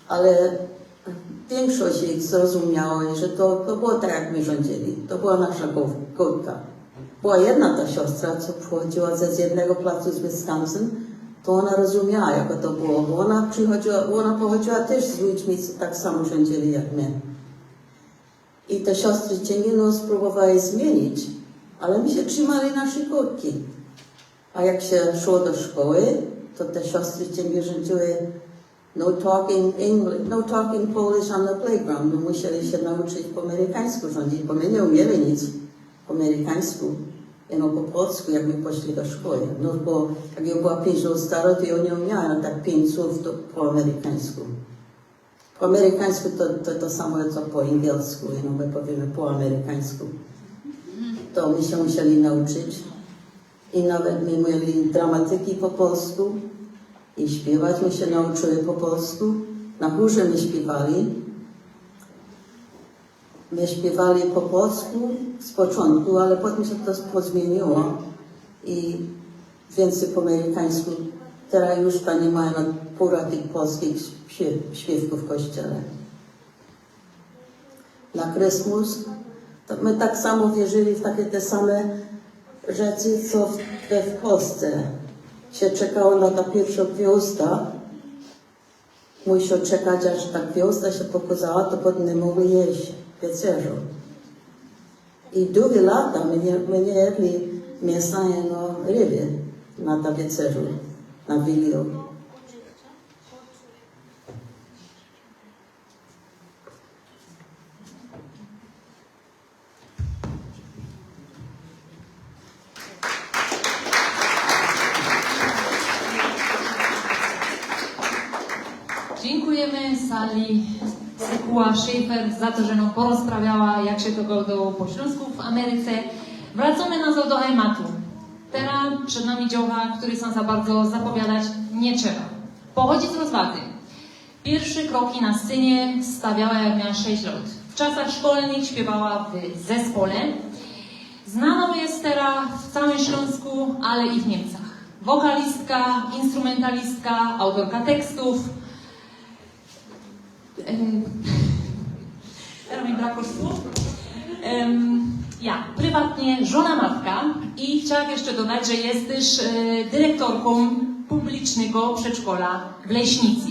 ale wiynkszość jich zrozumiała, że to, to było tak, jak my rzōndzili. To była nasza gŏ-, gŏdka. Była jedna ta siostra, co pochodziyła ze, z jednego placu z Wisconsin, to ôna rozumiała, jak to było, bo ôna przichodziyła, ôna pochodziyła tyż z ludźmi, co tak samo rzōndzili jak my. I te siostry ciyngle nŏs prōbowały zmiynić, ale my sie trzimali naszyj gŏdki. A jak sie szło do szkoły, to te siostry ciyngle rzōndziły no talking English, no talking Polish on the playground. My musieli sie nauczyć po amerykańsku rzōndzić, bo my niy umieli nic po amerykańsku, ino po polsku, jak my poszli do szkoły. No bo jak jŏ była piyńć lŏt starŏ, to jŏ niy umiała tak piyńć słōw do, po amerykańsku. Po amerykańsku to, to, to samo co po angielsku, ino my powiymy po amerykańsku. To my sie musieli nauczyć. I nawet my mieli dramatyki po polsku. I śpiywać my sie nauczyli po polsku. Na chōrze my śpiywali. My śpiywali po polsku z początku, ale potem się to pozmieniło i więcej po amerykańsku. Teraz już pani ma na półra tych polskich śpiew-, śpiewków w kościele. Na Christmas to my tak samo wierzyli w takie te same rzeczy, co w, we w Polsce. Się czekało na ta pierwsza gwiazda. Musiał czekać, aż ta gwiazda się pokazała, to potem nie mogli jeść wieczerzą. I długie lata my nie, my nie jedli mięsa, no ryby na ta wieczerzu, na Wigilię. Dziękujemy Sally Sekuła-Schaefer za to, że nam porozprawiała, jak się to gadało po śląsku w Ameryce. Wracamy nazad do tematu. Teraz przed nami dziołcha, który sam za bardzo zapowiadać nie trzeba. Pochodzi z Rozwadzy. Pierwsze kroki na scenie stawiała, jak miała sześć lat. W czasach szkolnych śpiewała w zespole. Znana jest teraz w całym Śląsku, ale i w Niemcach. Wokalistka, instrumentalistka, autorka tekstów. Em, Teraz mi brakło słów. Em, Ja, prywatnie żona, matka i chciałam jeszcze dodać, że jest też e, dyrektorką publicznego przedszkola w Leśnicy.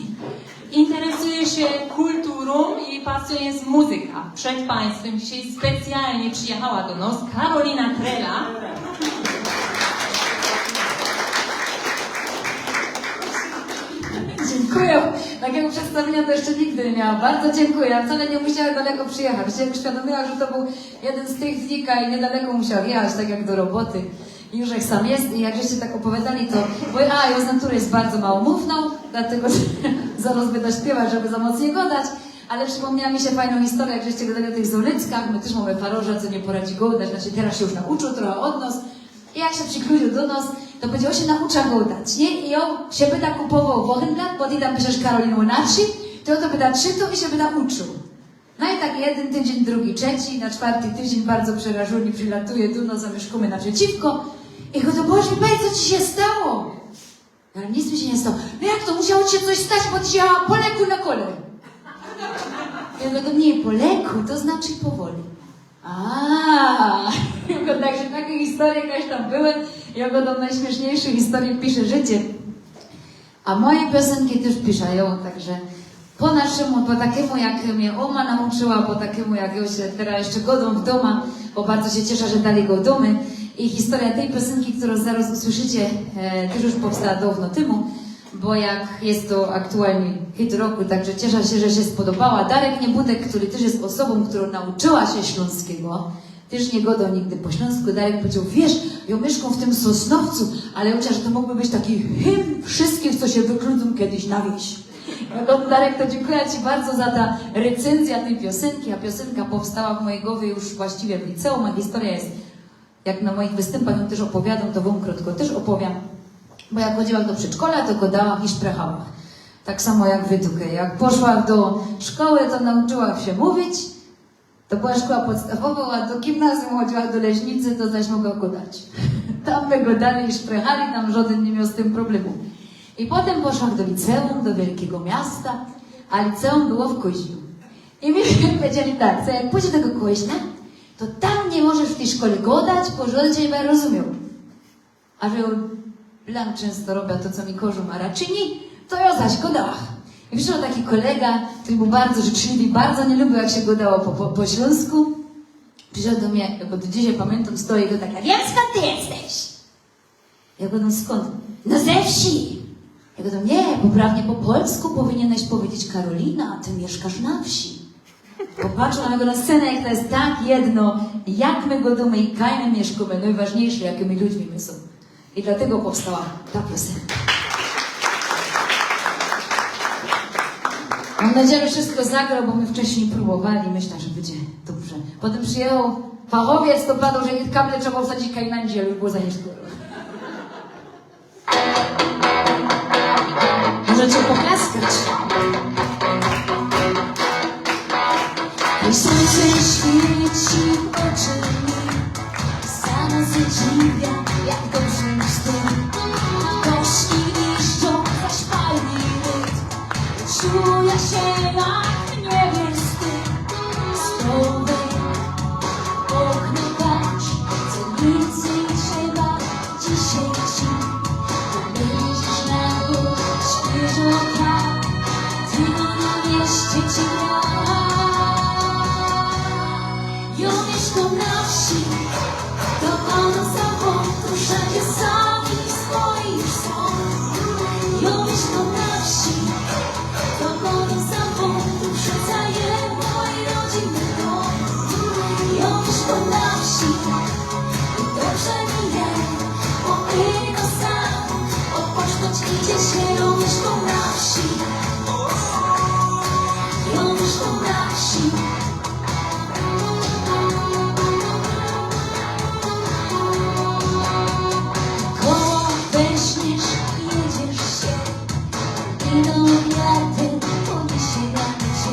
Interesuje się kulturą i pasją jest muzyka. Przed Państwem dzisiaj specjalnie przyjechała do nas Karolina Trela. Dziękuję. Takiego przedstawienia to jeszcze nigdy nie miałam. Bardzo dziękuję. Ja wcale nie musiałam daleko przyjechać. Się uświadomiłam, że to był jeden z tych dni, i niedaleko musiałam jechać, tak jak do roboty. I już jak sam jest, i jak żeście tak opowiadali, to... Bo, a, ja z natury jest bardzo małomówną, dlatego że zaraz będę śpiewać, żeby za mocno nie gadać. Ale przypomniała mi się fajną historia, jak żeście gadali o tych zulickach. My też mamy parorza, co nie poradzi gadać, znaczy teraz się już nauczył trochę od nas. I jak się przikluził do nas, to powiedział, że się naucza gadać, nie? I on się byda kupował Wochenblatt, bo ty tam piszesz Karolin Łonaczi, to on to byda czytał i się byda uczył. No i tak jeden tydzień, drugi, trzeci, na czwarty tydzień bardzo przerażony przylatuje do nas, zamieszkamy naprzeciwko. I go to, Boże, powiedz, co ci się stało? Ale nic mi się nie stało. No jak to? Musiało ci się coś stać, bo ty się jechała po leku na kole. Ja go do mnie, po leku, to znaczy powoli. A, także takie historie jakieś tam były. Ja go do najśmieszniejszych historii pisze życie. A moje piosenki też piszą, także po naszemu, po takiemu, jak mnie oma nauczyła, po takiemu, jak ja się teraz jeszcze godam w doma, bo bardzo się cieszę, że dalej godamy. I historia tej piosenki, którą zaraz usłyszycie, e, też już powstała dawno temu, bo jak jest to aktualny hit roku, także cieszę się, że się spodobała. Darek Niebudek, który też jest osobą, którą nauczyła się śląskiego, też nie godał nigdy po śląsku, Darek powiedział, wiesz, ja mieszkam w tym Sosnowcu, ale chociaż to mógłby być taki hymn wszystkich, co się wykludzą kiedyś na wieś. No to Darek, to dziękuję ci bardzo za ta recenzja tej piosenki, a piosenka powstała w mojej głowie już właściwie w liceum, a historia jest, jak na moich występach ją też opowiadam, to wam krótko też opowiam. Bo jak chodziłam do przedszkola, to godałam i szprechałam. Tak samo jak wy tutaj. Jak poszłam do szkoły, to nauczyłam się mówić. To była szkoła podstawowa, a do gimnazjum chodziłam do Leśnicy, to zaś mogłam godać. Tam my godali i szprechali, tam żaden nie miał z tym problemu. I potem poszłam do liceum, do wielkiego miasta, a liceum było w Koźlu. I mi powiedzieli tak, że jak pójdziesz do tego Koźla, to tam nie możesz w tej szkole godać, bo żaden cię nie będzie rozumiał. A że ja blank często robię to, co mi kożu mara czyni, to ja zaś godała. I przyszedł taki kolega, który był bardzo życzliwy i bardzo nie lubił, jak się gadało po, po, po śląsku. Przyszedł do mnie, ja go do dzisiaj pamiętam, stoi i go tak, ja wiem, skąd ty jesteś. Ja go, no skąd? No ze wsi. Ja go, nie, poprawnie po polsku powinieneś powiedzieć Karolina, a ty mieszkasz na wsi. Popatrzył na niego na scenę, jak to jest tak jedno, jak my godamy i kaj my mieszkamy, najważniejsze, jakimi ludźmi my są. I dlatego powstała ta piosenka. Mam nadzieję, że wszystko zagrał, bo my wcześniej próbowali. Myślę, że będzie dobrze. Potem przyjechał fachowiec, to padał, że kable trzeba wsadzić kaj na dziel, już było za nieskoro. Możecie poklaskać. Słońce świeci w oczy mi, sama zadziwia, jak dobrze mi z tym. Gorzki liszczą za szpalny lód. Czuję się jak niebiescy. Stołowym okno patrz, co nic nie trzeba. Dzisiej ci, to będziesz na świeżo tak. Ty na mieście ci miała. Ja mieszkam na wsi, to ono samo, tu wszędzie sami swoi są. Ja mieszkam na wsi, to ono samo, tu wszędzie moje rodziny dom. Ja mieszkam na wsi, i dobrze mi je, bo ino sam, o posztoć idzie się, ja mieszkam na wsi. Ja mieszkam na wsi. Koło weźmiesz, jedziesz się, idą wiaty, podniesie nam się.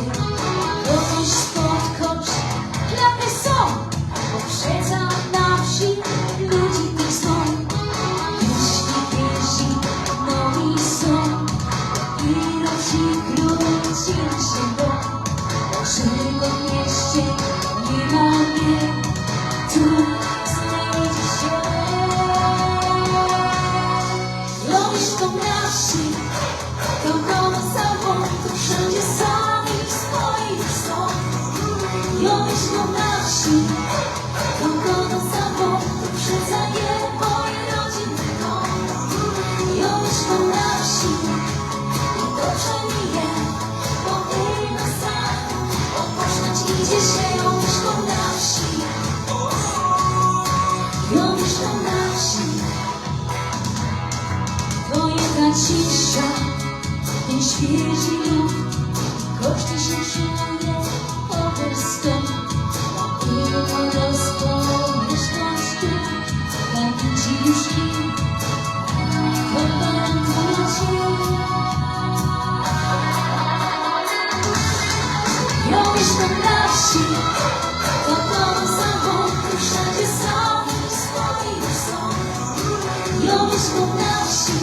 Kogoś spotkasz, klapy są, bo przeca na wsi ludzi tych są. Jeśli piesi nowi są, i roci króci się go, żadnego w mieście nie ma, nie. Tu znajdzie się. Robisz to na wsi, to kogo samo, tu wszędzie sami swoi są. Robisz to na wsi, to kogo samo, tu wszędzie moje rodziny dom. Robisz to na wsi, i dobrze mi je, bo ino sam, o posztoć idzie się, ja mieszkam na wsi. Ja mieszkam na wsi. To je ta cisza, ten świeży lód. Koszty się czuje, powiesz stąd. I rozpomnisz nas tu, pamięci już nikt. To pamiętam cię. Ja mieszkam na wsi, to koło samo, tu wszędzie sami swoi są. Ja mieszkam na wsi,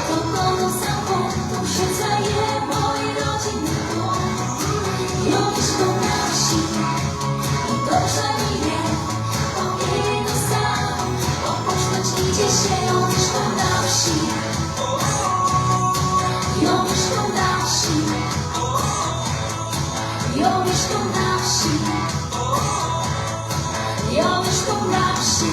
to koło samo, tu wszędzie moje rodziny dom. Ja mieszkam na wsi, i dobrze mi je, bo ino sam, o posztoć idzie się, ja mieszkam na wsi. Ja mieszkam na wsi. Ja mieszkam na wsi. Ja mieszkam na wsi.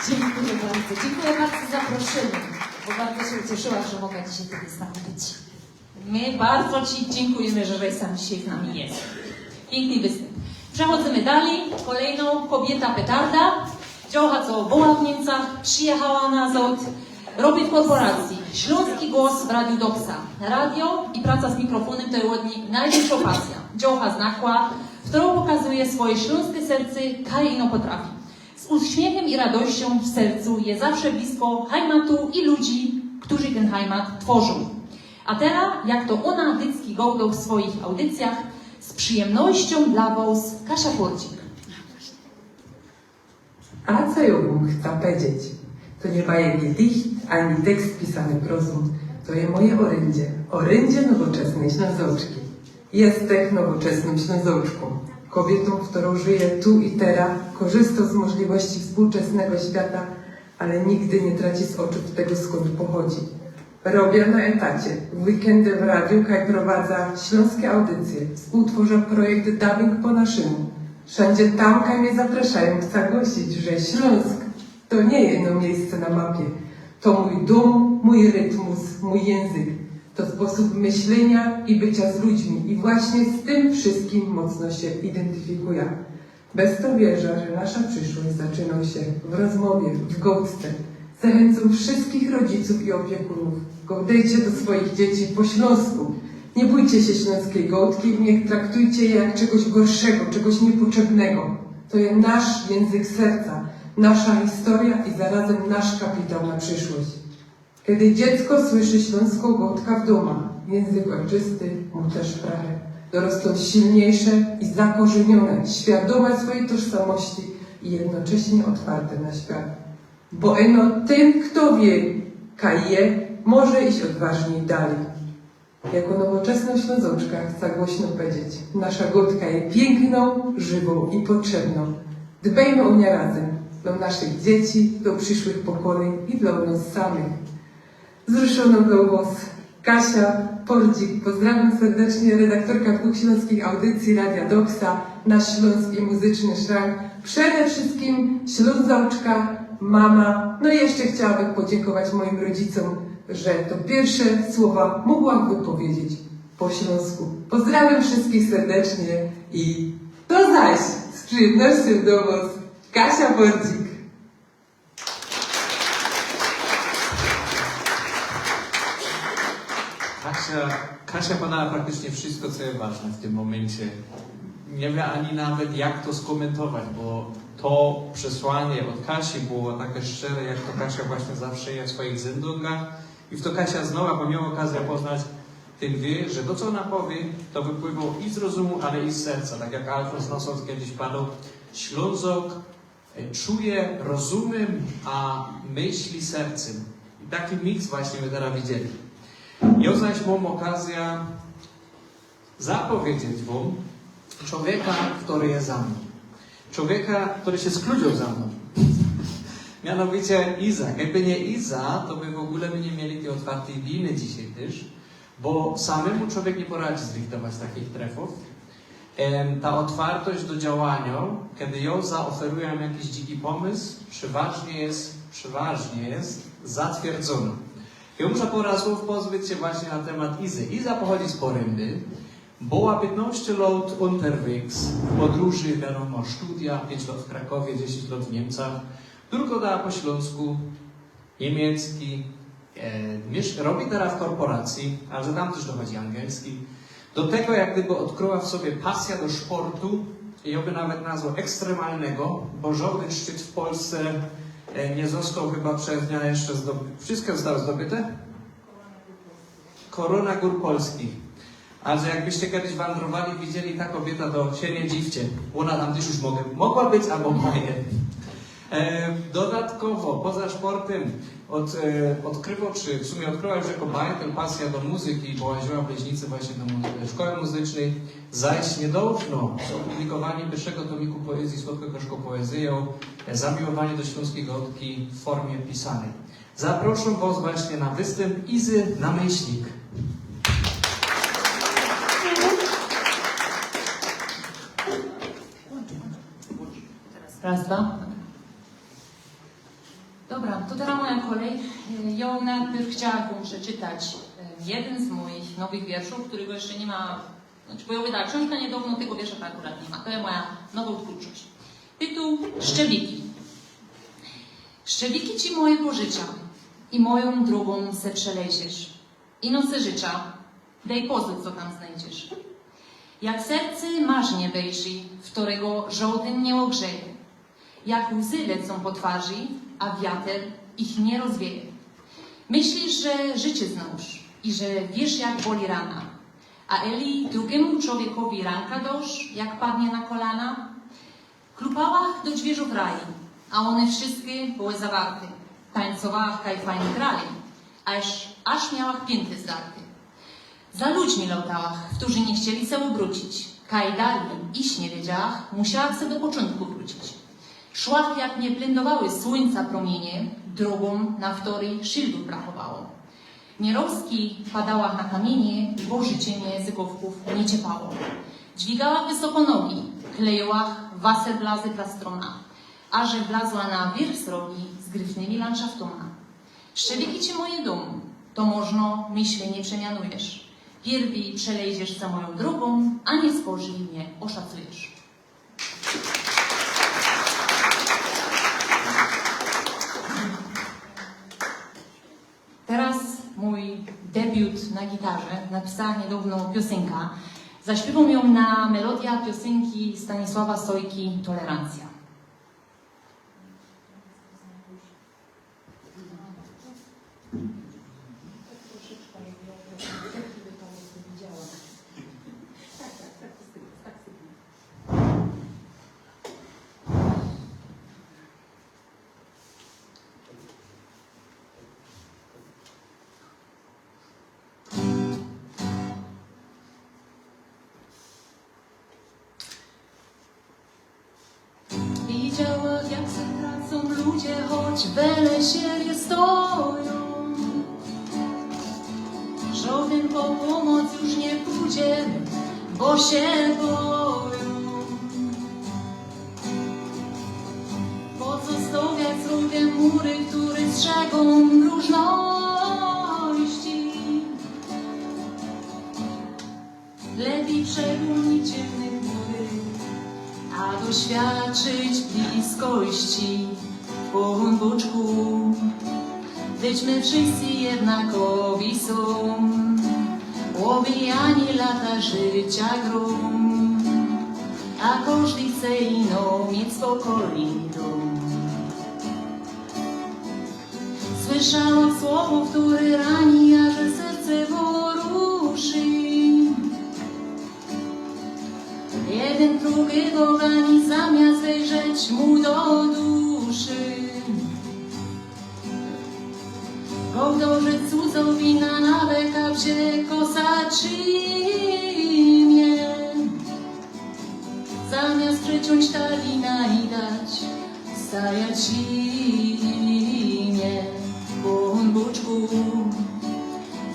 Dziękuję bardzo. Dziękuję bardzo za zaproszenie, bo bardzo się ucieszyłam, że mogę dzisiaj tutaj z wami być. My bardzo ci dziękujemy, że żeś sam dzisiaj z nami jest. Piękny występ. Przechodzimy dalej. Kolejną kobieta petarda. Dziołcha, co była w Niemcach, przyjechała nazad. Robi w korporacji Śląski Głos w Radiu Doksa. Radio i praca z mikrofonem to je od niej najwikszŏ pasjŏ. Dziołcha znachła, w którą pokazuje swoje śląskie serce, kaj ino potrafi. Z uśmiechem i radością w sercu je zawsze blisko hajmatu i ludzi, którzy ten hajmat tworzą. A teraz, jak to ona dycki gołdŏ w swoich audycjach, z przyjemnością dla was Kasia Płocik. A co jŏ wōm chca powiedzieć? To niy bajek i dicht, ani tekst pisany prozōm. To je moje oryndzie. Oryndzie nowoczesnej Ślōnzoczki. Jestech nowoczesnym Ślōnzoczkōm. Kobietōm, chtōrŏ żyje tu i tera, korzysto z możliwości współczesnego świata, ale nigdy niy traci z ôczōw tego, skōnd pochodzi. Robia na etacie, w weekyndy w radiu kaj prowadza ślōnskie audycje, współtworzã projekt Dubbing po naszymu. Wszyndzie tam, kaj mie zaprŏszajōm, chca głosić, że Ślōnsk to niy ino miejsce na mapie. To mōj dōm, mōj rytmus, mōj jynzyk. To sposōb myślyniŏ i byciŏ z ludźmi i właśnie z tym wszystkim mocno sie idyntifikuja. Bez to wierzã, że nasza przyszłość zaczynŏ sie w rozmowie, w gołdce. Zachynczōm wszystkich rodzicōw i ôpiekōnōw: gołdejcie do swojich dzieci po ślōnsku. Niy bōjcie sie ślōnskij gołdki i niy traktujcie je jak czegoś gorszego, czegoś niypotrzebnego. To je nasz jynzyk serca, nasza historyjŏ i zarazym nasz kapitał na przyszłość. Kej dziecko słyszy ślōnsko gŏdka w dōma, jynzyk ôjczysty mu tyż prachy. Dorŏstōm silniyjsze i zakorzyniyjone, świadōme swojij tożsamości i jednocześnie ôtwarte na świat. Bo ino tyn, fto wiy, kaj je, może iś ôdważnij dalij. Jako nowoczesnŏ Ślōnzŏczka chcã głośno pedzieć: naszŏ gŏdka je piyknŏ, żywŏ i potrzebnŏ. Dbejmy ô niã razym, dlŏ naszych dzieci, dlŏ prziszłych pokolyń i dlŏ nŏs samych. Zrōszōnŏ dlŏ wŏs Kasia Pordzik, pozdrawiōm serdecznie, redaktorka Dwōch Ślōnskich Audycyji Radia Doksa, nasz ślōnski muzyczny szrank, przede wszyskim Ślōnzŏczka, mama, no i jeszcze chciałabych podziękować moim rodzicom, że to piyrwsze słowa mogłach wypowiedzieć po ślōnsku. Pozdrawiōm wszyskich serdecznie i do zaś! Z przijymnościōm do wŏs, Kasia Pordzik. Kasia, Kasia podała praktycznie wszysko, co je ważne w tym mōmyncie. Niy wiym ani nawet, jak to skōmyntować, bo to przesłanie ôd Kasi było take szczere, jak to Kasia właśnie zawsze je w swojich zendōngach. I w to Kasia znowa, bo mioł ôkazyjõ poznać tyn wiy, że to, co ôna powiy, to wypływo i z rozōmu, ale i z serca. Tak jak Alfons Nossos kejś padoł: Ślōnzŏk e, czuje rozōmym, a myśli sercym. I taki miks właśnie my teroz widzieli. Jŏ zaś mōm ôkazyjõ zapowiedzieć wōm czowieka, ftory je za mnōm. Czowieka, ftory sie skludzioł za mnōm. Mianowicie Iza. Jakby niy Iza, to by w ôgōle my niy mieli tyj ôtwartyj liny dzisiej tyż, bo samymu czowiek niy poradzi zrychtować takich trefōw. Em, ta ôtwartość do działaniŏ, kej jŏ zaoferujã jakiś dziki pōmysł, przeważnie je, przeważnie je zatwierdzono. Jŏ muszã pŏra słōw pozbyć sie właśnie na tymat Izy. Iza pochodzi z Porymby, była piytnŏście lŏt unterwegs, w podrōży, wiadōmo, studia, piyńć lŏt w Krakowie, dziesiyńć lŏt w Niymcach, durkŏdała po ślōnsku, niymiecki, e, miysz-, robi teroz w korporacji, ale tam tyż dochodzi angielski. Do tego jak gdyby ôdkryła w sobie pasyjõ do szportu, i jŏ by nawet nazwoł ekstremalnego, bo żŏdyn szczyt w Polsce, e, niy ôstoł chyba przez niã jeszcze zdoby-, wszyske zostały zdobyte? Korōna Gōr Polskich. A że jakbyście kedyś wandrowali, widzieli, ta kobiyta, to sie niy dziwcie. Ôna tam tyż już mogła, mogła być abo moje. E, dodatkowo, poza szportym, ôd-, e, ôdkrywoł, czy w sumie ôdkryła już jako bajtel pasyjõ do muzyki, bo łaziła w Leźnicy właśnie do muzy-, szkoły muzycznyj, zaś niydŏwno z ôpublikowaniem piyrszego tōmiku poezyji Słodko-gorzko poezyjōm, e, zamiłowanie do ślōnskij gŏdki w fōrmie pisanyj. Zaprŏszōm wŏs właśnie na wystymp Izy Namyślnik. Raz, dwa. Dobra, to teroz moja kolej. E, jŏ nojprzōd chciałabych przeczytać, e, jedyn z moich nowych wierszōw, kerygo jeszcze niy ma, znaczy, bo jŏ wydała ksiōnżka niydŏwno, tego wiersza to akurat niy ma. To je moja nowa twōrczość. Tytuł: Szczewiki. Szczewiki ci moje pożyczã i mojōm drōgōm se przelejziesz. Ino se życzã, dej pozōr, co tam znejdziesz. Jak serce marznie wejrzi, ftorego żŏdyn niy ôgrzeje. Jak łzy lecōm po twarzi, a wiater ich niy rozwieje. Myślisz, że życie znŏsz i że wiysz, jak boli rana. A eli drugymu czowiekowi rynka dŏsz, jak padnie na kolana? Klupałach do dźwiyrzōw raju, a ône wszyske były zawarte. Tańcowałach kaj fajnie grali, aż, aż miałach piynty zdarte. Za ludźmi lŏtałach, ftorzy niy chcieli se ôbrōcić. Kaj dalij iś niy wiedziałach, musiałach se do poczōntku wrōcić. Szłach, jak mie blyndowały słōńca prōmienie, drōgōm, na ftoryj szildōw brachowało. Niyroz padałach na kamiynie, bo życie mie zygowkōw niy ciepało. Dźwigałach wysoko nogi, klejōłach waserbla ze plastrōna, aże wlazła na wierch srogi z gryfnymi landszaftōma. Szczewiki ci moje dōm, to możno myśli niy przemianujesz. Piyrwi przelejziesz se mojōm drōgōm, a niy spożyj niy ôszacujesz. Teroz mōj debiut na gitarze. Napisałach niydŏwno piosynka. Zaśpiywōm jã na melodyjõ piosynki Stanisława Sojki „Tolerancja”. Wele sie stoją. Żodyn po pomoc już nie pójdzie, bo się boją. Po co stawiać sobie mury, które strzegą różności? Lepiej przegonić ciemne chmury, a doświadczyć bliskości. Pōnbōczku, dyć my wszyscy jednakowi sōm. Ôbijani lata życia grōm, a kożdy chce ino mieć spokojny dōm. Słyszała słowo, które rani, a że serce było ruszy. Jedyn drugigo rani, zamiast wejrzeć mu do duszy. Gowdorzec cudzowina na bekawcie kosa trzimie. Zamiast przeciōńć ta lina i dać, staje trzimie. Pōnbōczku,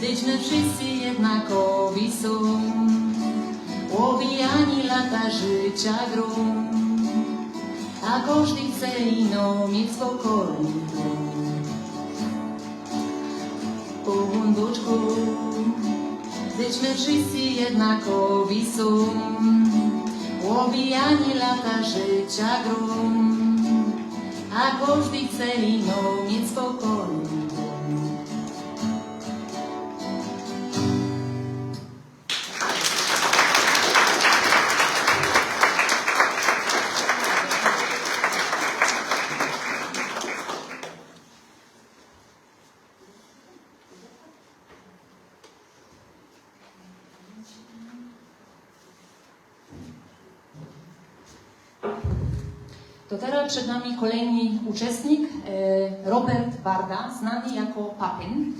dyć my wszyscy jednakowi sōm. Ôbijani lata życia grōm, a kożdy chce ino mieć spokojny dōm. Pōnbōczku, dyć my wszyscy jednakowi sōm. Ôbijani lata życia grōm, a kożdy chce ino mieć spokojny dōm. To terŏz przed nami kolejny uczestnik, e, Robert Warda, znany jako Papyn.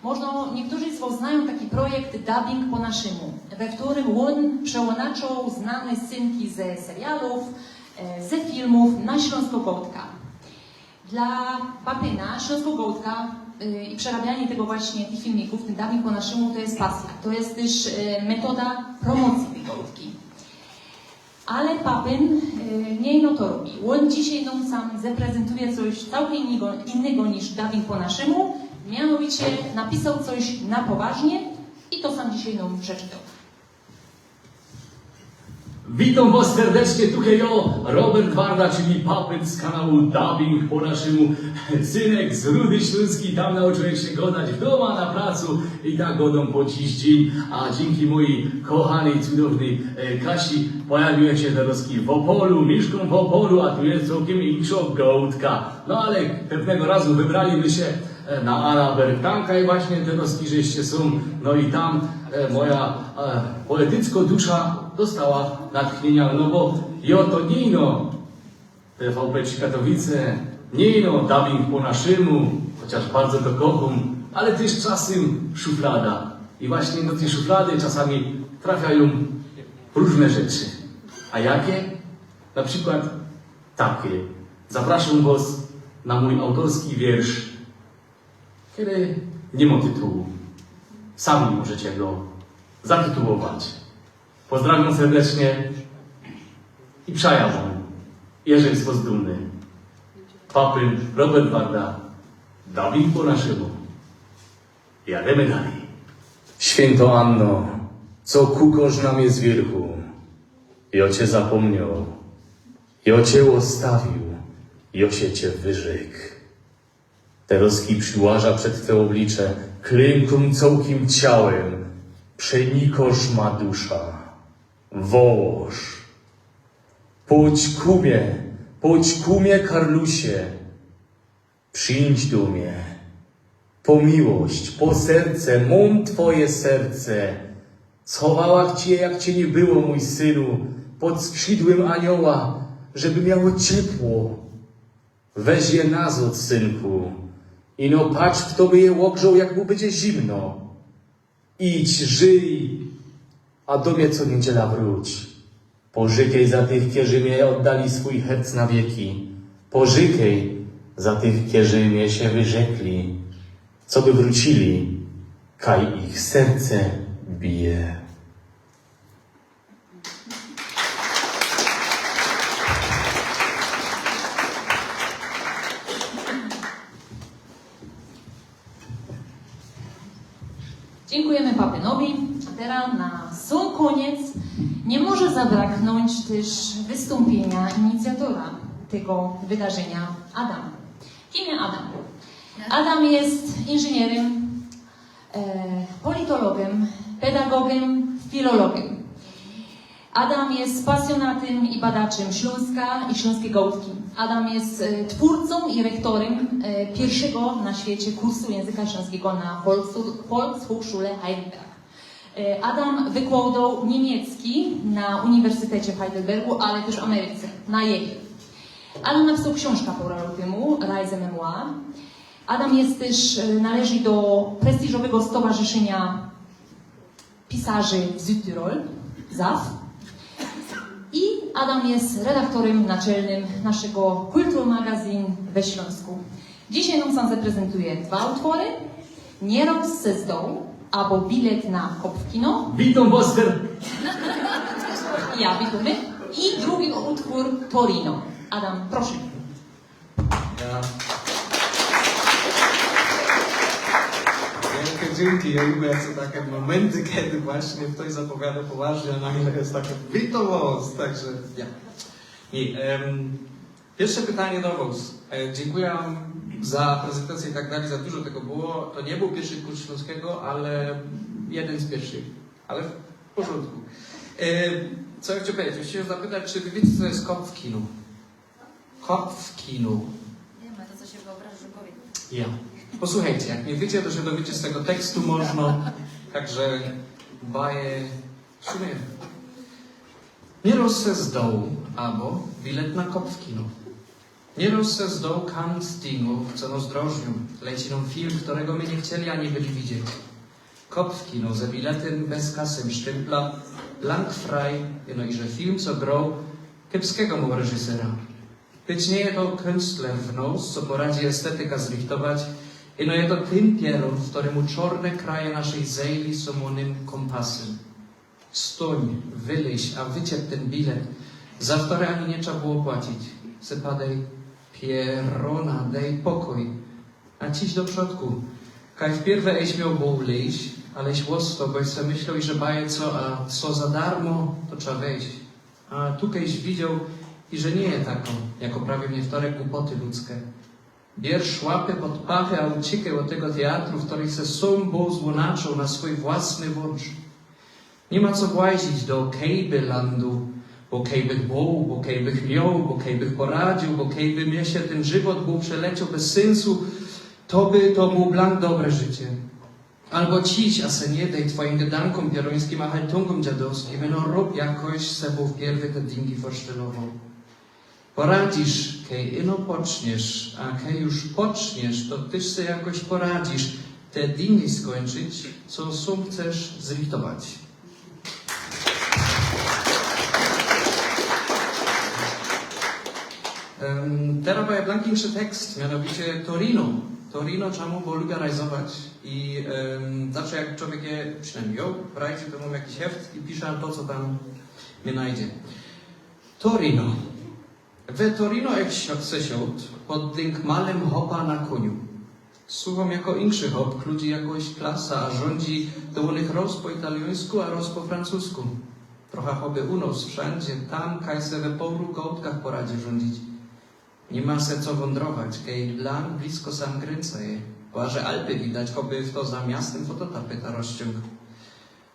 Może niektórzy z was znają taki projekt Dubbing po naszymu, we którym on przełonaczoł znane scenki ze serialów, e, ze filmów na śląskô gŏdka. Dla Papyna śląskô gŏdka, y, i przerabianie tego właśnie, tych filmików, ten dubbing po naszymu, to jest pasja. To jest też, y, metoda promocji tej gŏdki. Ale Papyn, y, niy ino to robi. On dzisiej nōm sam zaprezentuje coś całkiem innego, innego niż dubbing po naszymu. Mianowicie napisał coś na poważnie i to sam dzisiej nōm przeczytał. Witōm wŏs serdecznie, tu je jŏ, Robert Warda, czyli Papyn z kanału Dubbing po naszymu. Synek z Rudy Ślōnskij, tam nauczyłem się gŏdać w dōma, na placu i tak gŏdōm po dziś dzień. A dziynki mojij kochanyj, cudownyj, e, Kasi pojawiłem się terŏz w Ôpolu, miyszkōm w Ôpolu, a tu je cołkym inkszŏ gŏdka. No ale pewnego razu wybrali my sie e, na Ala Bergtanka i właśnie te rozki żeście sōm. No i tam, e, moja, e, poetyckŏ dusza dostała natchnienia, no bo jŏ to niy ino T V P Trzy Katowice, niy ino dubbing po naszymu, chociaż bardzo to kochōm, ale tyż czasym szuflada. I właśnie do tyj szuflady czasami trafiajōm rōżne rzeczy. A jakie? Na przikłŏd takie. Zapraszōm wŏs na mōj autorski wiersz, kery niy mŏ tytułu. Sami możecie go zatytułować. Pozdrawiam serdecznie i przajawōm, jeżyń z wŏs dumny. Papyn, Robert Warda, dubbing po naszymu. Jadymy dalij. Świynto Anno, co kukŏsz na mie z wiyrchu, jŏ cie zapōmnioł, jŏ cie ôstawiōł, jŏ sie cie wyrzykł. Terŏz kej prziłażã przed twe ôblicze, klymkōm cołkim ciałym, przenikŏsz ma dusza. Wołŏsz. Pōdź ku mie, pōdź ku mie, Karlusie. Przińdź do mie. Po miłość, po serce, mōm twoje serce. Schowałach cie, jak cie niy było, mōj synu, pod skrzidłym anioła, żeby miało ciepło. Weź je nazŏd, synku. Ino patrz, fto by je ôgrzoł, jak mu bydzie zimno. Idź, żyj, a do mie co niydzela wrōć. Porzykej za tych, kerzy mie ôddali swōj herc na wieki. Porzykej, Za tych, kerzy mie sie wyrzekli, coby wrōcili, kaj ich serce bije. Dziękujemy Papynowi. A teraz na sam koniec nie może zabraknąć też wystąpienia inicjatora tego wydarzenia, Adam. Kim jest Adam? Adam jest inżynierem, e, politologiem, pedagogiem, filologiem. Adam jest pasjonatym i badaczym Śląska i śląskiej gałtki. Adam jest e, twórcą i rektorem e, pierwszego na świecie kursu języka śląskiego na Volkshu- Volkshochschule Heidelberg. E, Adam wykładał niemiecki na Uniwersytecie w Heidelbergu, ale też w Ameryce, na Yale. Adam napisał książkę parę lat temu, Reisememoir. Adam jest też, e, należy do prestiżowego stowarzyszenia pisarzy w Südtirol, zaf. I Adam jest redaktorem naczelnym naszego Kulturmagazyn we Śląsku. Dzisiaj nam sam zaprezentuje dwa utwory. Nieroz se zdał, abo bilet na Kopfkino. Witōm wos ser- Ja, witamy. I drugi utwór Torino. Adam, proszę. Ja. Wielkie dzięki. Ja lubię, jak są takie momenty, kiedy właśnie ktoś zapowiada poważnie, a nagle jest takie witōm wos, także ja. Nie, em, pierwsze pytanie do was. E, dziękuję za prezentację i tak dalej, za dużo tego było. To nie był pierwszy kurs śląskiego, ale jeden z pierwszych. Ale w porządku. E, co ja chciałem powiedzieć? Chciałem zapytać, czy wy wiecie, co jest Kopfkino? Kopfkino. Wiemy, to co się wyobrażasz w głowie. Ja. Posłuchajcie, jak nie wiecie, to się dowiecie z tego tekstu, można. Także baje. W sumie. Nieroz se zdał, abo bilet na Kopfkino. Nieroz se zdał kant tingōw, co nos drożniōm. Leci nōm film, którego my nie chcieli ani byli widzieć. Kopfkino ze biletym bez kasy, sztympla, blank frei, no i że film, co grał, kiepskiego mu reżysera. Być nie je to künstler w nos, co poradzi estetyka zrychtować, ino je to tyn pierōn, w którym czorne kraje naszej zejli są onym kompasem. Stōń, wyleź, a wyciep tyn bilet, za który ani nie trzeba było płacić. Sypadej, pierōna, dej pokōj. A ciś do przodku. Kaj wpierwe eś miał było leź, aleś łosto, boś se myślał, i że baje co, a co za darmo, to trzeba wejść. A tu kejś widział, i że nie je tako, jako prawie mnie wtorek głupoty ludzkie. Bier szłapy pod pachę, a uciekaj od tego teatru, w którym se sōm Bōg złonacził na swój własny włącz. Nie ma co włazić do Kejbylandu, bo kejbych był, bo kejbych miał, bo kejbych poradził, bo kejby mnie się ten żywot był przeleciał bez sensu, to by to był blank dobre życie. Albo ciś, a se nie dej twojim gadankōm pierōńskim, a haltungōm dziadowskim, no rób jakoś se, bo wpierwy te dingi forsztelował. Poradzisz, kej ino poczniesz, a kej już poczniesz, to tyż se jakoś poradzisz te dni skończyć, co sōm chcesz zrychtować. Em, Teraz maja blank inszy tekst, mianowicie Torino. Torino, czemu? Bo lubię rajzować i em, zawsze jak człowiek je, przynajmniej ja, rajzi, to mam jakiś heft i piszę to, co tam mnie najdzie. Torino. We Torino jak sio- se siąd pod dynk malym hopa na koniu. Słucham jako inszy hop, ludzi jakoś klasa, a rządzi to u nich roz po italiańsku, a roz po francusku. Trochę choby u nos, wszędzie tam, kaj se we poru kołtkach poradzi rządzić. Nie ma se co wądrować, kej blank blisko sam grańca je. Chyba że Alpy widać, choby w to za miastem fototapeta rozciąg.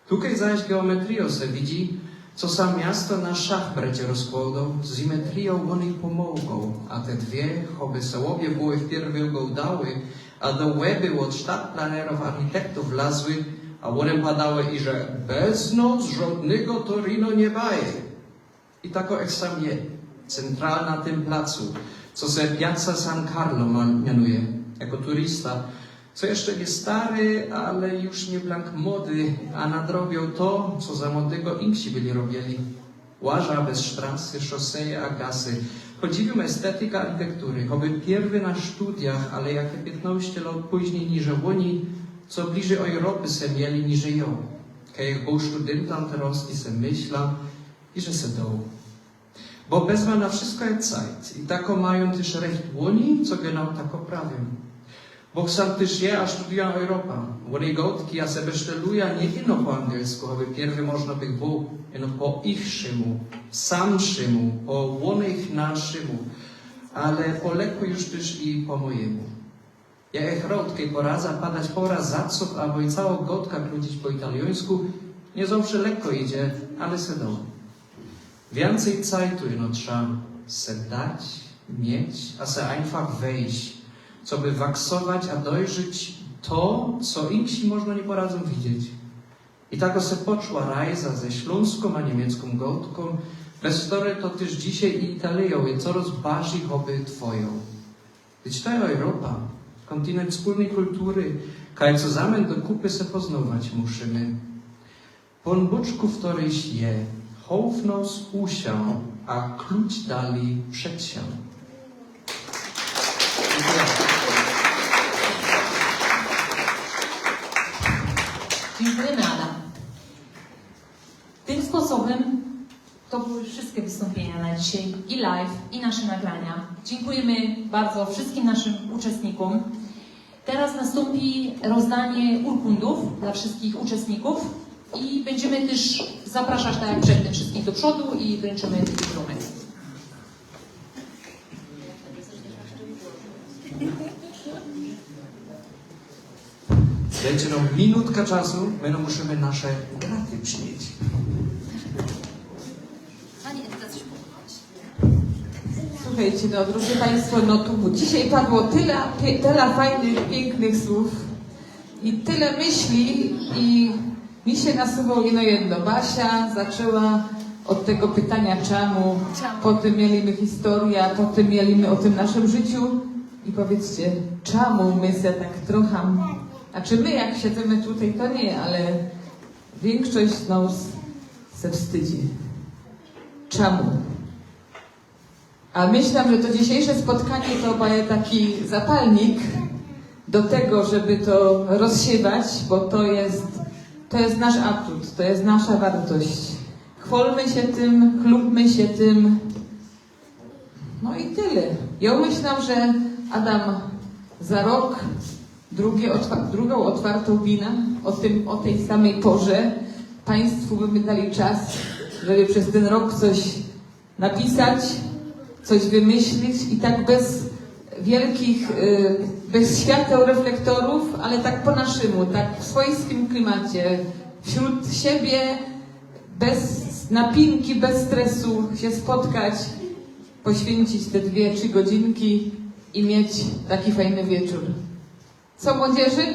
Tukej zaś geometrijo se widzi, co sam miasto na szachbrecie rozkładał, z geometriją ônej pomogą, a te dwie, choby se łobie były wpierw go udały, a do łeby od sztadplanerów, architektów wlazły, a ônym padały i że bez nos żodnego Torino nie baje. I tako eksam je, centralna tym placu, co se Piazza San Carlo ma- mianuje, jako turista, co jeszcze nie stary, ale już nie blank młody, a nadrobił to, co za młodego inksi byli robili. Łaża bez sztrasy, szoseje, a gasy, Podziwiōm estetyka architektury, choby piyrwyj na sztudiach, ale jakie piętnaście lot późniyj niże ôni, co bliżyj Europy se mieli niże jo. Kej jech bōł sztudyntã, terŏzki se myśla, iże se doł. Bo bez ma na wszystko je cajt i tako majōm tyż recht ôni, co genau tako prawiōm. Bo sam tyż je, a sztudujã Europa. Ônej gŏdki jŏ se wyszteluja niy ino po angielsku, choby piyrwyj można bych bōł, ino po ichszymu, samszymu, po ônych naszymu, ale po leku już tyż i po mojymu. Jŏ jech rŏd, kej poradza padać pora zacōw, abo i cało gŏdka kludzić po italiōńsku, niy zŏwsze lekko idzie, ale se doł. Wiyncyj cajtu ino trza se dać, mieć, a se ajnfach wejś, coby waksować, a dojrzyć to, co insi można niy poradzōm widzieć. I tako se poczła rajza ze ślōnskōm a niymieckiōm gŏdkōm, bez kotryj to tyż dzisiej i Italijōm je coroz bardzij choby twojōm. Dyć to je Europa, kōntinent wspōlnyj kultury, kaj co zamian do kupy se poznŏwać musimy. Pōn Buczku, w kotryjś je, chołfnōm usiōm, a klucz dali przed siōm. Dziękujemy, Adam. Tym sposobem to były wszystkie wystąpienia na dzisiaj, i live, i nasze nagrania. Dziękujemy bardzo wszystkim naszym uczestnikom. Teraz nastąpi rozdanie urkundów dla wszystkich uczestników i będziemy też zapraszać, tak jak przedtem, wszystkich do przodu i wręczymy dyplomy. Dejcie nōm minutka czasu, my nōm musimy nasze graty przinieć. Słuchejcie, no drodzy Państwo, no tu dzisiej padło tela, pie- tela fajnych, piyknych słōw i tela myśli i mi sie nasuwało ino jedno. Basia zaczła ôd tego pytania czamu, potym mieli my historyjõ, potym mieli my ô tym naszym życiu i powiydzcie, czamu my se tak trochã, znaczy my jak siedzymy tutaj to niy, ale wiynkszość z nŏs se wstydzi. Czamu? A myślã, że to dzisiejsze spotkanie to bydzie taki zapalnik do tego, żeby to rozsiewać, bo to jest, to jest nasz atut, to jest nasza wartość. Chwalmy sie tym, chlubmy sie tym. No i tela. Jŏ myślã, że Adam za rok drugie otwa- drugą otwartą binã ô, tym, ô tyj samyj porze. Państwu bymy dali czas, żeby przez tyn rok coś napisać, coś wymyślić i tak bez wielkich, y, bez świateł reflektorōw, ale tak po naszymu, tak w swojskim klimacie, wśród siebie, bez napinki, bez stresu sie spotkać, poświyncyć te dwie, trzi godzinki i mieć taki fajny wieczōr. Co, młodzieży?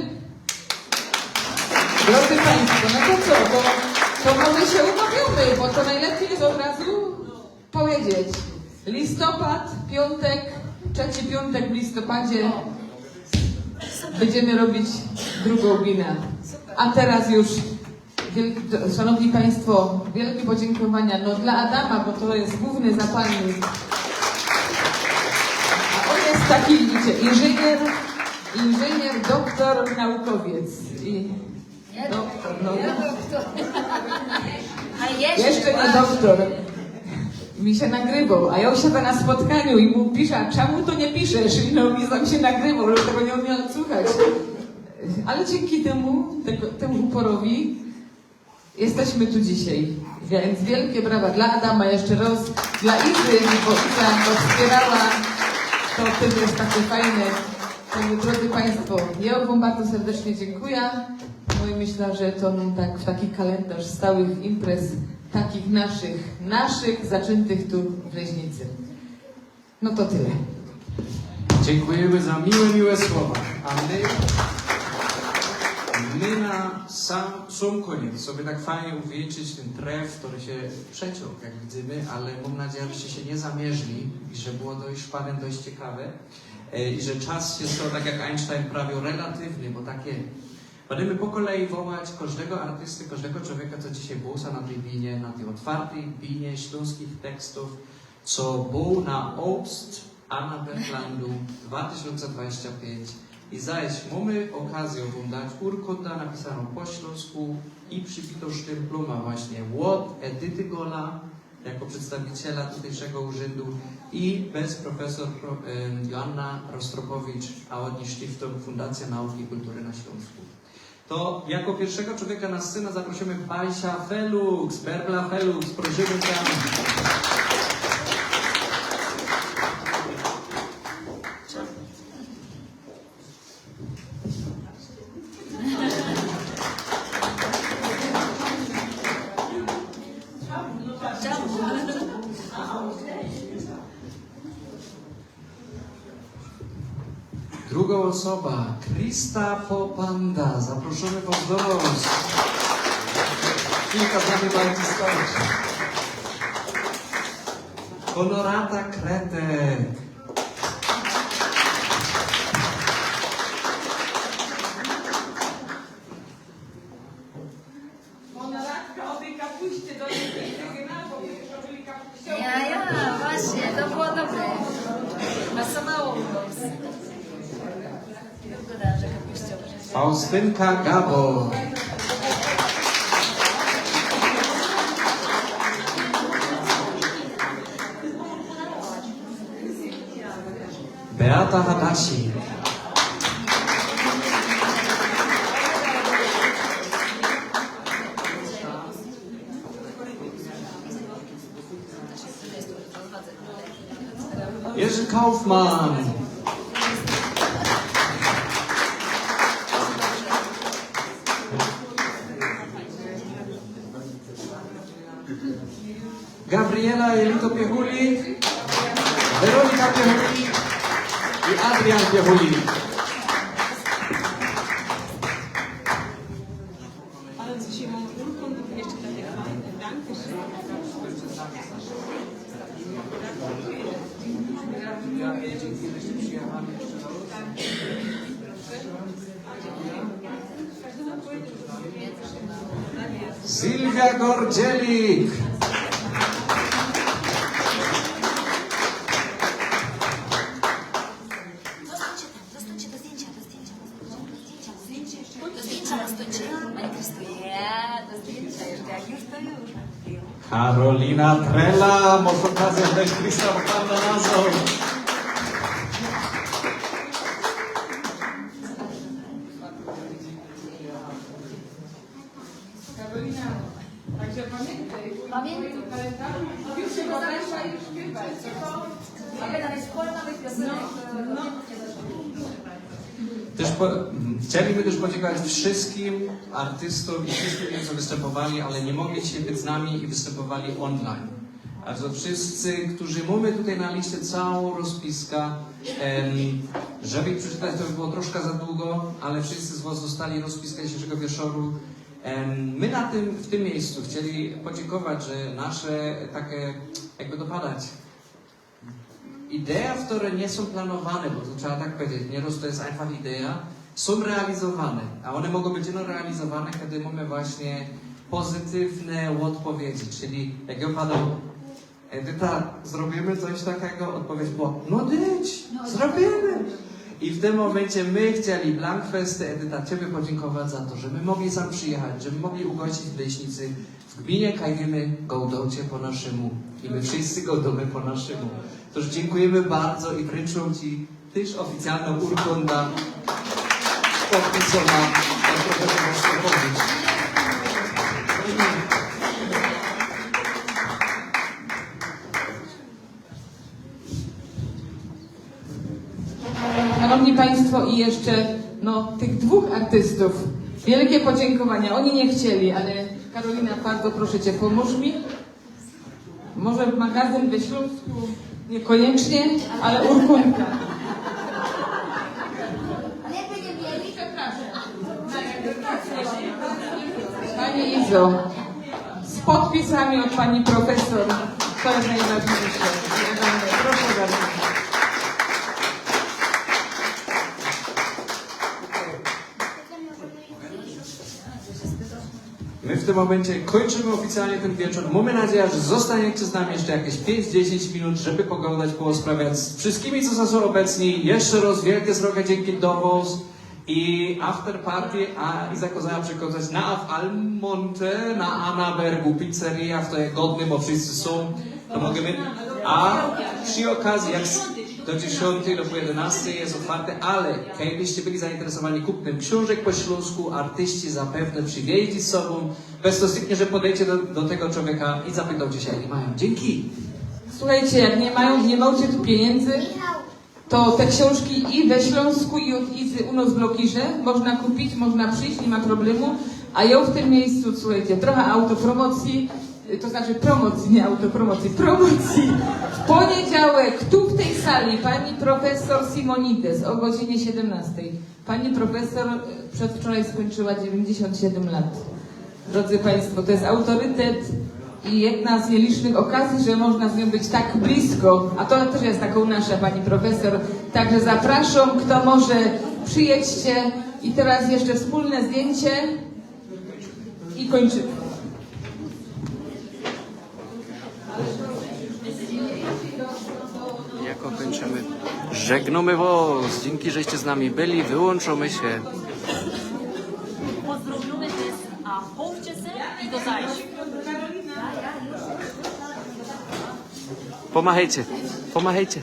Drodzy Państwo, no to co, to, to może sie umōwiymy, bo to nojlepij jest ôd razu powiedzieć. Listopad, piōntek, trzecy piōntek w listopadzie. Bydziymy robić drugōm binã. A teroz już, wiel- Szanowni Państwo, wielkie podziynkowania, no, dla Adama, bo to jest głōwny zapalnik. A ôn jest taki, widzicie, inżynier, inżynier, doktor, naukowiec. I doktor, no. Jeszcze niy doktor. Mi sie nagrywoł, a jŏ usiadła na spotkaniu i mu piszã, „Czamu to niy piszesz?” I ôn mi tam sie nagrywoł, żebych tego niy umiała słuchać. Ale dziynki tymu, tego, tymu uporowi jesteśmy tu dzisiej. Wiync wielkie brawa dla Adama jeszcze roz, dla Izy, bo Iza to wspiyrała. To tyż jest takie fajne. Tak że, drodzy Państwo, jŏ Wōm bardzo serdecznie dziynkuja. No i myślã, że to nōm tak w taki kalyndarz stałych imprez, takich naszych, naszych, zaczyntych tu w Leźnicy. No to tela. Dziynkujemë za miłe, miłe słowa. A my, my na sam, sam kōniec, coby tak fajnie uwieńczyć tyn tref, kery sie przeciōng, jak widzymy, ale mōm nadzieja, żeście sie niy zamierzli i że było to już parã dość ciekawe. E, i że czas je, to tak jak Einstein prawiōł, relatywny, bo tak je. Bydymy po kolei wołać kożdego artysty, kożdego czowieka, co dzisiej bōł na tyj binie, na tyj ôtwartyj binie ślōnskich tekstōw. co bōł na Obst, a na Wetlandu dwa tysiōnce dwadzieścia pięć. I zaś mōmy ôkazjõ wōm dać urkundã napisōnõ po ślōnsku i przibitõ sztymplōma właśnie ôd Edyty Gola jako przedstawiciela tutejszego urzyndu i bez profesor pro-, em, Joanna Rostropowicz, a ôd nij Stiftung Fundacja Nauki i Kultury na Ślōnsku. To jako piyrszego człowieka na scenã zaprosimy Basia Felux, Berbla Felux, prosimy tam. Drugŏ ôsoba, Krista Popanda. Zaprosimy was do nos. Kilka z nami bardziej starszych. Honorata Kretek. Honoratka ô tyj kapuście do nij nie sygnała, bo my już robili kapuściołki. Ja, ja, właśnie, to było dobre. Pasowało mi. Wygląda, że kapuściołki. Faustynka Gabo. Beata Hadasi. Jerzy Kaufmann. Gabriela Jelito Piechuli, Weronika Piechuli i Adrian Piechuli. Ale dzisiaj mam urkund, jeszcze takie fajne. Dankeschön. Sylwia Gordzielik. Zostańcie tam, zostańcie do zdjęcia, do zdjęcia, do zdjęcia, do zdjęcia. Do zdjęcia zostańcie. Pani Krysto, ja, do zdjęcia jeszcze, jak już to już. Karolina Trela, może ôkazjŏ dać Krista Popanda nazŏd. Karolina, także pamiętaj, pamiętaj. W swoim kalendarzu już się zaprasza, już chyba, co? Aby nawet szkolna wypisywać, no, no. Też po, chcielibyśmy też podziękować wszystkim artystom i wszystkim tym, co występowali, ale nie mogli dzisiaj być z nami i występowali online. A to wszyscy, którzy mamy tutaj na liście całą rozpiskę, em, żeby ich przeczytać, to by było troszkę za długo, ale wszyscy z Was dostali rozpiskę dzisiejszego wieczoru. Em, my na tym, w tym miejscu chcieli podziękować, że nasze takie, jakby to padać, idee, które nie są planowane, bo to trzeba tak powiedzieć, nieraz to jest einfach idea, są realizowane, a one mogą być jedno realizowane, kiedy mamy właśnie pozytywne odpowiedzi, czyli jak ja padał, Edyta, zrobimy coś takiego? Odpowiedź była, no dyć, zrobimy. I w tym momencie my chcieli Blankfesty, Edyta, Ciebie podziękować za to, że my mogli sam przyjechać, że my mogli ugościć w Leśnicy, w gminie Kajdymy, gŏdŏcie po naszymu. I my wszyscy gŏdōmy po naszymu. Toż dziękujemy bardzo i wręczam Ci Tyż ôficjalnŏ urkunda podpisōnŏ przez profesora Stefaniusz. Szanowni Państwo, i jeszcze, no, tych dwóch artystów. Wielkie podziękowania. Oni nie chcieli, ale Karolina, bardzo proszę Cię, pomóż mi. Może magazyn we Śląsku? Niekoniecznie, ale urkunka. Pani Izo, z podpisami od pani profesor, to jest najważniejsze. Proszę bardzo. My w tym momencie kończymy oficjalnie ten wieczór. Mamy nadzieję, że zostaniecie z nami jeszcze jakieś pięć dziesięć minut, żeby pogadać, porozprawiać z wszystkimi, co są obecni. Jeszcze raz wielkie sroga dzięki do was. I after party, a i zakazała przekazać na w Almonte, na Anabergu, pizzeria, w to je godny, bo wszyscy są. To możemy. A przy okazji, jak s- do dziesiątej, do pół jedenastej jest otwarte, ale jakbyście byli zainteresowani kupnem książek po śląsku, artyści zapewne przywieźli z sobą. Bez to styknie, że podejdzie do, do tego człowieka i zapytał, czy się nie mają. Dzięki. Słuchajcie, jak nie mają, nie macie tu pieniędzy, to te książki i we Śląsku, i od Izy u nos w Lokirze można kupić, można przyjść, nie ma problemu. A ja w tym miejscu, słuchajcie, trochę autopromocji, to znaczy promocji, nie autopromocji, promocji. W poniedziałek tu w tej sali pani profesor Simonides o godzinie siedemnastej. Pani profesor e, przedwczoraj skończyła dziewięćdziesiąt siedem lat. Drodzy Państwo, to jest autorytet i jedna z nielicznych okazji, że można z nią być tak blisko, a to też jest taką nasza pani profesor. Także zapraszam, kto może, przyjedźcie. I teraz jeszcze wspólne zdjęcie i kończymy. Jako kończymy. Żegnamy was. Dzięki, żeście z nami byli. Wyłączamy się. Pozdrowiony jest, a chowcie się i do zajścia. Pomachajcie. Pomachajcie.